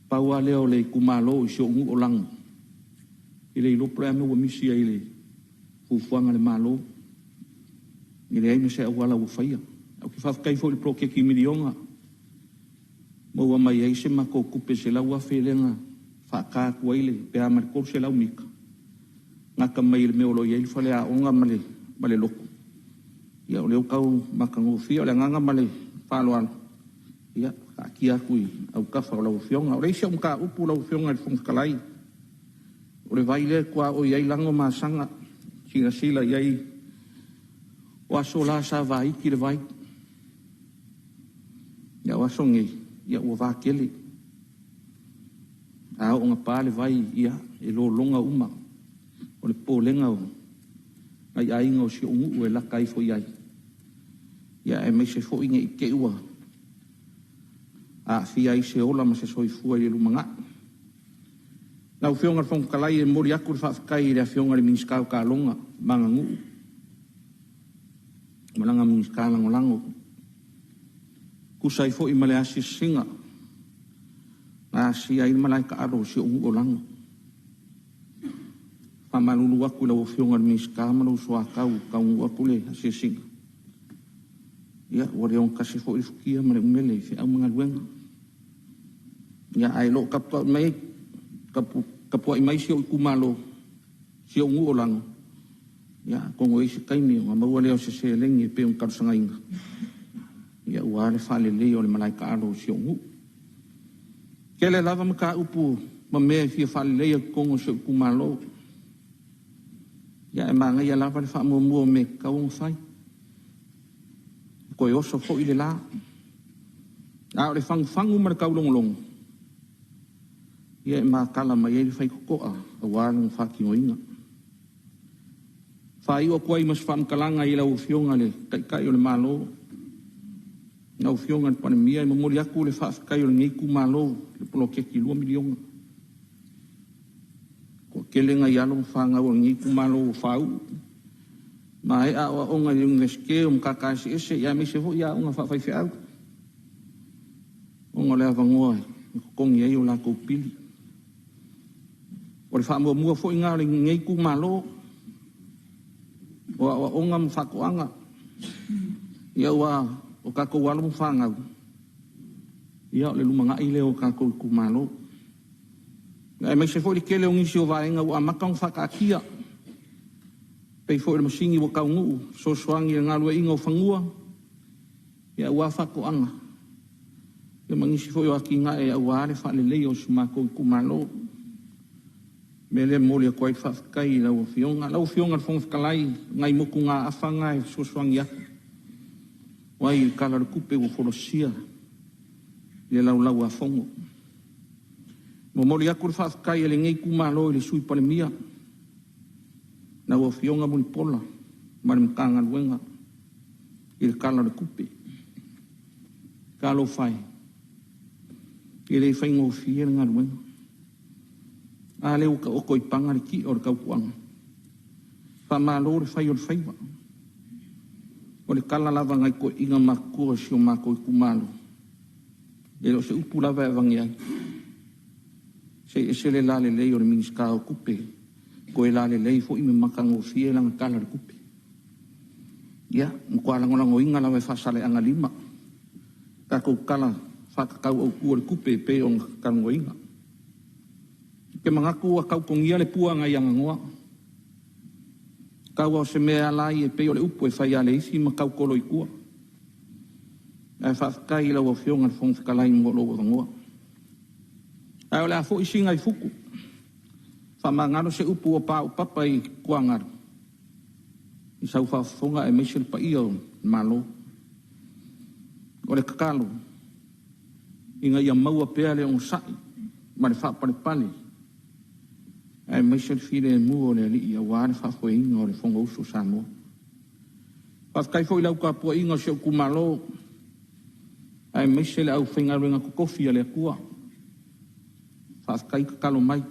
pau lava lea o le itumalo i si ou nuu o Lago, e le iloa po o le a le mea ua misi ai i le fuafuaga a le Malo, e leai ma se auala ua faia. Ae ou te faafetai foi i le poloketi miliona, maua mai ai se matou tupe e $100,000 lea na faata atu ai pe a ma le 300 mita, gata mai i le mea o lo o i ai le faleaoga ma le lotu. Ia o lea ua tau matagofie. O le agaga ma le faaaloalo, ia taatia atu i autafa o lau Afioga. O le isi au mataupu lau Afioga i le Fofoga Fetalai, o le vai lea e tuaoi ai Lago ma Asaga. Silasila i ai, o aso la sa vaiti le vai, a o aso nei, ia ua vatele. A oo ina pa le vai, ia, e lologa uma. O le popolega o nai aiga o si ou nuu e lata ifo i ai, ia aemaise foi ne i te i ua aafia ai se ola ma se soifua i le lumanai. Lau Afioga i le Fofoga Fetalai, e momoli atu le faafetai i le Afioga i le Minisita o Taaloga ma Aganuu ma lana Minisita Lagolago, e tusa ai foi ma le asiasiga na asia ai le malae taalo o si ou nuu o Lago. Faamalulu atu i lau Afioga i le Minisita ma lou soatau ua taunuu atu le asiasiga, ia ua le ogatasi foi le futia ma le umele i feau ma galuega. Ia ae o lo o tapuai mai si ou itumalo, si ou nuu o Lago, ia atonu e i ai se taimi ona maua lea o se seleni e pei ona talosagaina, ia aua le faaleleia o le malae taalo o si ou nuu. Tele lava mataupu ma mea e fia faaleleia i totonu o si ou itumalo, ia ae manaia lava le faamuamua o mea e tatau ona fai. E toe oso foi le la. A o le fagufagu ma le taulogologo, ia e matala mai ai le faitotoa aua lona faatinoina. Faaiu atu ai ma se faamatalaga i lau Afioga i le Taitai o le Malo, lau Afioga i le Palemia, e momoli atu le faafetai o lenei itumalo i le poloketi $2 miliona. Toatele nai alo ma fanau a lenei itumalo ua faauu, maea aoaoga i le Iunivesite o Matata Eseese aemaise foi aoga faafaifeau, ona o le avanoa e totogi ai o latou pili. O le faamuamua foi lena a lenei itumalo, o aoaoga ma faatoaga. Ia ua o tatou alo ma fanau, ia o le lumanai lea o tatou itumalo. Aemaise foi le tele o nisi o vaega ua amata ona faataatia, pei foi o le masini ua taunuu e fesoasoani i le galueaiina o fanua, ia aua faatoaga, ia ma nisi foi o atinae aua le faaleleia o si o matou itumalo. O le mea lea e momoli atu ai le faafetai i lau Afioga. Lau Afioga i le Fofoga Fetalai, o nai motugaafa na e fesoasoani atu ai i le Tala o le Tupe ua folasia i le Laulau-a-Fono. Momoli atu le faafetai a lenei itumalo i le Sui Palemia, lau Afioga Mulipola ma le Matagaluega i le Tala o le Tupe. Talofa e, e le faigofie le galuega. A lea ua taoto i paga le ti'a o le tautuaga. Faamalo le fai o le faiva. O le tala lava a nai toeaiina matutua o si o matou itumalo, e le o se upu lava e aveane ai, se i ese le lalelei o le Minisita o Tupe, toe lalelei foi ma matagofie lana Tala o le Tupe. Ia, matua lagolagoina lava e Faasaleleaga 5 tatou Tala Faatatau Autu o le Tupe e pei ona talanoaina. Ou te manatu ua tau togia le pua nai Aganoa, tau lava o se mea e ala ai e pei o le upu e fai lava a le isi ma tautolo i tua. Ae faafetai i lau Afioga i le Fofoga Fetalai mo lou avanoa. Ae o le a foi Sina i futu, faamagalo se upu ua paopapa i tuagalu i sau faafofoga aemaise le paia o le Malo. O le tatalo, ina ia maua pea le onosai ma le faapalepale aemaise le filemu o le Alii aua le faafoeina o le Fonousu a Samoa. Faafetai foi i lau tapuaiga o si ou itumalo aemaise le aufaigaluega totofi a le Atua. Faafetai tatalo mai,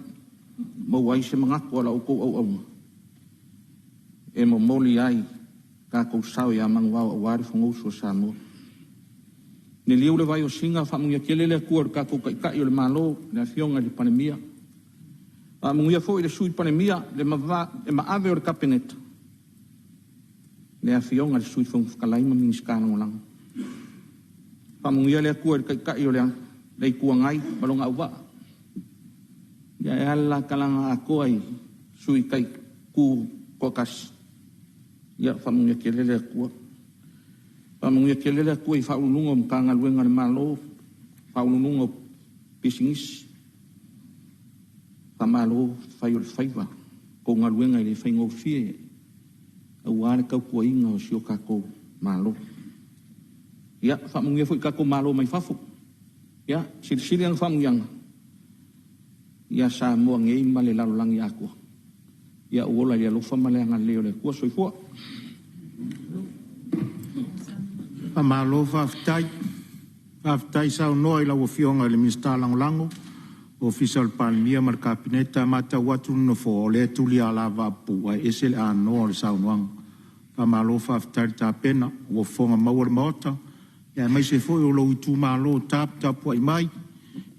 maua ai se manatu o la outou auauna e momoli ai tatou sao ia manuvao aua le Fonousu a Samoa. Liliu le vai o Sina, faamanuia tele le Atua i le tatou Taitai o le Malo, le Afioga i le Palemia. Faamanuia foi i le Sui Palemia, le maave o le Kapeneta, le Afioga i le Sui Fofoga Fetalai ma Minisita Lagolago. Faamanuia le Atua i le Taitai o le Itu Agai ma lona auvaa, ae a le la talaga atoa i Sui Tutoatasi, ia faamanuia tele le Atua. Faamanuia tele le Atua i Ofisa Sili o Pulega o Matagaluega a le Malo, Faauluuluga o Pisinisi, faamalo fai o le faiva. La outou galuega e le faigofie aua le tautuaina o si o tatou Malo. Ia faamanuia foi i tatou malo mai fafo, ia silisili ana faamanuiaga ia Samoa nei ma le lalolagi atoa. Ia ou ola i le alofa ma le agalelei o le Atua. Soifua. Faamalo faafetai. Faafetai saunoa i lau Afioga i le Minisita Lagolago, Ofisa o le Palemia ma le Kapeneta. E matau atu le Nofoa o lea e tuli lava lava ae ese le anoa o le saunoaga. Faamalo faafetai le tapena, ua fofoga maua le Maota aemaise foi o lou itumalo taputapuai mai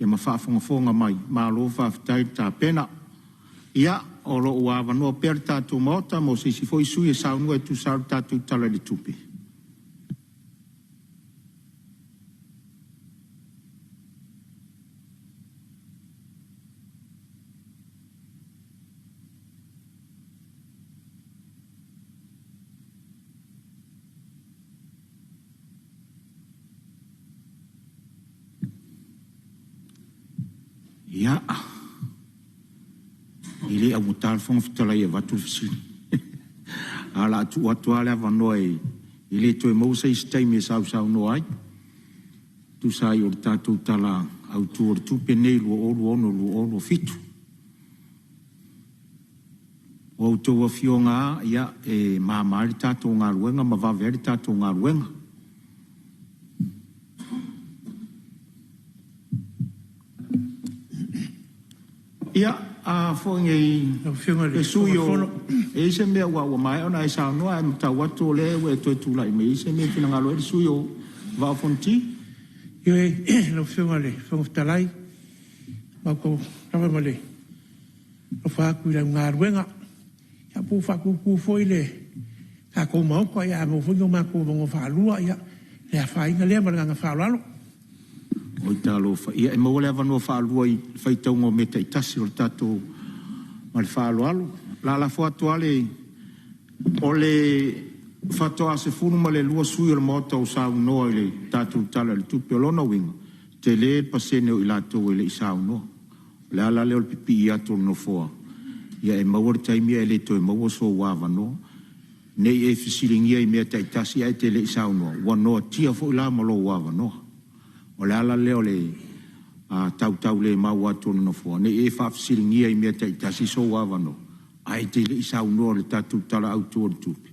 ma faafogafoga mai, malo faafetai le tapena. Ia o lo o avanoa pea le tatou Maota mo se isi foi sui usufono e saunoa e tusa ai o le tatou Tala i le Tupe. Ia, e le augata le Fofoga Fetalai e avatu le fesili, ae o le a tuu atu lava le avanoa e le toe maua se isi taimi e sausaunoa ai e tusa ai o le tatou Tala Autu o le Tupe lenei 2026/2027. O a outou afioga lava, ia e mama ai le tatou galuega ma vave ai le tatou galuega. Ia, a foi nei le le sui Fono. O e i ai se mea ua maea ona e saunoa ae matau atu o lea ua e toe tulai mai. E i ai se mea e finagalo ai le sui usufono o Vaa o Fonoti? Ioe, lau Afioga i le Fofoga Fetalai, matou lava ma le alofa atu i lau galuega. Ia po ua faatutu foi le tatou Maota, a maua foi ni o matou avanoa faalua, ia le afaina lea. Ma le agaga faaaloalo. Oi talofa, ia e maua le avanoa faalua i le faitauga o mea taitasi o le tatou... Ma le faaaloalo. O le a lafo atu lava le... O le faatoa 12 sui usufono o le Maota ua saunoa i le tatou Tala o le Tupe. O lona uiga, e tele le pasene o i latou e le i saunoa. O le ala lea o le pipii atu o le Nofoa, ia e maua le taimi ae le toe maua sou avanoa. Ne i e fesiligia i mea taitasi ae te le i saunoa, ua noatia foi la ma lou avanoa. O le ala lea o le tautaulemau atu o le Nofoa, ne i e faafesiligia i mea taitasi sou avanoa ae te le i saunoa i le tatou Tala Autu o le Tupe.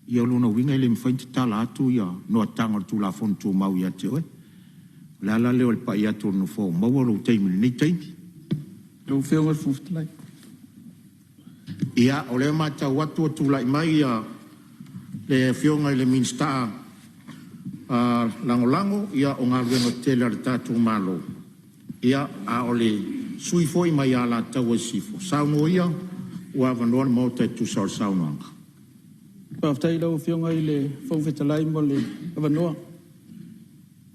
Ia o lona uiga e le mafai ona tatala atu noataga o le Tulafono Tumau ia te oe. O le ala lea o le pai atu o le Nofoa ua maua lou taimi i lenei taimi. Lau Afioga i le Fofoga Fetalai. Ia, o lea e matau atu ua tulai mai le Afioga i le Minisita Lagolago o Galuega Tetele a le tatou Malo, a o le sui usufono foi mai Alataua Sisifo. Saunoa ia ua avanoa le Maota e tusa o le saunoaga. Faafetai i lau Afioga i le Fofoga Fetalai mo le avanoa. E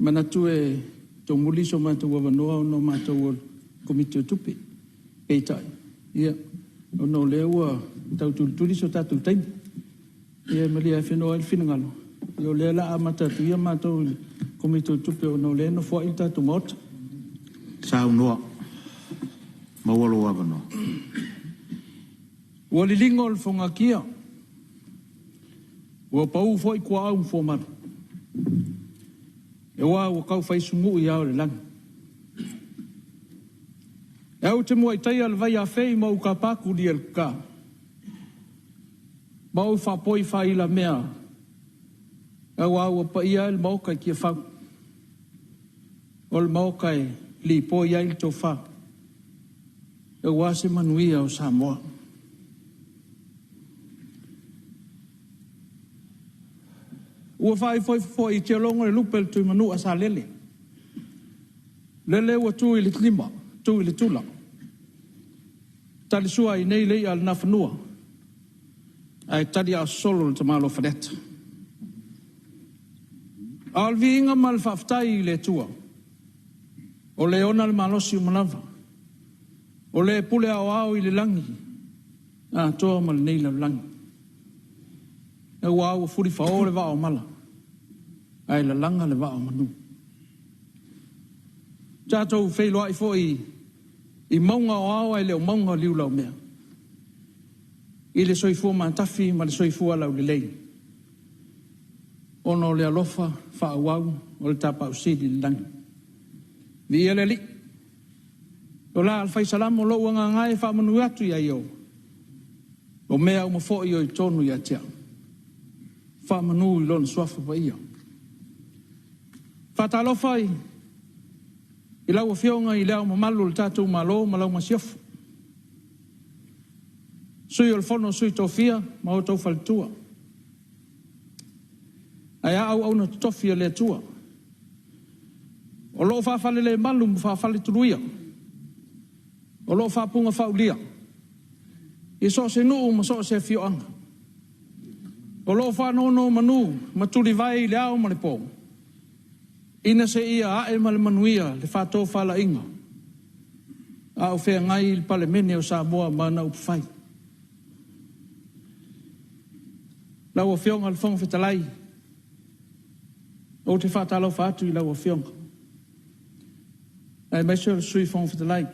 manatu e tomuli so matou avanoa ona o matou o le Komiti o Tupe. Peitai, ia, ona o lea ua tau tulituli so tatou taimi, ia malie afenoa ai le finagalo, ia o lea o le a amata atu ia matou i le Komiti o Tupe ona o lea e nofoai le tatou Maota. Saunoa, maua lou avanoa. Ua liligo le fogatia, ua pau foi tuaau ma fuamalu, aua ua tau fai sumui ao o le lagi. E au te muai taia le vai afei ma ou tapa tulia i le tata, ma ou faapoi faailamea, aua ua paia ai le Maota i Tiafau, o le Maota e lipoi ai le tofa, aua se manuia o Samoa. Ua faaifoifo foi i Tialogo le lupe a le Tuimanua Salele, lele ua tu i le lima, tu i le tula, talisua ai nei le i'a a le Nafanua, ae tali aososolo le tamaloa Faleata. A o le viiga ma le faafetai i le Atua, o le ona le malosi uma lava, o le pule aoao i le lagi atoa ma lenei lalolagi. Aua ua fulifao le vaa o mala, ae lalaga le vaa o manu. Tatou feiloai foi i mauga o ao ae le o mauga o liulaumea, i le soifua matafi ma le soifua laulelei, ona o le alofa faaauau o le Tapaau Sili i le lagi. Viia le Alii. O la a le fai Salamo, lou agaga e faamanu atu ia Ioe, o mea uma foi o i totonu ia te au. Faamanu i lona suafa paia. Faatalofa i lau Afioga i Le Ao Mamalu o le tatou Malo ma lau Masiofo, Sui o le Fono a Sui Tofia ma outou faletua, ae a auauna totofi a le Atua o lo o faafalelemalu ma faafaletuluia, o lo o faapugafaulia i so o se nuu ma so o se afioaga, o lo o faanonomanu ma tulivae i le ao ma le po, ina se ia ae ma le manuia le faatofalaiga a o feagai le Palemene o Samoa ma ana upufai. Lau Afioga i le Fofoga Fetalai, ou te faatalofa atu i lau Afioga, aemaise o le Sui Fofoga Fetalai.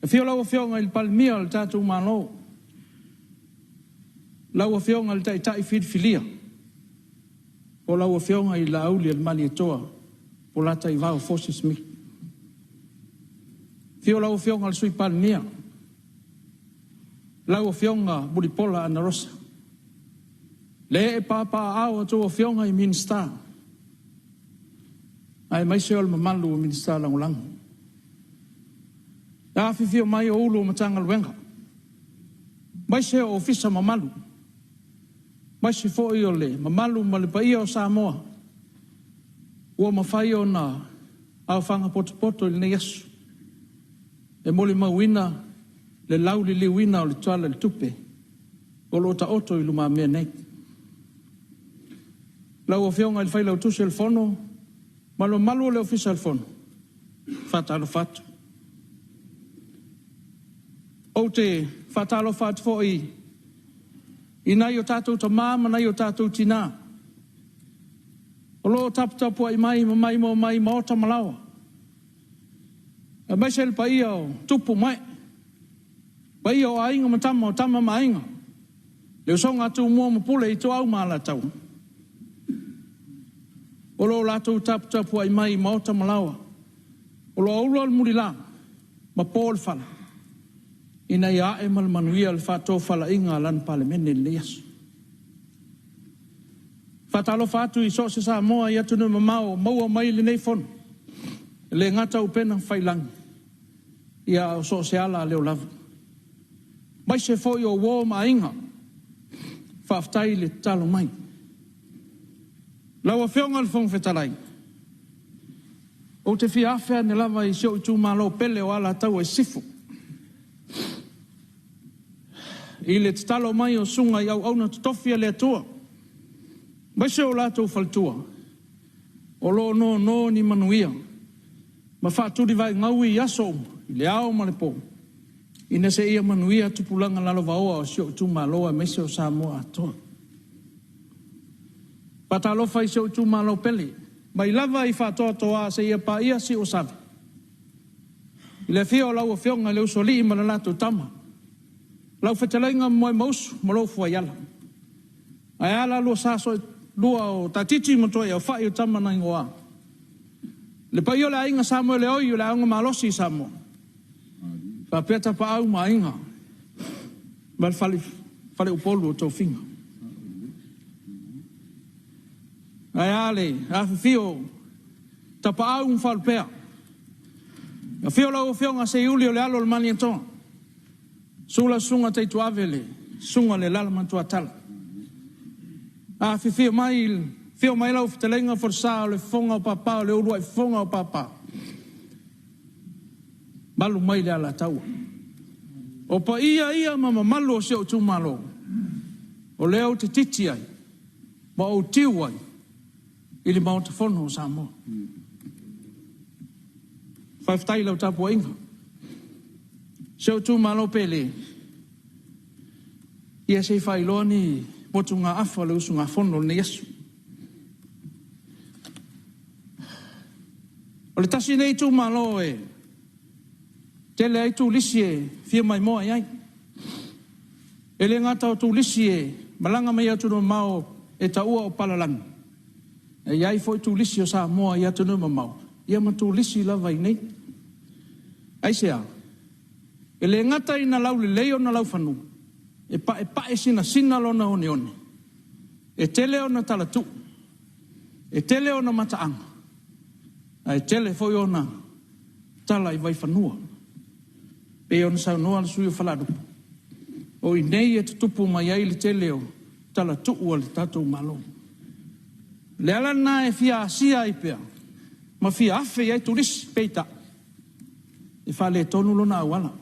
Afio lau Afioga i le Palemia o le tatou Malo, lau Afioga i le Taitai filifilia, po o lau Afioga i Laaulialemalietoa Polataivao Fosi Smith. Afio lau Afioga i le Sui Palemia, lau Afioga Mulipola Anarosa, le ee papaaao a outou Afioga i Minisita, aemaise o le mamalu o Minisita Lagolago. Le afifio mai o Ofisa Sili o Matagaluega, aemaise o Ofisa mamalu, aemaise foi o le mamalu ma le paia o Samoa ua mafai ona aofaga potopoto i lenei aso e molimauina le lauliliuina o le Tala o le Tupe o lo o taoto i lumamea nei. Lau Afioga i le Failautusi o le Fono ma le mamalu o le Ofisa o le Fono, e faatalofa atu. Ou te faatalofa atu foi i nai o tatou tama ma nai o tatou tina o lo o taputapuai mai ma maimoa mai i maota ma laoa, aemaise le paia o tupu ma ee, paia o Aiga ma Tama, o Tama ma Aiga, le usoga a Tumua ma Pule, Ituau ma Alataua, o lo o latou taputapuai mai i maota ma laoa, o lo o aula le mulila ma po le fala, ina ia ae ma le manuia le faatofalaiga a lana Palemene i lenei aso. Faatalofa atu i so o se Samoa i atunuu mamao o maua mai lenei fono, e le gata o upega tafailagi, ia a o so o se ala leo lava. Aemaise foi o uo ma aiga. Faafetai i le tatalo mai. Lau Afioga i le Fofoga Fetalai, ou te fia afe ane lava i si ou itumalo pele o Alataua i Sisifo, i le tatalo mai o susuga i auauna totofi a le Atua, aemaise o latou faletua, o lo o nono ni manuia ma faatulivaegaui i aso uma, i le ao ma le po, ina se i manuia tupulaga lalovaoa o si ou itumalo aemaise o Samoa atoa. Faatalofa i si ou itumalo pele, mai lava i Faatoatoa seia paia Siuasala, i le afio o lau Afioga i le Usoalii ma le latou Tama, lau fetalaiga Momoemausu ma lou fuaiala, ae a la lua sa soelua o Taatiti ma Tuaiaufai o Tama na Igoa. Le paia o le aiga Samoeleoi o le aoga malosi i Samoa, faapea Tapaau ma Aiga ma le faleupolu o tofiga. Ae a le afifio o Tapaau ma Faalupea, afio lau Afioga Seiuli o le alo o le Malietoa, susu lau susuga Taituave le susuga i le Alalamatuatala. Afifio mai, afio mai lau fetalaiga Folasa o le fofoga o Papa o le uluai fofoga o Papa, malu mai le Alataua. O paia ia ma mamalu o si ou itumalo, o lea ou te titi ai ma ou tiu ai i le Maota Fono o Samoa. Faafetai i lau tapuaiga. Si ou itumalo pele, ia se i faailoa ni motugaafa a le usugafono i lenei aso. O le tasi lenei itumalo e tele ai turisi e fia maimoa i ai. E le gata o turisi e malaga mai atunuu mamao e taua o palalagi, e i ai foi turisi o Samoa i atunuu mamao, ia ma turisi lava i inei. Aisea? E le gata ina laulelei ona laufanua, e paepae sinasina lona oneone, e tele ona talatuu, e tele ona mataaga, ae tele foi ona tala i vaifanua. E pei ona saunoa le sui usufono o Falealupo, o i inei e tutupu mai ai le tele o talatuu a le tatou Malo. O le ala lena e fia asia ai pea ma fia afe i ai turisi, peitai, e faaletonu lona auala.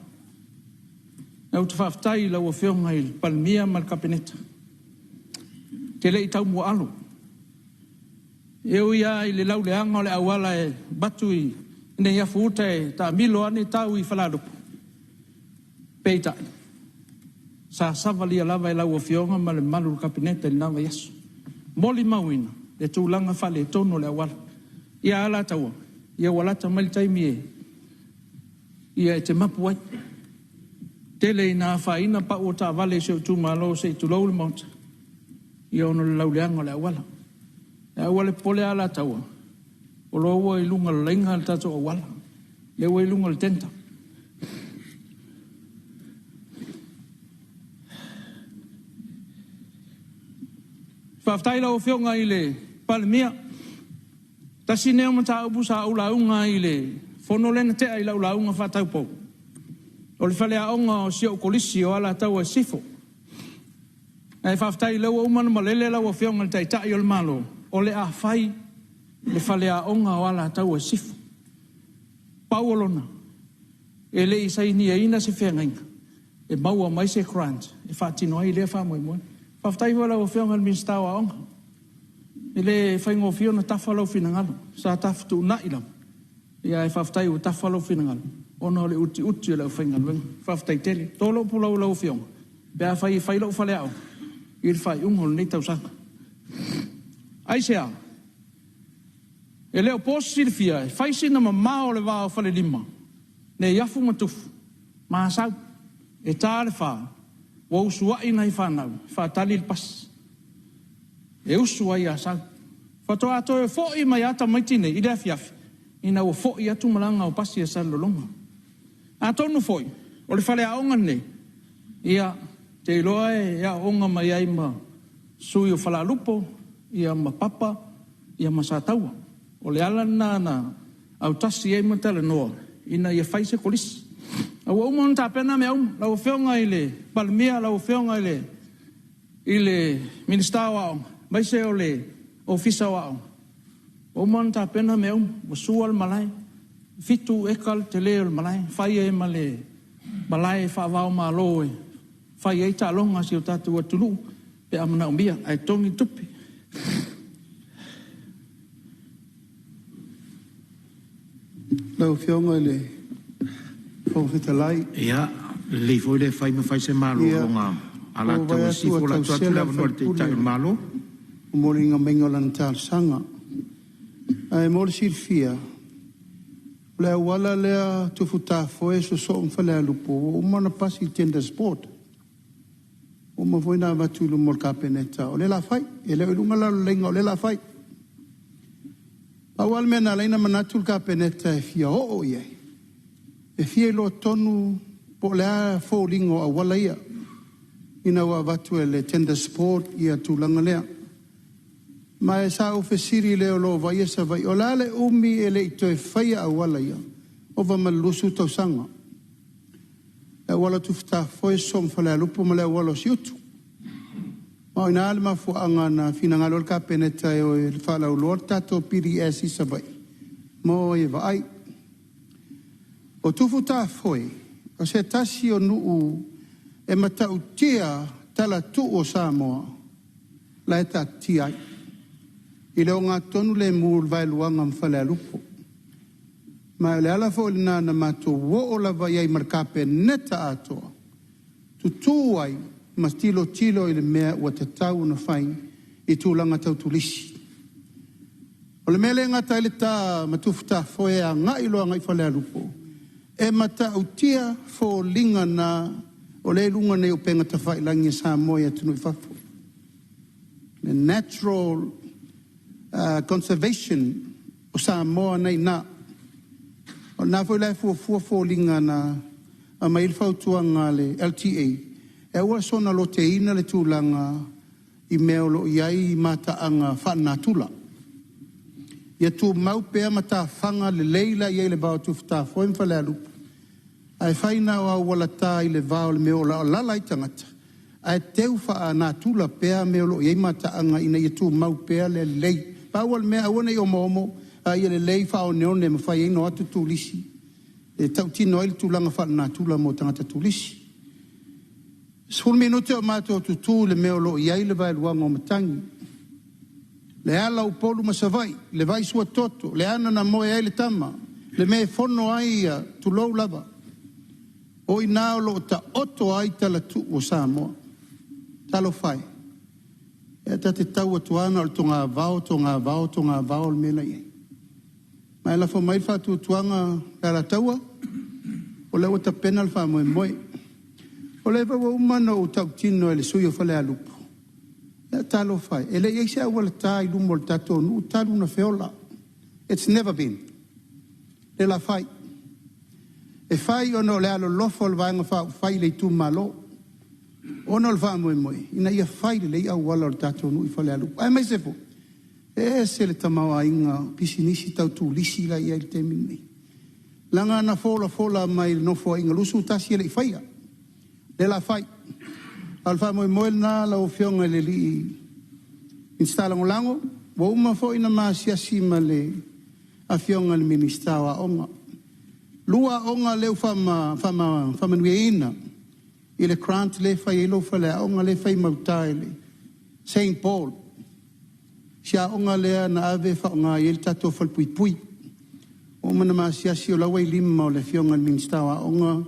Ae ou te faafetai i lau Afioga i le Palemia ma le Kapeneta, ou te le i taumuaalo. E ui lava i le lauleaga o le auala e avatu i Neiafu-uta e taamilo ane tau i Falealupo, peitai, sa savalia lava e lau Afioga ma le mamalu o le Kapeneta i lena vaiaso. Molimauina le tulaga faaletonu o le auala. Ia Alataua, ia ua lata mai le taimi e ia e te mapu ai. Tele ina afaina pau o taavale i si ou itumalo se i tulou le Maota, ia ona o le lauleaga o le auala. Ae aua le popole Alataua, o lo ua i luga o le laina le tatou auala, lea ua i luga o le tender. Faafetai i lau Afioga i le Palemia. Tasi lenei o mataupu sa ou lauga ai i le fono lea na tea i lau lauga faataupou, o le faleaoga o si ou Kolisi o Alataua i Sisifo. Ae faafetai o lea ua uma ona malele lau Afioga i le Taitai o le Malo, o le a fai le faleaoga o Alataua i Sisifo. Pau o lona, e le i sainiaina se feagaiga e maua mai se grant e faatino ai lea faamoemoe. Faafetai foi i lau Afioga i le Minisita o Aoga, e le faigofie ona tafa lou finagalo, sa ta fetuunai lava, ae faafetai ua tafa lou finagalo ona o le utiuti o le aufaigaluega. Faafetai tele. To lou pulou i lau Afioga pe afai e fai lou faleaoga i le faaiuga o lenei tausaga. Aisea? E le o po se silafia, e fai sina mamao o le va o Falelima, Neiafu ma Tufu ma Asau. E ta le 4, ua usuai nai fanau e faatali le pasi e usu ai i Asau. Faatoa toe foi mai lava tamaiti nei i le afiafi ina ua foi atu malaga o pasi a Salelologa. Atonu foi o le faleaoga lenei, ia, ou te iloa e aooga mai ai ma sui o Falealupo ma Papa ma Sataua. O le ala lena na autasi ai ma talanoa ina ia fai se kolisi. A ua uma ona tapena mea uma. Lau Afioga i le Palemia, lau Afioga i i le Minisita o Aoga, aemaise o le Ofisa o Aoga, ua uma ona tapena mea uma, ua sua le malae, 7 eka le tele o le malae, fai ai ma le malae faava-o-Malo e fai ai taaloga a si o tatou atunuu pe a manaomia, ae totogi le tupe. Lau Afioga i le Fofoga Fetalai. Ia, lelei foi le fai ma fai se malologa a Ua ou vaai Alataua atu Sisifo ua o le a tuu atu le tausela le avanoa i le sui Taitai o le usufono Malo. ua moliga mai o lana talosaga. Ae mo le silafia, o le auala lea Tufutafoe sosoo ma Falealupo, ua uma ona pasi i le Tenders Board. Ua uma foi ona avatu i luma o le Kapeneta, o lea o le a fai. E le o i luga la o le laina o lea o le a fai. Pau lava le mea na ala ai ona manatu le Kapeneta e fia oo i ai, e fia iloa tonu po o le a foliga o auala ia ina ua avatu e le Tenders Board le tulaga lea. Ma e sa ou fesili i le o lo o vaaia Savaii, o le a le umi e le i toe faia auala ia? Ova ma le 20 tausaga. Le auala o Tufutafoe sosoo ma Falealupo ma le auala o Siutu. Ma o i ina le mafuaaga na finagalo ai le Kapeneta e o e faalauiloa le tatou PDS i Savaii ma o ai e vaai. O Tufutafoe, o se tasi o nuu e matautia talatuu o Samoa la e taatitia ai i le ogatotonu lemu o le vaeluaga ma Falealupo. Ma o le ala foi lena na matou oo lava i ai ma le Kapeneta atoa, tutu ai ma tilotilo i le mea ua tatau ona fai i tulaga tau turisi. O le mea lea e gata ai le ta ma Tufutafoe e agai loa i Falealupo, e matautia foliga na o lea e i luga nei o upega tafailagi a Samoa i atunuu i fafo. Le natural conservation o Samoa na e i ina. O lena foi la e fuafua foliga na aumai ai le fautuaga a le LTA, e aua le soona loteina le tulaga i mea o lo o i ai mataaga faalenatura. Ia tumau pea matafaga lelei la e i ai i le va o Tufutafoe ma Falealupo, ae fai na o auala ta i le va o le mea o lo o alaala ai tagata, ae teu faalenatura pea mea o lo o i ai mataaga ina ia tumau pea le lelei. Pau o le mea aua ne i omoomo, a ia lelei faaoneone e mafai ai ona o atu turisi e tautino ai le tulaga faalenatura mo tagata turisi. 10 minute o matou tutu i le mea o lo o i ai le vaeluaga o matagi, le ala o Upolu ma Savaii, le vai suatoto, le ana na moe ai le tama, le mea e fono ai ia, tulou lava. O i ina o lo o taoto ai talatuu o Samoa. Talofa e, e ta te tau atu lava na o le togavao, togavao, togavao le mea la e i ai. Ma e lafo mai le faatuatuaga le Alataua, o lea ua tapena le faamoemoe. O lea foi ua uma ona ou tautino i le sui usufono o Falealupo, ia talofa e, e le i i ai se auala ta i luma o le tatou nuu talu ona feola. It's never been. Lea o le a fai. E fai ona o le alolofa o le Vaega Faaupufai i le itumalo, ona o le faamoemoe ina ia fai lelei auala o le tatou nuu i Falealupo, aemaise foi e ese le tamaoaiga o pisinisi tau turisi la e i ai i le taimi lenei. Leaga na folafola mai i le Nofoaiga 21 e le i faia, lea o le a fai. A o le faamoemoe lena lau Afioga i le Minisita Lagolago, ua uma foi ona ma asiasi ma le Afioga i le Minisita o Aoga. 2 aoga lea ua faamanuiaina i le grant lea e fai ai lou faleaoga lea e fai i gauta i le St. Paul, si aoga lea na ave e faaaoga i ai le tatou falepuipui. Ua uma ona ma asiasi o la ua i lima o le Afioga i le Minisita o Aoga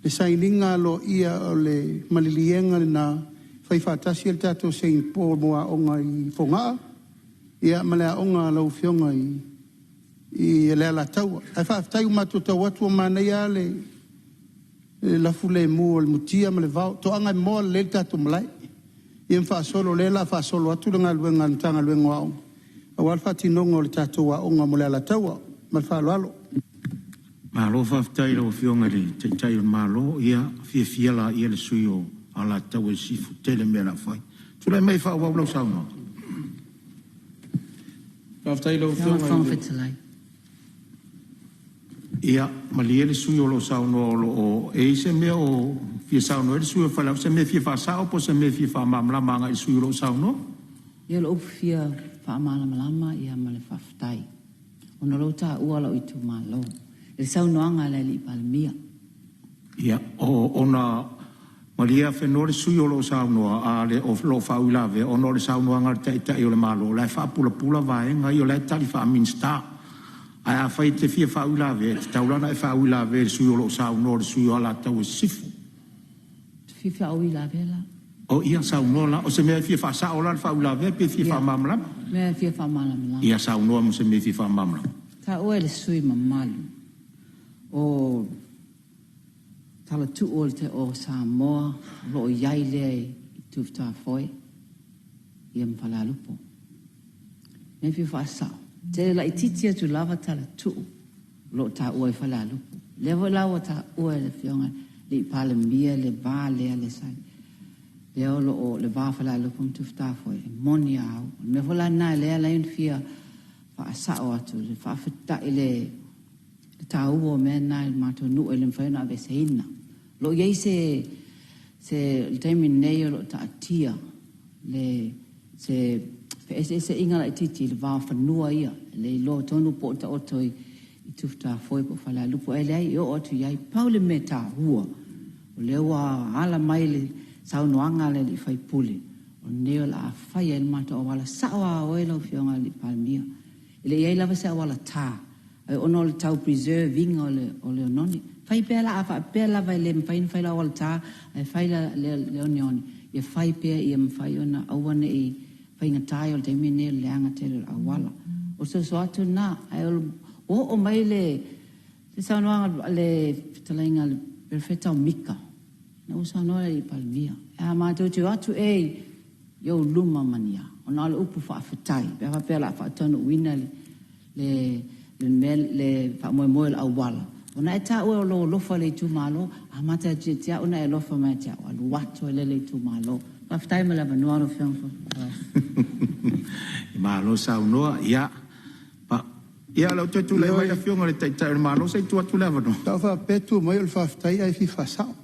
le sainiga aloaia o le maliliega lena e fai faatasi ai le tatou St. Paul mo aoga i Fogaa ia ma le aoga a lau Afioga i le Alataua. Ae faafetai ua matou tau atu ua manaia lava le lafulemu o le mutia ma le vao, toaga e moa lelei le tatou malae. Ia ma faasolo, o lea o le a faasolo atu le galuega a le Matagaluega o Aoga aua le faatinoga o le tatou aoga mo le Alataua. Ma le faaaloalo. Malo faafetai i lau Afioga i le Taitai o le Malo. Ia, fiafia laia le sui usufono o Alataua Sisifo, tele mea o le a fai. Tulai mai e faaauau lau saunoaga. Faafetai i lau Afioga i le Ia, malie le sui usufono o lo o saunoa o lo o… e i ai se mea o fia saunoa ai le sui usufono o Falealupo, se mea e fia faasao po o se mea e fia faamalamalama agai i le sui usufono o lo o saunoa? Ia, o le upu fia faamalamalama ia ma le faafetai ona o lea ua taua lou itumalo i le saunoaga a le alii Palemia. Ia, ona malie afenoa le sui usufono o lo o saunoa, a o lo o faauilavea, ona o le saunoaga a le Taitai o le Malo, o la e faapulapula vaega ia, o la e tali faa-Minisita. Ae afai e te fia faauilavea, e tatau la ona e faauilavea i le sui usufono o lo o saunoa, o le sui usufono mo Alataua Sisifo. Ou te fia faauilavea la. Oh ia, saunoa la. O se mea e fia faasao la le faauilavea pe fia faamalamalama? O mea e fia faamalamalama. Ia saunoa mo se mea e fia faamalamalama. Taua e le sui usufono mamalu o Talatuu o Samoa o lo o i ai lea i Tufutafoe ia ma Falealupo. Mea fia faasao, tele laitiiti atu lava Talatuu o lo o taua i Falealupo. Lea foi la ua taua e le Afioga i le Palemia le va lea le sai. Lea o lo o le va o Falealupo ma Tufutafoe, e moni a au. O le mea foi la lena lea la fia faasao atu, le faafetai le taua o mea na i le matou nuu e le mafai ona aveeseina. O lo o i ai se le taimi nei o lo o taatia le se feeseeseaiga laitiiti i le va o fanua ia, e le iloa tonu po o taoto i Tufutafoe po o Falealupo, ae leai e oo atu i ai. Pau le mea taua, o lea ua ala mai le saunoaga a le alii faipule, o lenei o le a fai ai le matou auala. Sao lava oe lau Afioga i le Palemia, e le i ai lava se auala ta, ae ona o le tau preserve ina o le oneone. Fai pea la, a faapea lava e le mafai ona fai le auala ta, ae fai le oneone, ia fai pea ia mafai ona aua ne i faigata ai o le taimi lenei o le leaga tele o le auala. O le soso atu lena, ae ua oo mai le saunoaga, le fetalaiga a le Perofeta o Mika, ina ua saunoa le Palemia, a matou te o atu ea i ou luma ma ni a, ona o le upu faafetai, pe a faapea o le a faataunuuina le faamoemoe o le auala, ona e taua o lou alofa i le itumalo, amata atu ia te au ona e alofa mai ia te au, alu atu ai lea i le itumalo. Faafetai mo le avanoa lau Afioga i le Fofoga Fetalai. Malo saunoa. Ia, ia o lea ua toe tulai mai le Afioga i le Taitai o le Malo, se i tuu atu le avanoa. Sa ou faapea e tu mai o le faafetai ae fia faasao.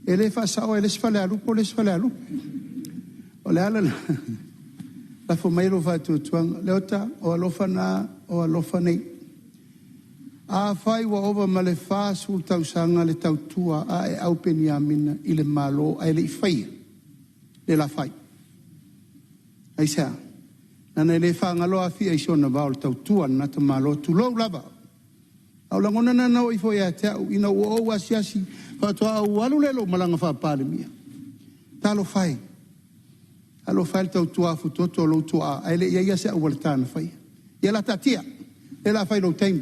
E le faasaoa e le isi Falealupo le isi Falealupo. O le ala lena, lafo mai lou faatuatuaga. Leota, o alofa na, o alofa nei. Afai ua ova ma le 40 tausaga le tautua a Aeau Peniamina i le Malo ae le i faia le la fai. Aisea? Leaga e le faagalo Afia i si ona vao o le tautua a lena tamaloa, tulou lava. A o lagona na na oo ifo ia te au ina ua ou asiasi faatoa ou alu lea i lou malaga faa-Palemia. Talofa e, talofa e i le tautua afutoto a lou tuaa ae le i i ai lava se aualatā na faia. Ia o le a taatia, o lea o le a fai i lou taimi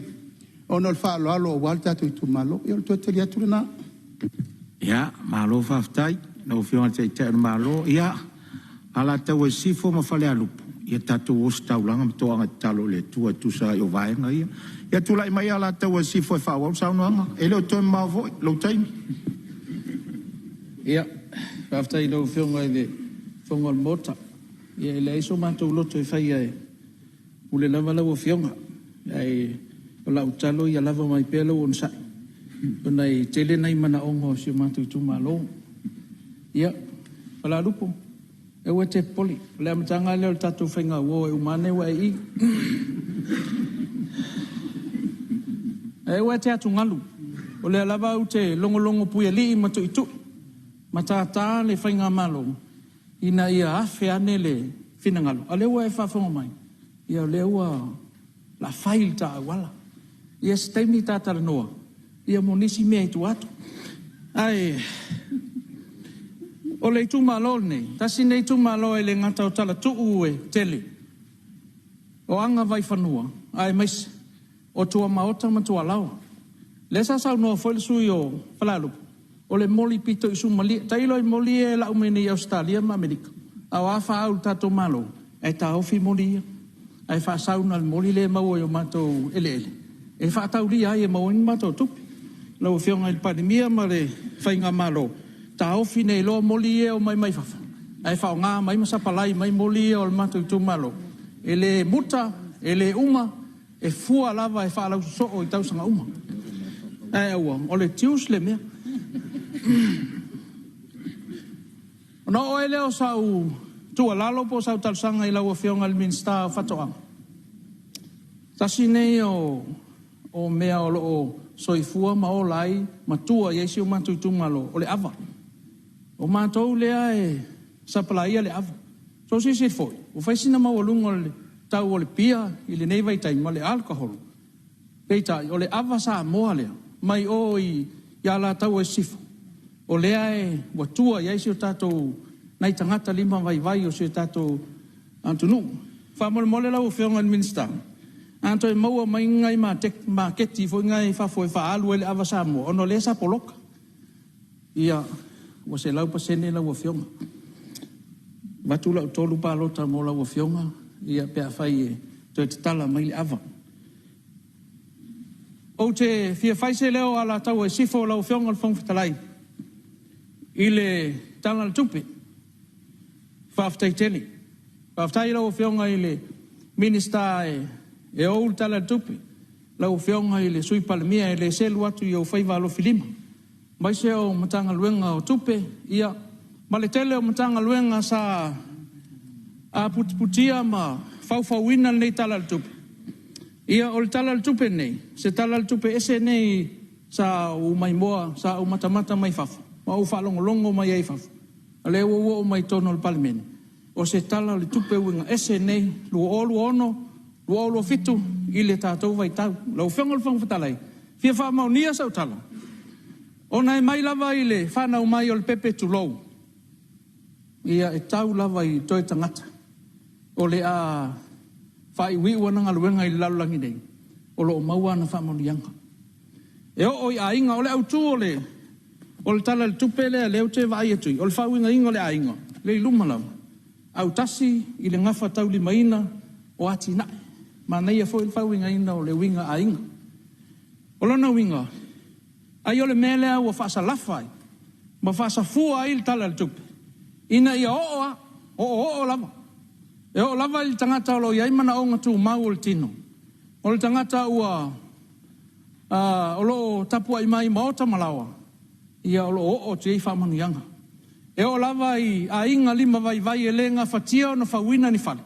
ona o le faaaloalo aua le tatou itumalo. Ia o le toe tali atu lena. Ia, malo faafetai i lau Afioga i le Taitai o le Malo. Ia, Alataua Sisifo ma Falealupo, ia tatou ositaulaga ma toaga tatalo i le Atua e tusa ai o vaega ia. Ia tulai mai Alataua Sisifo e faaauau le saunoaga. E le o toe mamao foi lou taimi. Ia, faafetai i lau Afioga i le Fofoga o le Maota. Ia e leai so matou loto e faia e pule lava lau Afioga, ae o lau tatalo ia lava mai pea lou onosai, ona e tele nai manaoga o si o matou itumalo. Ia, Falealupo, aua e te popole, o le amataga lea o le tatou faigauo e uma ane ua e i i. Ae aua e te atugalu, o lea lava ou te logologo puialii ma tuitui ma tātā le faigamalo ina ia afe ane le finagalo, a o lea ua e faafofoga mai, ia o lea ua o le a fai le ta auala. Ia se taimi ta talanoa ia mo nisi mea i tua atu. Ae o le itumalo lenei, tasi lenei itumalo e le gata o Talatuu e tele, o Agavaifanua, aemaise o tuamaota ma tualaoa. Lea sa saunoa foi le sui usufono o Falealupo, o le moli pito i sumalie. Tailo i moli ia e lau mai nei i Ausetalia ma Amerika, a o a fa au i le tatou Malo ae taofi moli ia, ae faasau na o le moli lea e maua i o matou eleele e faataulia ai e maua ai ni matou tupe. Lau Afioga i le Palemia ma le Faigamalo, taofi nei loa moli ia e omai mai fafo, ae faaaoga mai ma sapalai mai moli ia o le matou itumalo. E le muta, e le uma, e fua lava e faalausosoo i tausaga uma. Ae aua, o le tius le mea. Ona oo ai lea o sau tuualalo po o sau talosaga i lau Afioga i le Minisita o Faatoaga, tasi nei o mea o lo o soifua ma ola ai ma tua i ai si o matou itumalo, o le ava. O matou lea e sapalaia le ava. So silasila foi, ua fai sina maualuga o le tau o le pia i lenei vaitaimi ma le alcohol. Peitai, o le ava Samoa lea, mai o i Alataua i Sisifo, o lea e, ua tua i ai si o tatou, nai tagata lima vaivai o si o tatou atunuu. Faamolemole lau Afioga i le Minisita, a toe maua mai ni nai maketi foi na i fafo e faaalu ai le ava Samoa, ona o lea sa poloka. Ia, ua 100% lau Afioga. Avatu lau 3 palota mo lau Afioga, ia pe afai e toe tatala mai le ava. Ou te fia fai se leo o Alataua i Sisifo lau Afioga i le Fofoga Fetalai i le Tala o le Tupe. Faafetai tele. Faafetai i lau Afioga i le Minisita e ou le Tala o le Tupe, lau Afioga i le Sui Palemia e le selu atu i ou faiva alofilima, aemaise o Matagaluega o Tupe, ia, ma le tele o Matagaluega sa aputiputia ma faufauina lenei Tala o le Tupe. Ia, o le Tala o le Tupe lenei, se Tala o le Tupe ese nei sa ou maimoa, sa ou matamata mai fafo ma ou faalogologo mai ai i fafo, o lea ua ou oo mai i totonu o le Palemene, o se Tala o le Tupe uiga ese lenei 2026/2027 i le tatou vaitau. Lau Afioga i le Fofoga Fetalai, e fia faamaonia sau tala, ona e mai lava i le fanau mai o le pepe tulou, ia e tau lava i toe tagata o le a faaiuiu ana galuega i le lalolagi nei, o lo o maua ana faamanuiaga. E oo i aiga, o le autu o le Tala o le Tupe lea lea ou te vaai atu i, o le faauigaina o le aiga, lea i luma lava, autasi i le gafataulimaina o atinae. Manaia foi le faauigaina o le uiga aiga. O lona uiga, ai o le mea lea ua faasalafa ai ma faasafua ai le Tala o le Tupe, ina ia oo lava, oooo lava. E oo lava i le tagata o lo o i ai manaoga tumau o le tino, o le tagata ua o lo o tapuai mai maota ma laoa, ia o lo o oo atu i ai faamanuiaga. E oo lava i aiga lima vaivai e le gafatia ona fauina ni fale,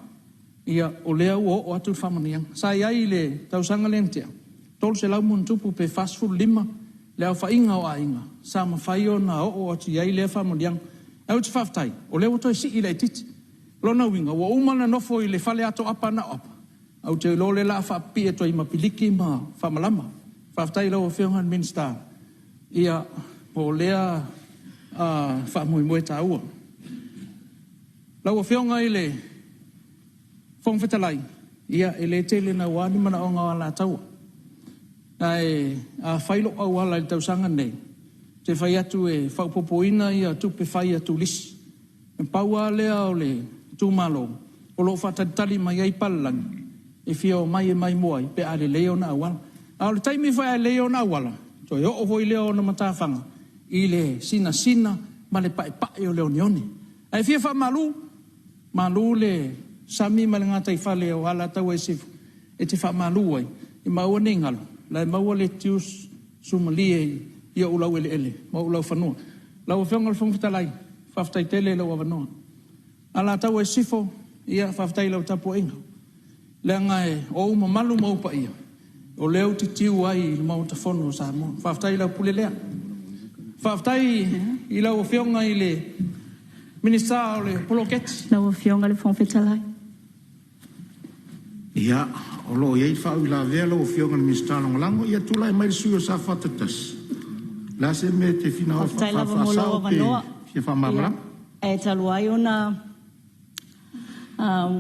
ia o lea ua oo atu le faamanuiaga. Sa i ai i le tausaga lea na tea, 300+ pe 45 le aofaiga o aiga sa mafai ona oo atu i ai lea faamanuiaga. Ae ou te faafetai, o lea ua toe sii laitiiti. O lona uiga, ua uma ona nofo i le fale atoapa na o apa, ae ou te iloa o lea o le a faapipii atu ai ma piliki ma faamalama. Faafetai i lau Afioga i le Minisita, ia, mo lea faamoemoe taua. Lau Afioga i le Fofoga Fetalai, ia e le tele naua ni manaoga o Alataua, ae a fai lou auala i le tausaga lenei, ou te fai atu e faaopoopoina ia tupe fai a turisi. Na pau lava lea o le itumalo o lo o faatalitali mai ai papalagi e fia omai e maimoa ai pe a lelei ona auala. A o le taimi foi a lelei ona auala, toe oo foi lea o ona matafaga i le sinasina ma le paepae o le oneone. Ae fia faamalu, malu le sami ma le gataifale o Alataua i Sisifo e te faamalu ai, ma aua ne i galo, o la e maua le tiusumalie i ou laueleele ma ou laufanua. Lau Afioga i le Fofoga Fetalai, faafetai tele i lou avanoa. Alataua i Sisifo, ia faafetai i lau tapuaiga, leaga o ou mamalu ma ou paia, o lea ou te tiu ai i le Maota Fono o Samoa. Faafetai i lau pule lea. Faafetai i lau Afioga i le Minisita o le Poloketi. Lau Afioga i le Fofoga Fetalai. Ia, o lo o i ai faauilavea lau Afioga i le Minisita Lagolago. Ia tulai mai le sui usufono o Safata 1. O le a se mea e te finagalo Faafetai lava mo lou faasao pe avanoa. fia faamalamalama? Ia, ae talu ai ona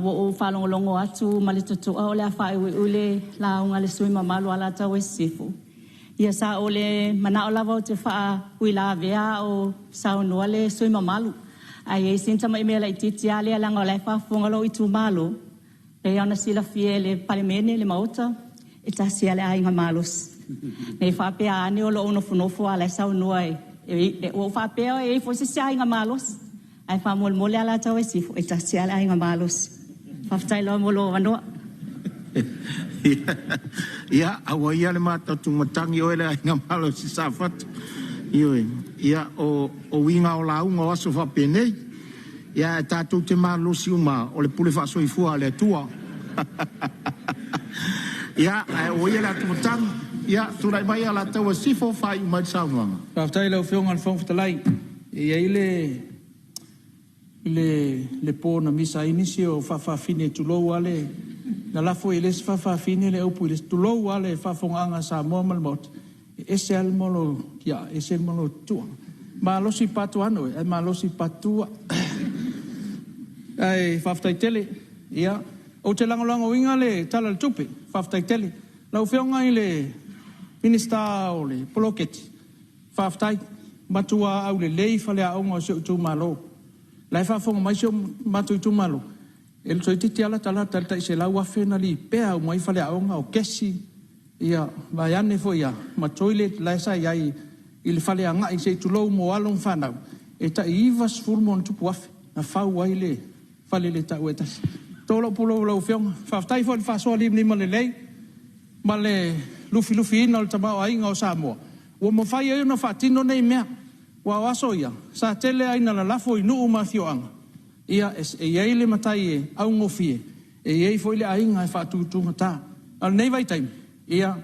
ua ou faalogologo atu ma le totoa o le a faaiuiu le lauga a le sui usufono mamalu o Alataua i Sisifo, ia sa ou le manao lava ou te faauilavea a o saunoa le sui usufono mamalu. Ae i ai sina tamai mea laitiiti lava lea leaga o la e faafofoga lou itumalo, e pei ona silafia e le Palemene, le Maota, e tasi lava le aiga malosi. Ne i faapea ane o lou nofonofo a o la e saunoa ua ou faapea e i ai foi se isi aiga malosi. Ae faamolemole Alataua i Sisifo, e tasi lava le aiga malosi. Faafetai lava mo lou avanoa. Ia, aua ia le ma tatou matagi oe le aiga malosi Safata. Ioe, ia o uiga o lauga o aso faapenei. Ia ae tatou te malolosi uma o le pule faasoifua a le Atua. Ia ae ua ia le ata matagi, ia tulai mai Alataua Sisifo faaiu mai le saunoaga. Faafetai i lau Afioga i le Fofoga Fetalai. E i ai le po na misa ai nisi o faafafine, tulou lava le… na lafo i le isi faafafine le upu i le isi, tulou lava le faafofogaaga a Samoa ma le Maota, e ese lava le mola o tiaa ese le mola o totoa. Malosi patuano ae malosi patutua. Ae faafetai tele. Ia, ou te lagolagoina le Tala o le Tupe. Faafetai tele. Lau Afioga i le Minisita o le Poloketi, faafetai. Matua aulelei faleaoga o si ou itumalo. O la e faafofoga mai si o matou itumalo, e toeitiiti lava latalata i le tai $100,000 na lipea uma ai faleaoga, o kesi, ia vaeane foi lava, ma toilet la sa i ai i le fale agai se i tulou mo alo ma fanau, e tai $90+ afe na fau ai le faleletaua e tasi. To lou pulou i lau Afioga, faafetai foi i le faasoa limalelei ma le lufilufiina o le tamaoaiga o Samoa ua mafai ai ona faatino nei mea. Aua o aso ia, sa tele lava ina lalafo i nuu ma afioaga, ia e i ai le matai e augofie, e i ai foi le aiga e faatutugata. A o lenei vaitaimi, ia,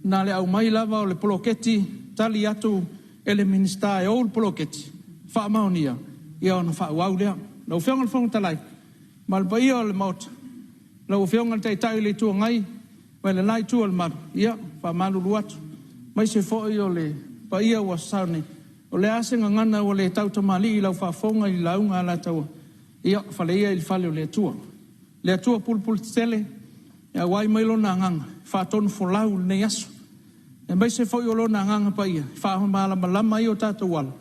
na o le aumai lava o le poloketi, tali atu e le Minisita e ou le poloketi, faamaonia, ia ona faaauau lea. Lau Afioga i le Fofoga Fetalai ma le paia o le Maota, lau Afioga i le Taitai o le Itu Agai ma le la itu o le malu, ia, e faamalulu atu, aemaise foi o le paia ua sasao nei, o le a se gagana ua le tautamalii i lau faafofoga i le lauga a Alataua, ia fale ia i le fale o le Atua. Le Atua pulepuletetele, e auai mai Lona Agaga e faatonufolau lenei aso, aemaise foi o Lona Agaga Paia e faamalamalama ai o tatou ala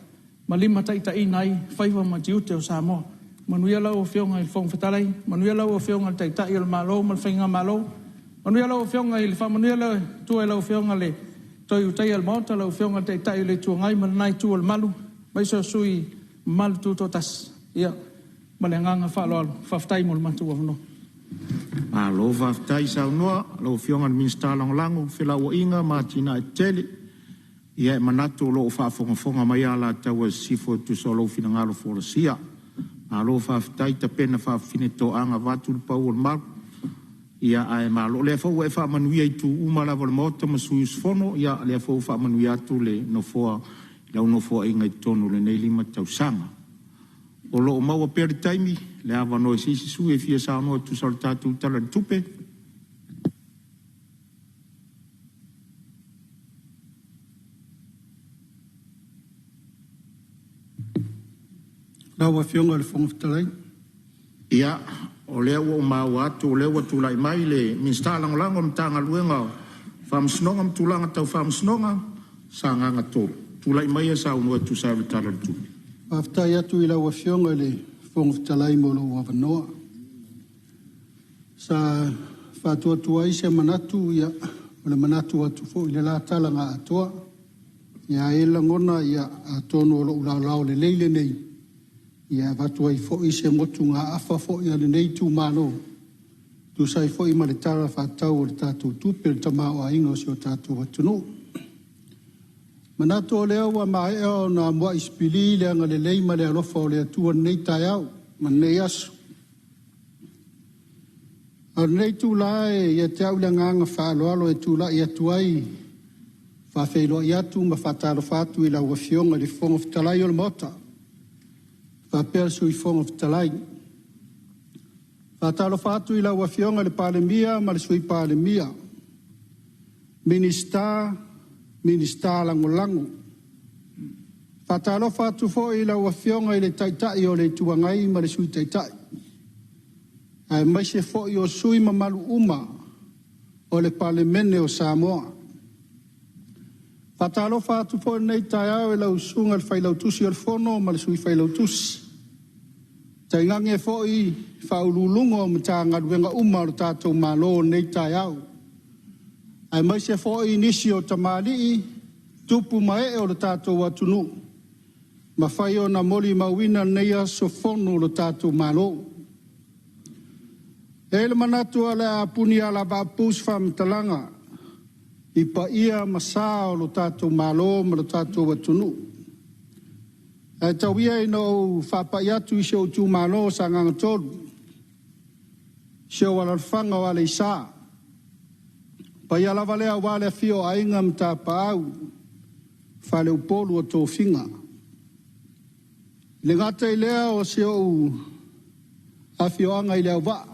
ma limataitaiina ai faiva ma tiute o Samoa. Manuia lau Afioga i le Fofoga Fetalai, manuia lau Afioga i le Taitai o le Malo ma le Faigamalo, manuia lau Afioga i le faamanuia le Atua i lau Afioga i le Toe Ulutaia o le Maota, lau Afioga i le Taitai o le Itu Agai ma lena Itu o le Malu, aemaise o sui usufono mamalu tutoatasi. Ia, ma le agaga faaaloalo, faafetai mo le matou avanoa. Malo faafetai saunoa i lau Afioga i le Minisita Lagolago o Felauaiga ma Atinae Eseese. Ia e manatu o lo o faafogafoga mai Alataua Sisifo e tusa o lou finagalo folasia. Malo faafetai tapena faafafine toaga vaeatu le pau o le malu. Ia ae malo, o lea foi ua e faamanuia i itu uma lava o le Maota ma sui usufono, ia o lea foi ua faamanuia atu le Nofoa i lau nofoaiga i totonu o lenei 5 tausaga. O lo o maua pea le taimi ma le avanoa i se isi sui usufono e fia saunoa e tusa o le tatou Tala i le Tupe. Lau Afioga i le Fofoga Fetalai. Ia, o lea ua ou maua atu o lea ua tulai mai le Minisita Lagolago o le Matagaluega o Faamasinoga ma Tulaga Tau Faamasinoga, Sagaga 3. Tulai maia e saunoa e tusa ai o le Tala o le Tupe. Faafetai atu i lau Afioga i le Fofoga Fetalai mo lou avanoa. Sa faatuatua ai se manatu, ia, o le manatu atu foi i le la tala na atoa. Ia ae i ai le lagona, ia, atonu o lou laolao lelei lenei, ia, e avatu ai foi se motugaafa foi a lenei itumalo, e tusa ai foi ma le Tala Faatatau o le tatou Tupe o le Tamaoaiga o si o tatou atunuu. Manatu o lea ua maea ona amuai sipili le agalelei ma le alofa o le Atua i lenei taeao ma lenei aso. A o lenei itula e ia te au le agaga faaaloalo e tulai atu ai e faafeiloai atu ma faatalofa atu i lau Afioga i le Fofoga Fetalai o le Maota, faapea le Sui Fofoga Fetalai. Faatalofa atu i lau Afioga i le Palemia ma le Sui Palemia, Minisita, Minisita Lagolago. Faatalofa atu foi i lau Afioga i le Taitai o le Itu Agai ma le Sui Taitai, aemaise foi o sui usufono mamalu uma o le Palemene o Samoa. Faatalofa atu foi i lenei taeao i lau Susuga i le Failautusi o le Fono ma le Sui Failautusi, tainane foi Faauluuluga o Matagaluega uma a le tatou Malo i lenei taeao, aemaise foi nisi o tamalii, tupu ma ee o le tatou atunuu, mafai ona molimauina lenei aso Fono o le tatou Malo. E i ai le manatu o le a punia alavaapuu se faamatalaga i paia ma sa o lo tatou Malo ma lo tatou atunuu. Ae tau ia ina ou faapai atu i si ou itumalo o Sagaga 3, si ou alaalafaga o Aleisa. O paia lava lea aua le afio o Aiga ma Tapaau, Faleupolu o Tofiga. E le gata i lea o si ou afioaga i Leauvaa,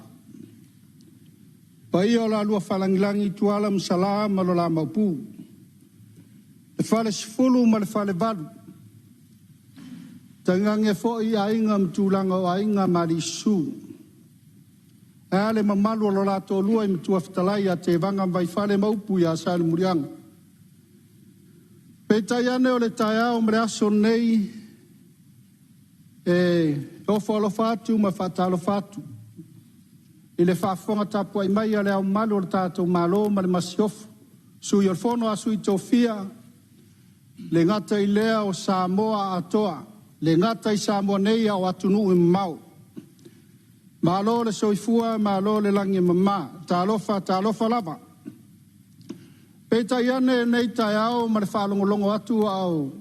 paia o la lua Falagilagi Tuala ma Sala ma lo la Maopu, le Falesefulu ma le Falevalu, tainane foi aiga ma tulaga o aiga ma alii Susu. Ae a le mamalu o lo la Toalua i Matua Fetalai ia Tevaga ma Vaifale ma upu ia Salemuliaga. Peitai ane o le taeao ma le aso lenei, e ofo alofa atu ma faatalofa atu i le faafofoga tapuai mai a Le Ao Mamalu o le tatou Malo ma le Masiofo, Sui o le Fono a Sui Tofia, le gata i lea o Samoa atoa, le gata i Samoa nei a o atunuu e mamao. Malo le soifua, malo le lagi e mama. Talofa, talofa lava. Peitai ane lenei taeao ma le faalogologo atu a o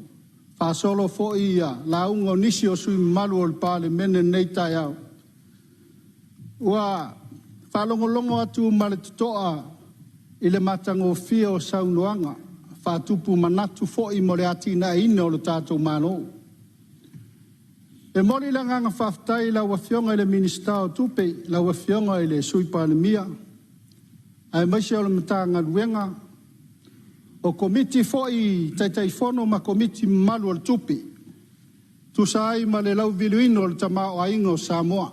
faasolo foi lauga o nisi o sui usufono mamalu o le Palemene i lenei taeao, ua faalogologo atu ma le totoa i le matagofie o saunoaga faatupu manatu foi mo le atinaeina o le tatou Malo. E momoli le agaga faafetai i lau Afioga i le Minisita o Tupe, lau Afioga i le Sui Palemia, aemaise o le Matagaluega, o Komiti foi Taitaifono ma Komiti mamalu o le Tupe, tusa ai ma le lauliliuina o le tamaoaiga o Samoa.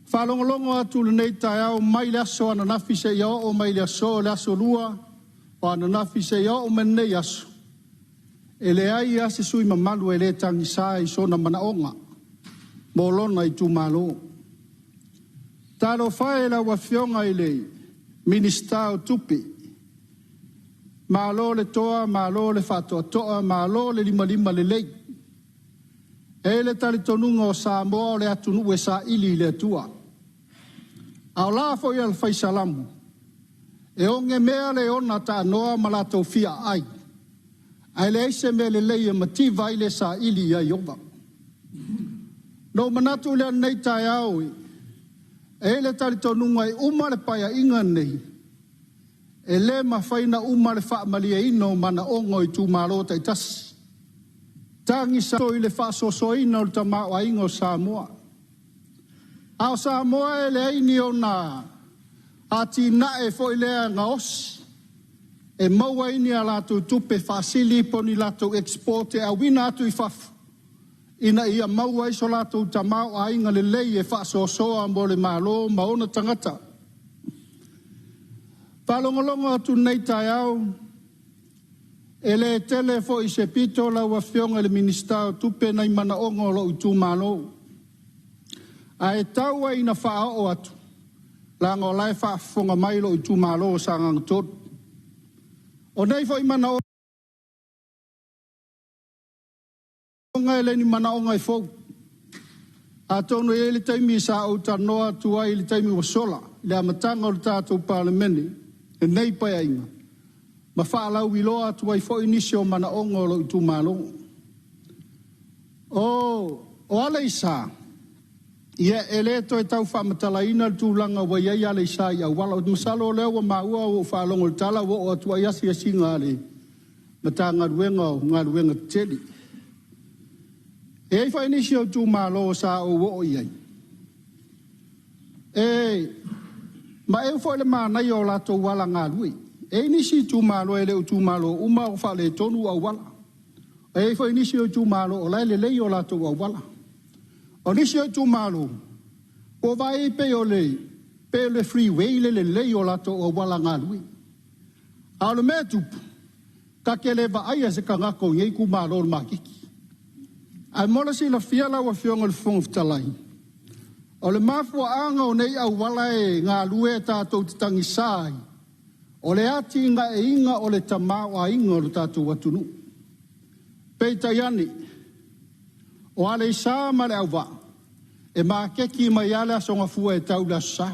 Faalogologo atu i lenei taeao mai le aso ananafi seia oo mai le aso, le aso Lua o ananafi seia oo mai lenei aso, e leai lava se sui usufono mamalu e le tagisa i sona manaoga mo lona itumalo. Talofa e i lau Afioga i le Minisita o Tupe, malo le toa, malo le faatoatoa, malo le limalima lelei. E i ai le talitonuga o Samoa o le atunuu e saili i le Atua. A o la foi a le fai Salamo, e ogemea le ona taanoa ma latou fia aai, ae leai se mea lelei e mativa ai le saili ia Ieova. Na ou manatu lea i lenei taeao, e i ai le talitonuga e uma le paeaiga lenei, e le mafai ona uma le faamalieina o manaoga o itumalo taitasi. Tagisa i le faasoasoaina o le tamaoaiga o Samoa. A o Samoa e leai ni ona atinae foi lea gaosi e maua ai ni a latou tupe faasili po o ni latou export e auina atu i fafo ina ia maua ai so latou tamaoaiga lelei e faasoasoa mo le Malo ma ona tagata. Faalogologo atu lenei taeao, e le tele foi se pito lau Afioga i le Minisita o Tupe nai manaoga o lou itumalo. Ae tau lava ina faaoo atu, leaga o la e faafofoga mai lou itumalo o Sagaga 3. O nei foi manaoga e le ni manaoga e fou. Atonu e i ai le taimi sa ou talanoa atu ai i le taimi ua sola, i le amataga o le tatou Palemene, lenei Paeaiga, ma faalauiloa atu ai foi nisi o manaoga o lou itumalo. O Aleisa, ia e le toe tau faamatalaina le tulaga ua i ai Aleisa i auala. Ou te masalo o lea ua maua ua ou faalogo i le tala ua oo atu ai asiasiga a le Matagaluega o Galuega Tetele. E i ai foi nisi o itumalo sa ou oo i ai, e maeu foi le manaia o latou ala galue. E i ai nisi itumalo e le o itumalo uma o faaletonu auala. E i ai foi nisi o itumalo o la e lelei o latou auala. O nisi o itumalo, ua vaai pei o le freeway le lelei o latou auala galue. A o le mea e tupu, ta te le vaaia se tagata o nei itumalo o le maketi. Ae mo le silafia lau Afioga i le Fofoga Fetalai, o le mafuaaga o nei auala e galue tatou te tagisa ai, o le atinaeina o le tamaoaiga o le tatou atunuu. Peitai ane, o Aleisa ma Leauvaa, e maketi mai lava le Aso Gafua e tau i le Aso Sa.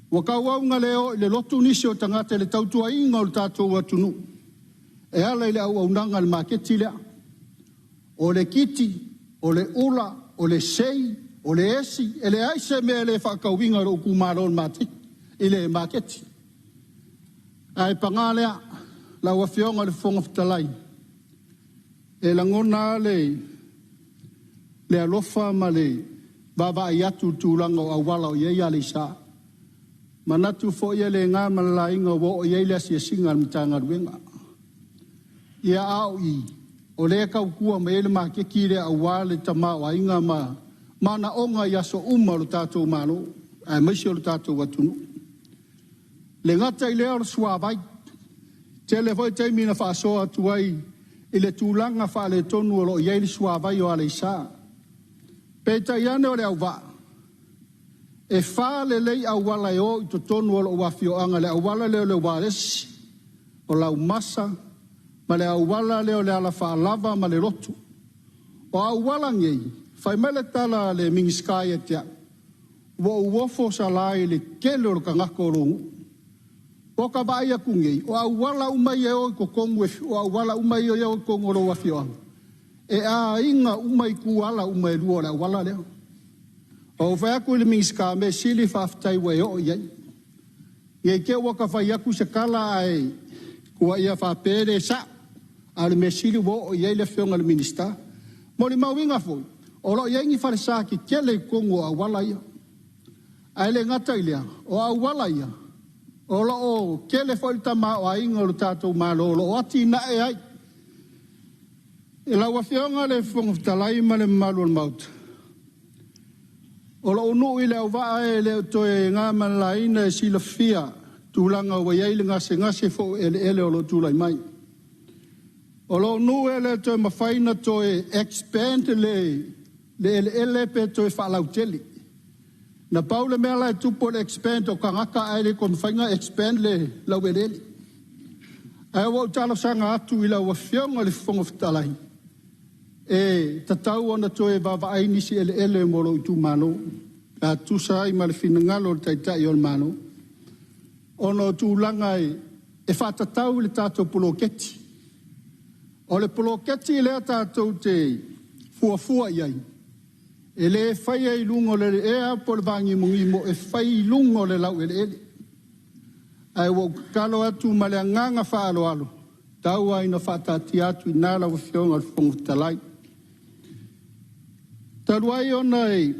Ua tauau ina le o i le lotu nisi o tagata i le tautuaina o le tatou atunuu e ala i le auaunaga a le maketi lea. O le kiti, o le ula, o le sei, o le esi, e leai se mea e le faatauina e lou itumalo i le maketi. Ae paga lea, lau Afioga i le Fofoga Fetalai, e lagona lava le alofa ma le vaavaai atu i le tulaga o auala o i ai Aleisa. Manatu foi e le na ma le laina ua oo i ai le asiasiga a le Matagaluega. Ia a o i, o lea e tautua mai ai le maketi lea aua le tamaoaiga ma manaoga i aso uma o le tatou Malo, aemaise o le tatou atunuu. E le gata i lea o le suavai, tele foi taimi na faasoa atu ai i le tulaga faaletonu o lo o i ai le suavai o Aleisa. Peitai ane o le auvaa, e 4 lelei auala e o i totonu o lou afioaga, le auala lea o le Ualesi, o Laumasa ma le auala lea o le alafaalava ma le lotu. O auala nei, fai mai le tala a le Minisita ia te au, ua ou ofo Sala i le tele o le tagata o lou nuu. Ua ta vaai atu nei, o auala uma ia e o i totonu, o auala uma ia e o i totonu o lou afioaga, e aiga uma ituala uma e lua o le auala lea. Ou fai atu i le Minisita, mea sili faafetai ua e oo i ai. Ne i te i ua ta fai atu se tala ae ua ia faapea e le sao, a o le mea sili ua oo i ai le Afioga i le Minisita. Molimauina foi, o lo o i ai ni falesa tetele i totonu o auala ia. Ae le gata i lea, o auala ia, o lo o tele foi le tamaoaiga o le tatou Malo o lo o atinae ai. Lau Afioga i le Fofoga Fetalai ma le mamalu o le Maota, o lou nuu i Leauvaa e le o toe na ma le laina e silafia tulaga ua i ai le gasegase foi o eleele o lo o tulai mai. O lou nuu e le toe mafai ona toe expand le eleele pe toe faalautele. Na pau le mea la e tupu o le expand o tagata ae le toe mafai ona expand le laueleele. Ae ua ou talosaga atu i lau Afioga i le Fofoga Fetalai, e tatau ona toe vaavaai nisi eleele mo lou itumalo, pe a tusa ai ma le finagalo o le Taitai o le Malo, ona o tulaga e faatatau i le tatou poloketi. O le poloketi lea tatou te fuafua i ai, e le faia i luga o le ea po o le vanimonimo, e fai i luga o le laueleele. Ae ua ou tatalo atu ma le agaga faaaloalo, tau lava ina faataatia atu i ina lau Afioga i le Fofoga Fetalai. Talu ai ona e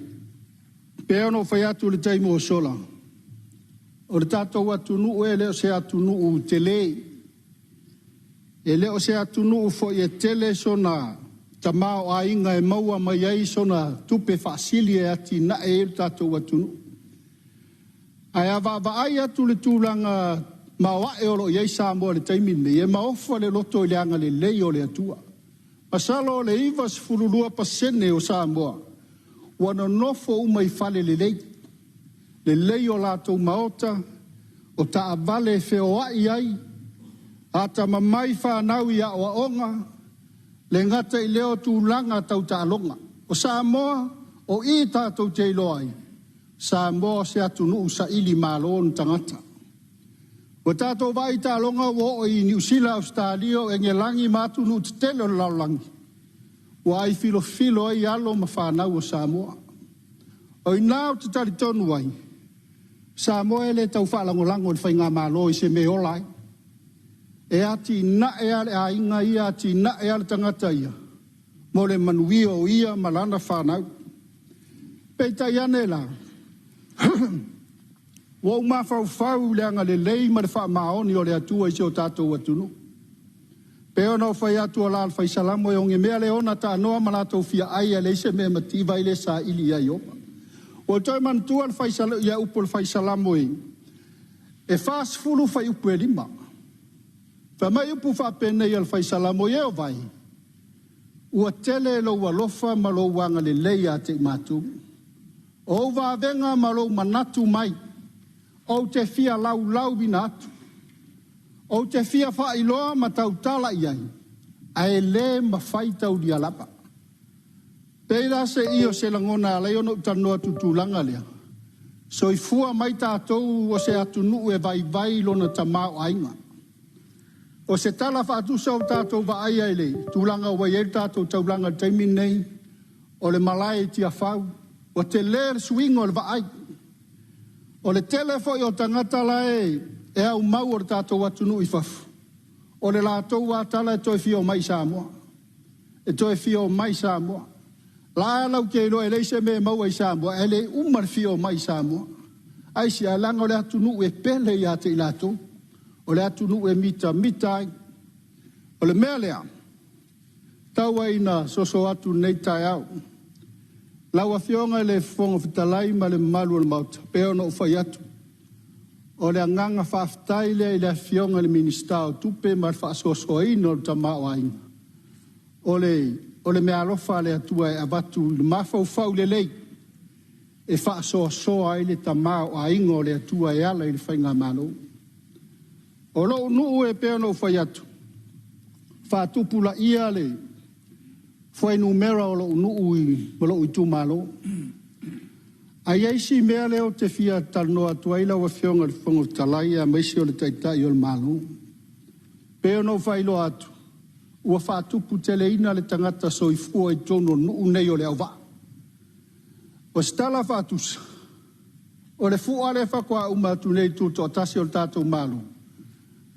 pei ona ou fai atu i le taimi ua sola, o le tatou atunuu e le o se atunuu tele, e le o se atunuu foi e tele sona tamaoaiga e maua mai ai sona tupe faasili e atinae ai le tatou atunuu. Ae a vaavaai atu i le tulaga maoae o lo o i ai Samoa i le taimi lenei, e maofa le loto i le agalelei o le Atua. Masalo o le 92% o Samoa ua nonofo uma i fale lelei, lelei o latou maota, o taavale e feoai ai, atamamai fanau i aoaoga, le gata i lea o tulaga tau taaloga. O Samoa, o i tatou te iloa ai, Samoa o se atunuu saili malo ona tagata. Ua tatou vaai i taaloga ua oo i Niu Sila, Ausetalia, o Engelagi ma atunuu tetele o le lalolagi, ua ai filofilo ai alo ma fanau o Samoa. O i ina ou te talitonu ai, Samoa e le tau faalagolago i le faigamalo i se mea e ola ai. E atinae lava le aiga ia, atinae lava le tagata ia, mo le manuia o ia ma lana fanau. Peitai ane la, ua ou mafaufau i le agalelei ma le faamaoni o le Atua i si o tatou atunuu. Pei ona ou fai atu o la le Fai Salamo e ogemea le ona taanoa ma latou fiaai ae leai se mea e mativa ai le saili ia Ieova. Ua toe manatua le fai, ia upu o le Fai Salamo e 40 fuaiupu e 5. Fai mai upu faapenei a le Fai Salamo, Ieova e, ua tele lou alofa ma lou agalelei ia te i matou. O ou vavega ma lou manatu mai, ou te fia laulauina atu. Ou te fia faailoa ma tautala i ai, ae le mafai taulia lava. Pei la se i o se lagona e ala ai ona ou talanoa atu i le tulaga lea, soifua mai tatou o se atunuu e vaivai lona tamaoaiga. O se tala faatusa ua tatou vaaia i le tulaga ua i ai le tatou taulaga i le taimi lenei, o le malae i Tiafau, ua tele le suiga o le vaai. O le tele foi o tagata la e aumau o le tatou atunuu i fafo, o le latou lava tala e toe fia omai i Samoa. E toe fia omai i Samoa. La latou te iloa e leai se mea e maua i Samoa, ae le uma le fia omai i Samoa. Aisea? Leaga o le atunuu e pele ia te i latou. O le atunuu e mitamita ai. O le mea lea, tau ai ina soso atu i lenei taeao. Lau Afioga i le Fofoga Fetalai ma le mamalu o le Maota, pei ona ou fai atu, o le agaga faafetai lea i le Afioga i le Minisita o Tupe ma le faasoasoaina o le tamaoaiga. O le, o le meaalofa a le Atua e avatu i le mafaufau lelei e faasoasoa ai le tamaoaiga o le Atua e ala i le faigamalo. O lou nuu e pei ona ou fai atu, faatupulaia le fuainumera o lou nuu ma lou itumalo. Ae i ai si mea lea ou te fia talanoa atu ai lau Afioga i le Fofoga Fetalai aemaise o le Taitai o le Malo. Pei ona ou faailoa atu, ua faatuputeleina le tagata soifua i totonu o le nuu lenei o Leauvaa. O se tala faatusa, o le fua lea faatoa uma atu nei i le tutoatasi o le tatou Malo,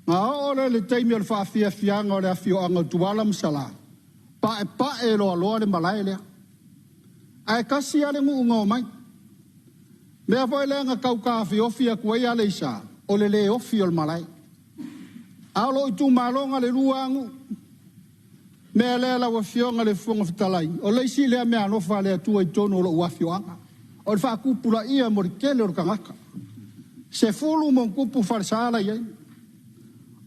na oo lea i le taimi o le faafiafiaga o le afioaga o Tuala ma Salã, paepae loaloa le malae lea. Ae tasi lava le nuu na omai. Mea foi lea na tau taofiofi atu ai Aleisa, o le le ofi o le malae. A o lou itumalo na o le 2 lava nuu. Mea lea lau Afioga i le Fofoga Fetalai, o le isi lea meaalofa a le Atua i totonu o lou afioaga, o le faatupulaia mo le tele o le tagata. 10+ falesa la e i ai.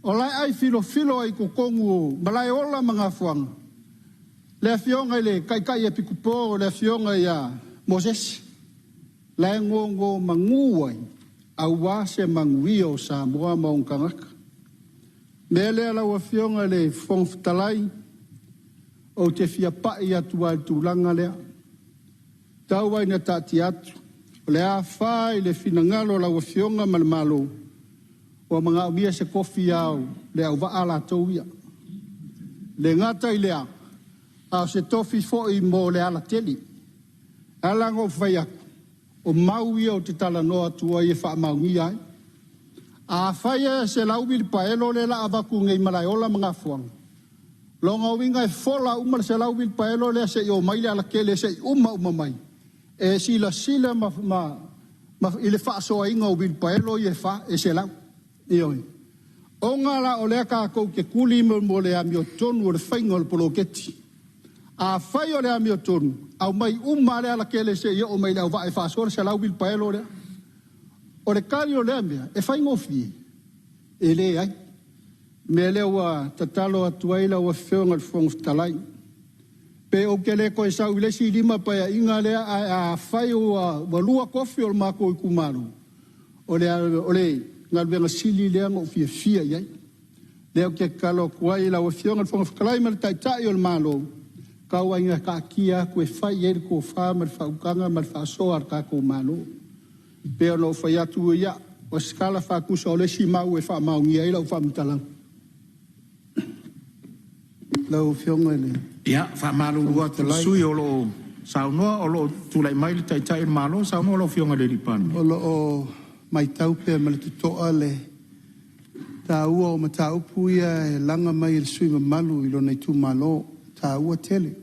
O la e ai filofilo ai i totonu o Malaeola ma Gafoaga le afioga i le Taitai Epikopo le afioga ia Mosese, la e nonomanu ai aua se manuia o Samoa ma ona tagata. Mea lea lau Afioga i le Fofoga Fetalai, ou te fia pai atu lava i le tulaga lea. Tau lava ina taatia atu, o le a fa i le finagalo o lau Afioga ma le Malo, ua manaomia se tofi ao Leauvaa latou ia. Le gata i lea, a o se tofi foi mo le alatele. E ala ona ou fai atu, o mau ia ou te talanoa atu ai e faamaonia ai. Afai e 100 uilipaelo lea o le a avatu nei i Malaeola ma Gafoaga, lona uiga e fola uma le 100 uilipaelo lea seia oo mai le alatele seia uma uma mai, e silasila ma, ma, ma, i le faasoaina o uilipaelo ia e fa, e 100. Ioe. Ona la o lea tatou te tuli mo le amiotonu o le faiga o le poloketi. Afai o le amiotonu, aumai uma lava le alatele seia oo mai i Leauvaa e faasoa le 100 uilipaelo lea. O le tali o lea mea, e faigofie? E leai. Mea lea ua tatalo atu ai lau Afioga i le Fofoga Fetalai, pe ou te le toe sau i le isi 5 paeaiga lea, ae afai ua 2 tofi o le matou itumalo, o le, o le galuega sili lea na ou fiafia i ai. Lea ou te tatalo atu ai i lau Afioga i le Fofoga Fetalai ma le Taitai o le Malo, tau lava ina taatia atu e fai i ai le tofa ma le faautaga ma le faasoa a le tatou Malo. E pei ona ou fai atu, ia, o se tala faatusa o le isi mau e faamaonia ai lau faamatalaga. Lau Afioga i le Ia, faamalulu atu i le sui usufono o lo o saunoa, o lo o tulai mai le Taitai o le Malo. Saunoa lau Afioga i le Palemia. O lo o matau pea ma le totoa le taua o mataupu ia e laga mai e le sui usufono mamalu i lona itumalo, e taua tele.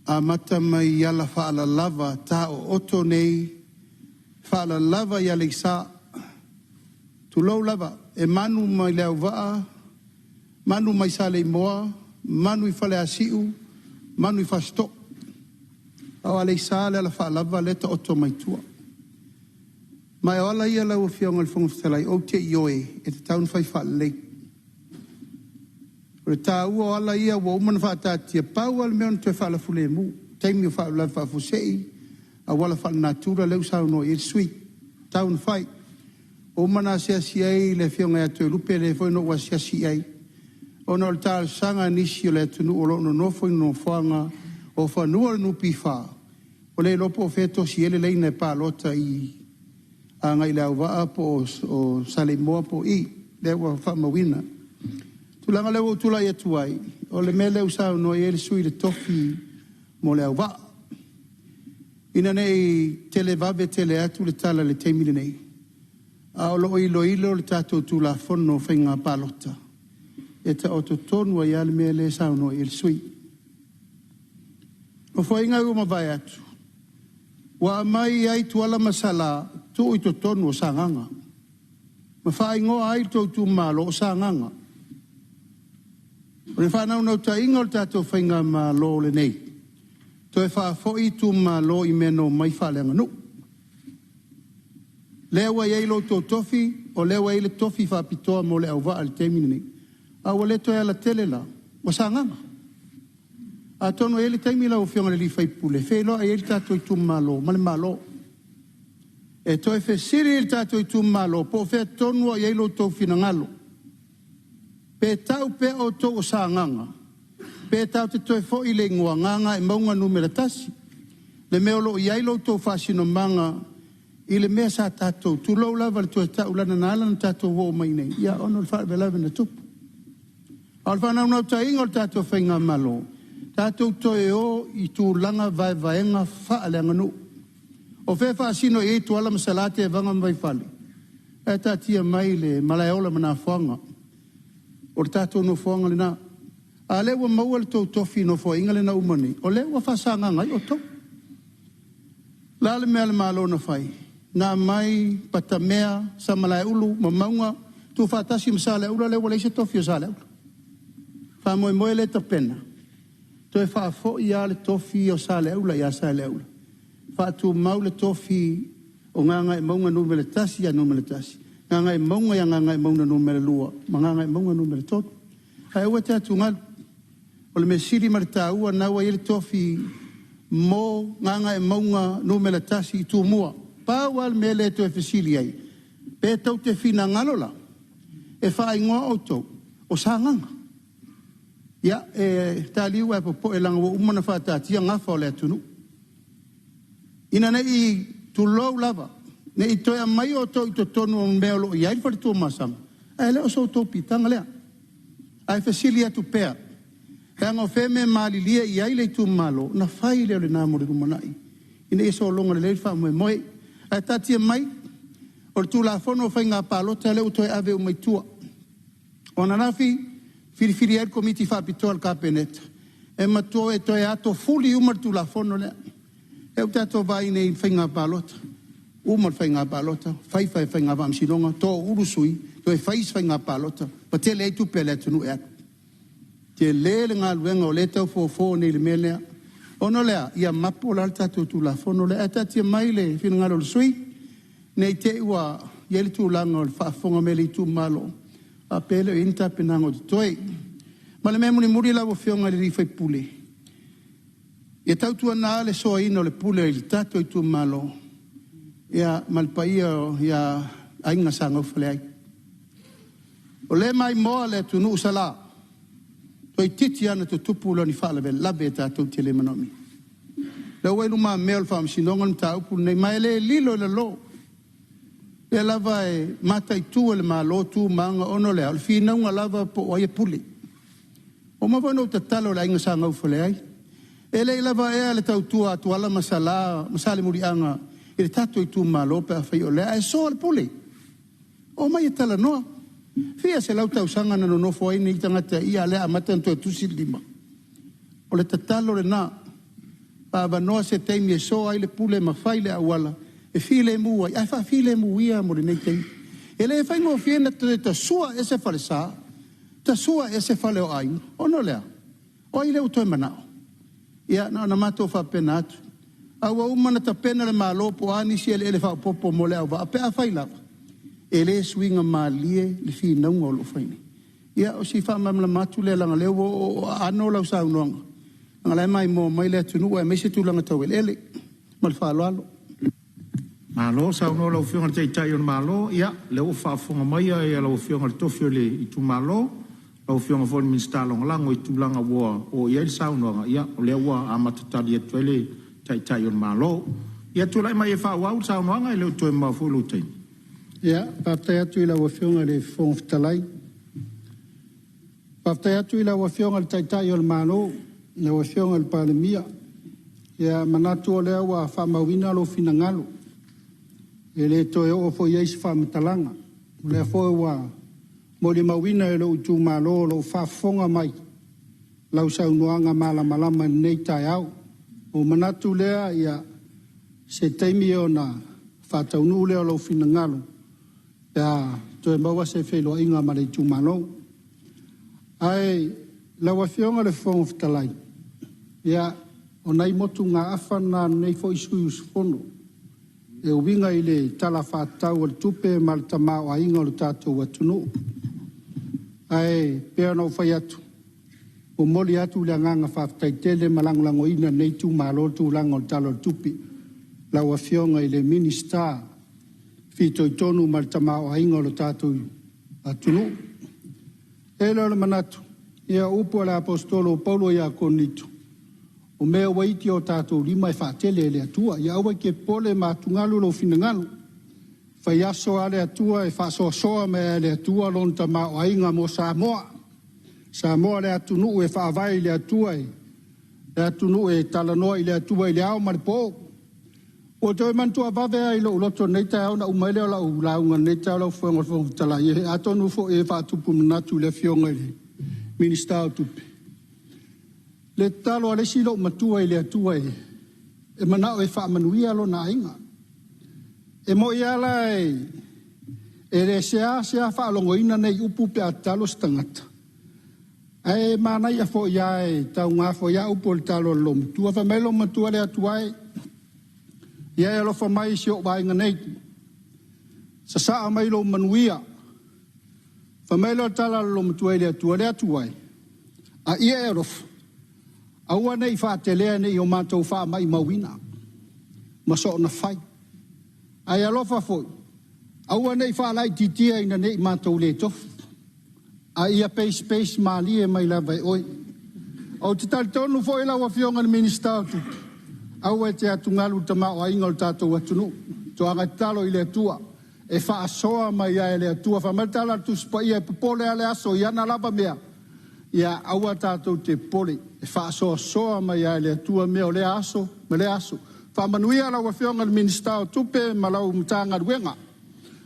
Amata mai i ala faalalava taooto nei, faalalava i Aleisa, tulou lava, e manu mai Leauvaa, manu mai Saleimoa, manu i Faleasiu, manu i Fasitoo. A o Aleisa le ala faalava lea e taoto mai tua. Ma o ala ia lau Afioga i le Fofoga Fetalai, ou te ioe e tatau ona fai faalelei. O le taua o ala ia ua uma ona faataatia, pau lava le mea o le toe faalafulemu, taimi o faalavelave faafuasei, auala faalenatura lea ua saunoa i ai le sui usufono, e tatau ona fai. Ua uma ona asiasi i ai le Afioga ia Toelupe, lea foi na ou asiasi i ai, ona o le talosaga a nisi o le atunuu o lo o nonofo i nofoaga o fanua o le NPF, ua le iloa po o fea e tosi ai le laina e palota i agai i Leauvaa po o Saleimoa po o i, lea ua faamauina. Tulaga lea ua ou tulai atu ai, o le mea lea ua saunoa i ai le sui usufono i le tofi mo Leauvaa. Ina ne i televave tele atu le tala i le taimi lenei, a o lo o iloilo le tatou Tulafono o Faiga Palota, e taoto tonu ai lava le mea lea e saunoa i ai le sui usufono. O Nofoaiga ua mavae atu, ua aumai ai Tuala ma Sala tuu i totonu o Sagaga, ma faaigoa ai le tou itumalo o Sagaga. O le faanaunautaiga o le tatou faigamalo lenei, toe faafoi itumalo i mea na omai faaleaganuu. Lea ua i ai lo outou tofi, o lea ua i ai le tofi faapitoa mo Leauvaa i le taimi lenei, a ua le toe alatele la, ua Sagaga. Atonu e i ai le taimi lau Afioga i le sui usufono e feiloai ai le tatou itumalo ma le Malo, e toe fesili le tatou itumalo po o fea tonu o i ai lo outou finagalo, pe tau pea outou o Sagaga, pe tatou te toe foi i le igoa Gagaemauga 1, le mea o lo o i ai lo outou faasinomaga i le mea sa tatou, tulou lava le toe tau, leaga na ala ona tatou oo mai i inei, ona o le faalavelave na tupu. A o le faanaunautaiga o le tatou faigamalo, tatou toe o i tulaga vaevaega faaleaganuu. O fea e faasino i ai Tuala ma Sala, Tevaga ma Vaifale? Ae taatia mai le Malaeola ma Nafoga, o le tatou nofoaga lena. A o lea ua maua le tou tofi i le Nofoaiga lea na uma nei, o lea ua faasagaga ai outou. O le a le mea a le Malo na fai? Na aumai Patamea, Samalaeulu ma Mauga tuufaatasi ma Saleaula lea ua leai se tofi o Saleaula. Faamoemoe lea e tapena, toe faafoi lava le tofi o Saleaula ia Saleaula, faatumau le tofi o Gagaemauga 1 ia 1, Gagaemauga ia Gagaemauga 2 ma Gagaemauga 3. Ae aua e te atugalu, o le mea sili ma le taua o lena ua i ai le tofi mo Gagaemauga 1 i Tumua. Pau lava le mea lea e toe fesili ai, pe tou te finagalo la e faaigoa outou o Sagaga. Ia, e taliu ae popoe leaga ua uma ona faataatia gafa o le atunuu. Ina ne i, tulou lava, ne i toe aumai outou i totonu o mea o lo o i ai le fale Tuamasaga, ae le o so outou piitaga lea. Ae fesili atu pea, leaga o fea e malilie i ai le itumalo, ona fai lea o lena mo le lumanai, ina ia sologa lelei le faamoemoe. Ae taatia mai, o le Tulafono o Faiga Palota lea ua toe ave uma i tua. O ananafi, filifili ai le Komiti Faapitoa a le Kapeneta e toe atofuli uma le Tulafono lea. Lea ua tatou vaai nei i faiga palota, uma le faiga palota, fai faiga faamasinoga, toaulu sui, toe fai isi faiga palota, ua tele ai tupe a le atunuu e alu. Tele le galuega o lea e tau fofo nei i le mea lea. Ona o le a? Ia mapo la le tatou Tulafono lea, ae taatia mai le finagalo o le sui usufono, ne i te i ua i ai le tulaga o le faafofoga mai a le itumalo, faapea e le o i ai ni tapenaga o totoe. Ma le mea mulimuli lau Afioga i le sui usufono, ia tautuana le soaina o le pule i le tatou itumalo, ia ma le paia ia Aiga Sa Gaufaleai. O lea e maimoa le atunuu Sala, toeitiiti lava ona tutupu lona faalavelave tatou te le manaomia. O lea ua i lumamea o le Faamasinoga le mataupu lenei, ma e le lilo i lalo. O lea lava e mataitu e le Malo tu ma aga, ona o le a? O le finauga lava po o ai e pule. Ua uma foi ona ou tatalo i le aiga Sa Gaufaleai, e le i lava ea le tautua a Tuala ma Sala ma Salemuliaga i le tatou itumalo pe afai o lea, ae soa le pule. Omai e talanoa. Fia selau tausaga na nonofo ai nei tagata i i, a o lea e amata ona toe tusi le lima. O le tatalo lena, avanoa se taimi e soa ai le pule ma fai le auala e filemu ai, ae faafilemu ia mo lenei taimi. E le faigofie ona toe tasua ese falesa, tasua ese fale o aiga, ona o le a? O ai lea ua toe manao? Ia na ona matou faapena atu. A ua uma ona tapena le Malo po o a nisi eleele faaopoopo mo Leauvaa pe afai lava e le suiga malie le finauga o lo o fai nei. Ia o si faamalamalama atu lea leaga o lea ua oooo aano lau saunoaga, leaga o la e maimoa mai le atunuu aemaise tulaga tau eleele. Ma le faaaloalo. Malo saunoa i lau Afioga i le Taitai o le Malo. Ia, o lea ua faafofoga mai lau Afioga i le tofi o le itumalo, lau Afioga foi i le Minisita Lagolago i tulaga ua oo i ai le saunoaga. Ia o lea ua amata tali atu ai le Taitai o le Malo. Ia, tulai mai e faaauau le saunoaga, e le o toe mamao foi lou taimi. Ia, faafetai atu i lau Afioga i le Fofoga Fetalai. Faafetai atu i lau Afioga i le Taitai o le Malo, lau Afioga i le Palemia. Ia manatu o lea ua faamauina lou finagalo, e le toe oo foi i ai se faamatalaga. O lea foi ua molimauina e lou itumalo o lo o faafofoga mai lau saunoaga malamalama i lenei taeao. Ona ou manatu lea, ia, se taimi ona faataunuu lea o lou finagalo pe a toe maua se feiloaiga ma le itumalo. Ae lau Afioga i le Fofoga Fetalai, ia, o nai motugaafa na a lenei foi sui usufono e uiga i le Tala Faatatau o le Tupe ma le tamaoaiga o le tatou atunuu. Ae pei ona ou fai atu, e momoli atu le agaga faafetai tele ma lagolagoina e lenei itumalo le tulaga o le Tala o le Tupe. Lau Afioga i le Minisita fitoitonu ma le tamaoaiga o le tatou atunuu. E i ai lea o le manatu, ia o upu a le Aposetolo o Paulo ia Korinito, o mea ua iti i o tatou lima e faatele e le Atua. Ia aua e te popole ma atugalu lou finagalo, fai aso lava le Atua e faasoasoa mai lava e le Atua lona tamaoaiga mo Samoa. Samoa o le atunuu e faavae i le Atua, le atunuu e talanoa i le Atua i le ao ma le po. Ua toe manatua vave lava i lou loto i lenei taeao ona uma ai lea o lau lauga i lenei taeao lau Afioga i le Fofoga Fetalai, atonu foi e faatupu manatu i le Afioga i le Minisita o Tupe, le tatalo a le isi loomatua i le Atua e manao e faamanuia lona aiga. E moni lava la e le seasea faalogoina nei upu pe a tatalo se tagata, ae manaia foi lava e tauga foi lava upu o le tatalo a le loomatua. Fai mai le loomatua, “Le Atua e, ia e alofa mai i si ou aiga nei, sasaa mai lou manuia.” Fai mai lea o le tala a le loomatua i le Atua, “Le Atua e, a ia e alofa, aua ne i faatelea ne i o matou faamaumauina ma soona fai, ae alofa foi, aua ne i faalaititia ina ne i matou le tofu, a ia pesipesi malie mai lava e oe.” Ou te talitonu foi lau Afioga i le Minisita o Tupe, aua e te atugalu i le tamaoaiga o le tatou atunuu. Toaga tatalo i le Atua e faasoa mai lava e le Atua. Fai mai le tala a le Tusi Paia, e popole lava le aso i ana lava mea. Ia aua tatou te popole, e faasoasoa mai lava e le Atua mea o lea aso ma lea aso. Faamanuia lau Afioga i le Minisita o Tupe ma lau Matagaluega.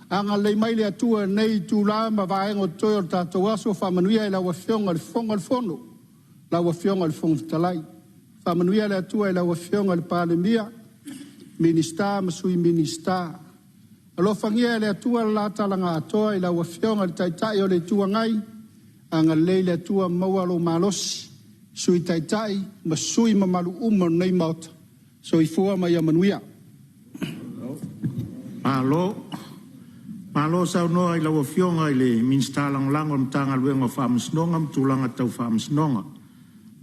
Agalelei mai le Atua i lenei itula ma vaega o totoe o le tatou aso. Faamanuia i lau Afioga i le Fofoga o le Fono, lau Afioga i le Fofoga Fetalai. Faamanuia le Atua i lau Afioga i le Palemia, Minisita ma Sui Minisita. Alofagia e le Atua le la tala na atoa i lau Afioga i le Taitai o le Itu Agai, agalelei le Atua maua lou malosi, Sui Taitai ma sui usufono mamalu uma o lenei Maota. Soifua ma ia manuia. Malo. Malo saunoa i lau Afioga i le Minisita Lagolago o le Matagaluega o Faamasinoga ma Tulaga Tau Faamasinoga.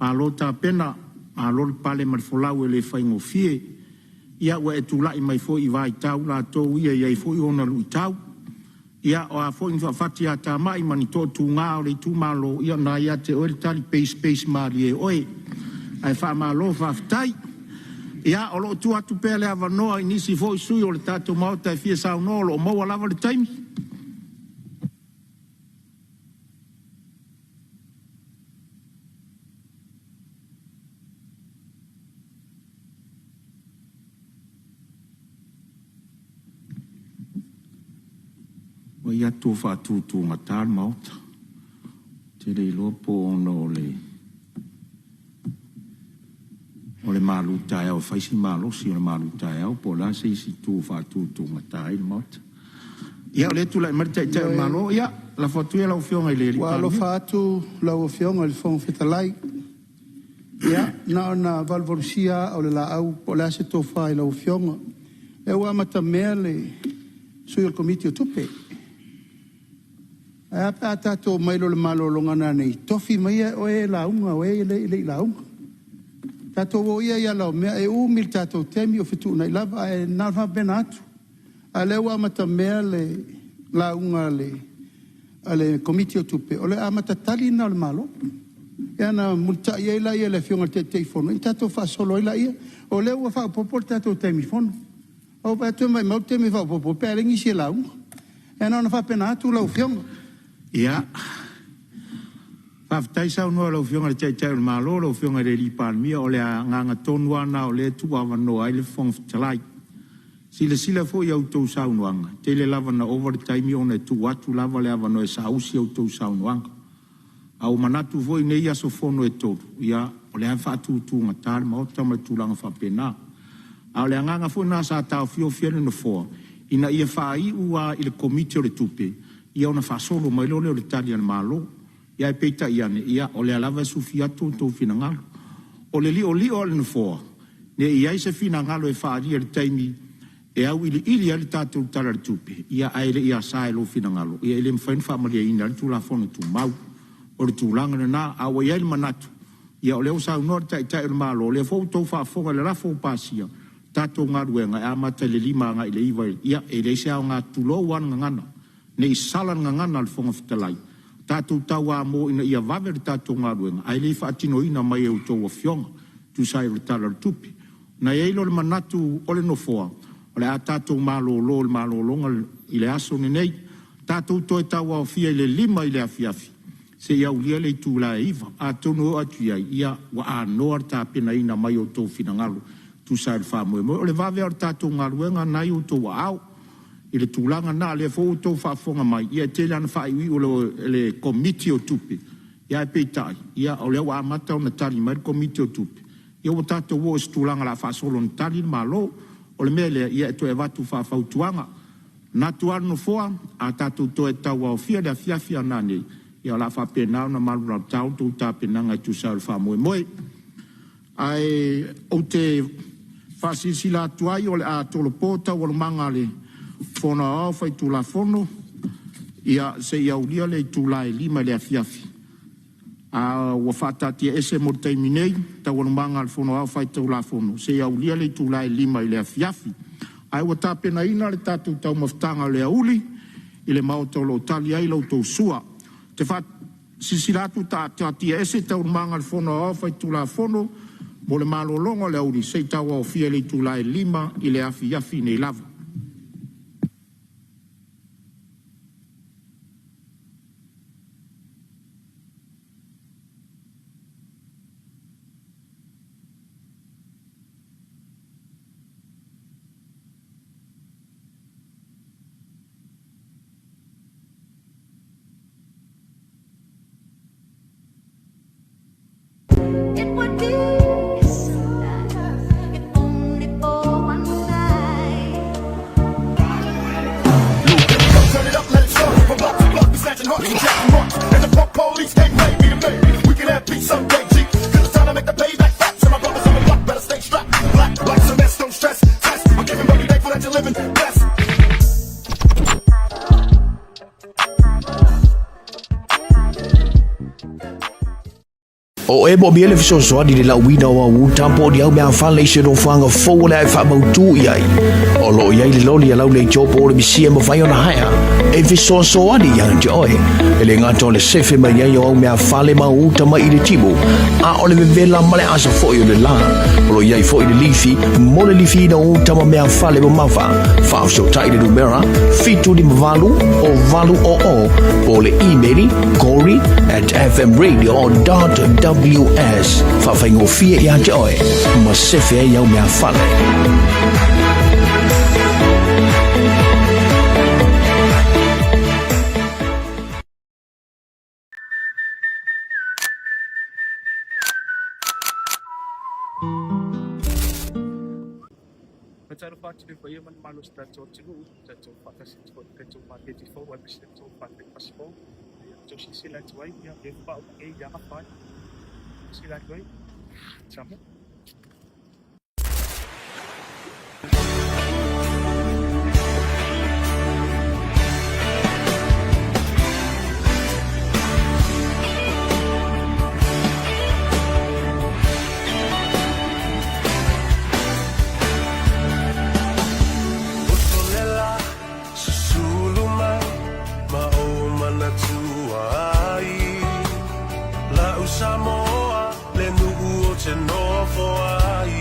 Malo tapena, malo le pale ma le folau e le faigofie. Ia ua e tulai mai foi i vaitau latou ia e i ai foi ona luitau. Ia o a foi ni faafatiatamai ma ni toatuga o le itumalo, ia o lena e ia te oe le tali, peisipeisie malie oe. Ae faamalo faafetai. Ia o lo o tuu atu pea le avanoa i nisi foi sui usufono o le tatou Maota e fia saunoa, o lo o maua lava le taimi. Vaai atu ua faatutugata le Maota. Ou te le iloa po o ona o le malutaeao e fai si malosi o le malutaeao po o le a se isi itu ua faatutugata ai le Maota. Ia o lea e tulai mai le Taitai o le Malo. Ioe. Ia, lafo atu ia i lau Afioga i le Ua Palemia. alofa atu lau Afioga i le Fofoga Fetalai, ia, na ona valuvalusia aa o le laau po o le a se tofa i lau Afioga. O lea ua amatamea le sui o le Komiti o Tupe. Ae a pe a tatou omai loa i le malologa nanei, tofi maia oe e lauga o e le i lauga. Tatou o ia i ala o mea, e umi le tatou taimi o fetuunai lava, ae na ona faapena atu. A o lea ua amatamea le lauga a le Komiti o Tupe, o le amata tali lena o le Malo. Ia ona mulitai ai lea o le Afioga i le Taitaifono, ia ona tatou faasolo ai lea. O lea ua faaopoopo le tatou taimi fono. Ua ou vaai atu e maumau le taimi e faaopoopo ai pe a leai nisi e lauga. Ia na ona faapena atu lau Afioga. Ia, Faafetai saunoa i lau Afioga i le Taitai o le Malo lau Afioga i le Palemia. O le agaga tonu lava lena o lea e tuuavanoa ai le Fofoga Fetalai. Silasila foi i a outou saunoaga, e tele lava ina ova le taimi ona e tuu atu lava le avanoa e saausi a outou saunoaga. A ua manatu foi i nei aso fono e tolu, ia o lea lava e faatutugata le Maota ma tulaga faapena. A o le agaga foi lena sa taofiofi ai le Nofoa, ina ia faaiu lava i le Komiti o le Tupe ia ona faasolo mai loa lea o le Tali a le Malo. Ae peitai ane, ia o lea lava e sufi atu outou finagalo. O le liolio o le Nofoa, ne i i ai se finagalo e faaalia i le taimi e auiliili ai le tatou Tala o le Tupe, ia ae le i asa i lou finagalo, ia e le mafai ona faamalieina ai le Tulafono Tumau. O le tulaga lena, a ua i ai le manatu, ia o lea ua saunoa le Taitai o le Malo, o lea foi ua outou faafofoga i le lafo ua pasia, tatou galuega e amata i le 5:00 agai i le 9:00. Ia e leai se aoga, tulou lava le gagana, ne i sala le gagana a le Fofoga Fetalai, tatou tauamo ina ia vave le tatou galuega ae le faatinoina mai e a outou afioga e tusa ai o le Tala o le Tupe. Ona i ai lea o le manatu o le Nofoa, o le a tatou malolo i le malologa i le aso lenei, tatou toe tauaofia i le 5:00 i le afiafi seia aulia le itula e 9:00. Atonu e oo atu i ai ua anoa le tapenaina mai o outou finagalo e tusa ai o le faamoemoe. O le vave lava o le tatou galuega o lena e i outou aao i le tulaga lena. O lea foi ua outou faafofoga mai, ia e tele lava ina faaiuiu e le Komiti o Tupe, ae peitai o lea ua amata ona tali mai le Komiti o Tupe, ia ua tatou oo i se tulaga o le a faasolo ina tali le Malo. O le mea lea, ia e toe avatu faafautuaga. E manatu lava le Nofoa, a tatou toe tauaofia i le afiafi a nanei, ia o le a faapena ona manulauta le tou tapenaga e tusa ai o le faamoemoe. Ae ou te faasilasila atu ai o le a tolopo Taualumaga a le Fono Aoao Faitulafono seia aulia le itula e 5:00 i le afiafi. A ua faataatiaese mo le taimi nei Taualumaga a le Fono Aoao Faitulafono seia aulia le itula e 5:00 i le afiafi. Ae ua tapenaina le tatou taumafataga o le aoauli i le Maota o lo o tali ai la outou sua. Ou te faasilasila atu ua faataatiaese Taualumaga a le Fono Aoao Faitulafono mo le malologa o le aoauli seia tauaofia i le itula e 5:00 i le afiafi nei lava. It would be so nice if only for one night. Turn it up, let it start. From block to block, we snatching hearts and jacking marks. And the punk police can't play me to me. We can have peace someday, G. 'Cause it's time to make the payback facts. And my brothers on the block better stay strapped. Black, like some mess, don't stress. Test. I'm giving money thankful that you're living best. O e mo le fesoasoani i le lauina o au uta po o ni au mea fale i se nofoaga fou o le a e faamautu i ai. O lo o i ai le loli a lau leitio po o le misi e mafai ona haea e fesoasoani ia te oe. E le gata o le sefe mai ai o au mea fale ma uta mai i le timu, a o le vevela ma le asa foi o le la. O lo o i ai foi le lifi mo le lifiina o uta ma mea fale mamafa. Faafesootai i le numera 758 o 800 po o le email corey@fmradio.ws. Faafaigofie ia te oe ma sefe ai au mea fale. Faatalofa atu i le paia ma le mamalu o si tatou atunuu, tatou faatasi atu foi i le tatou maketi fou aemaise le tatou breakfast fou. Ia outou silasila atu ai, ia e faauma nei ia afa ai. Silasila atu ai, Samoa. Usolela susulu mai ma ou manatua ai La'u Samoa le nuu o te nofo ai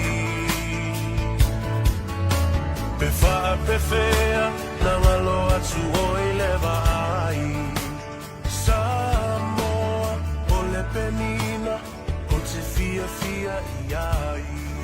Pe faapefea na galo atu oi le vaai Samoa o le. fiafia i ai.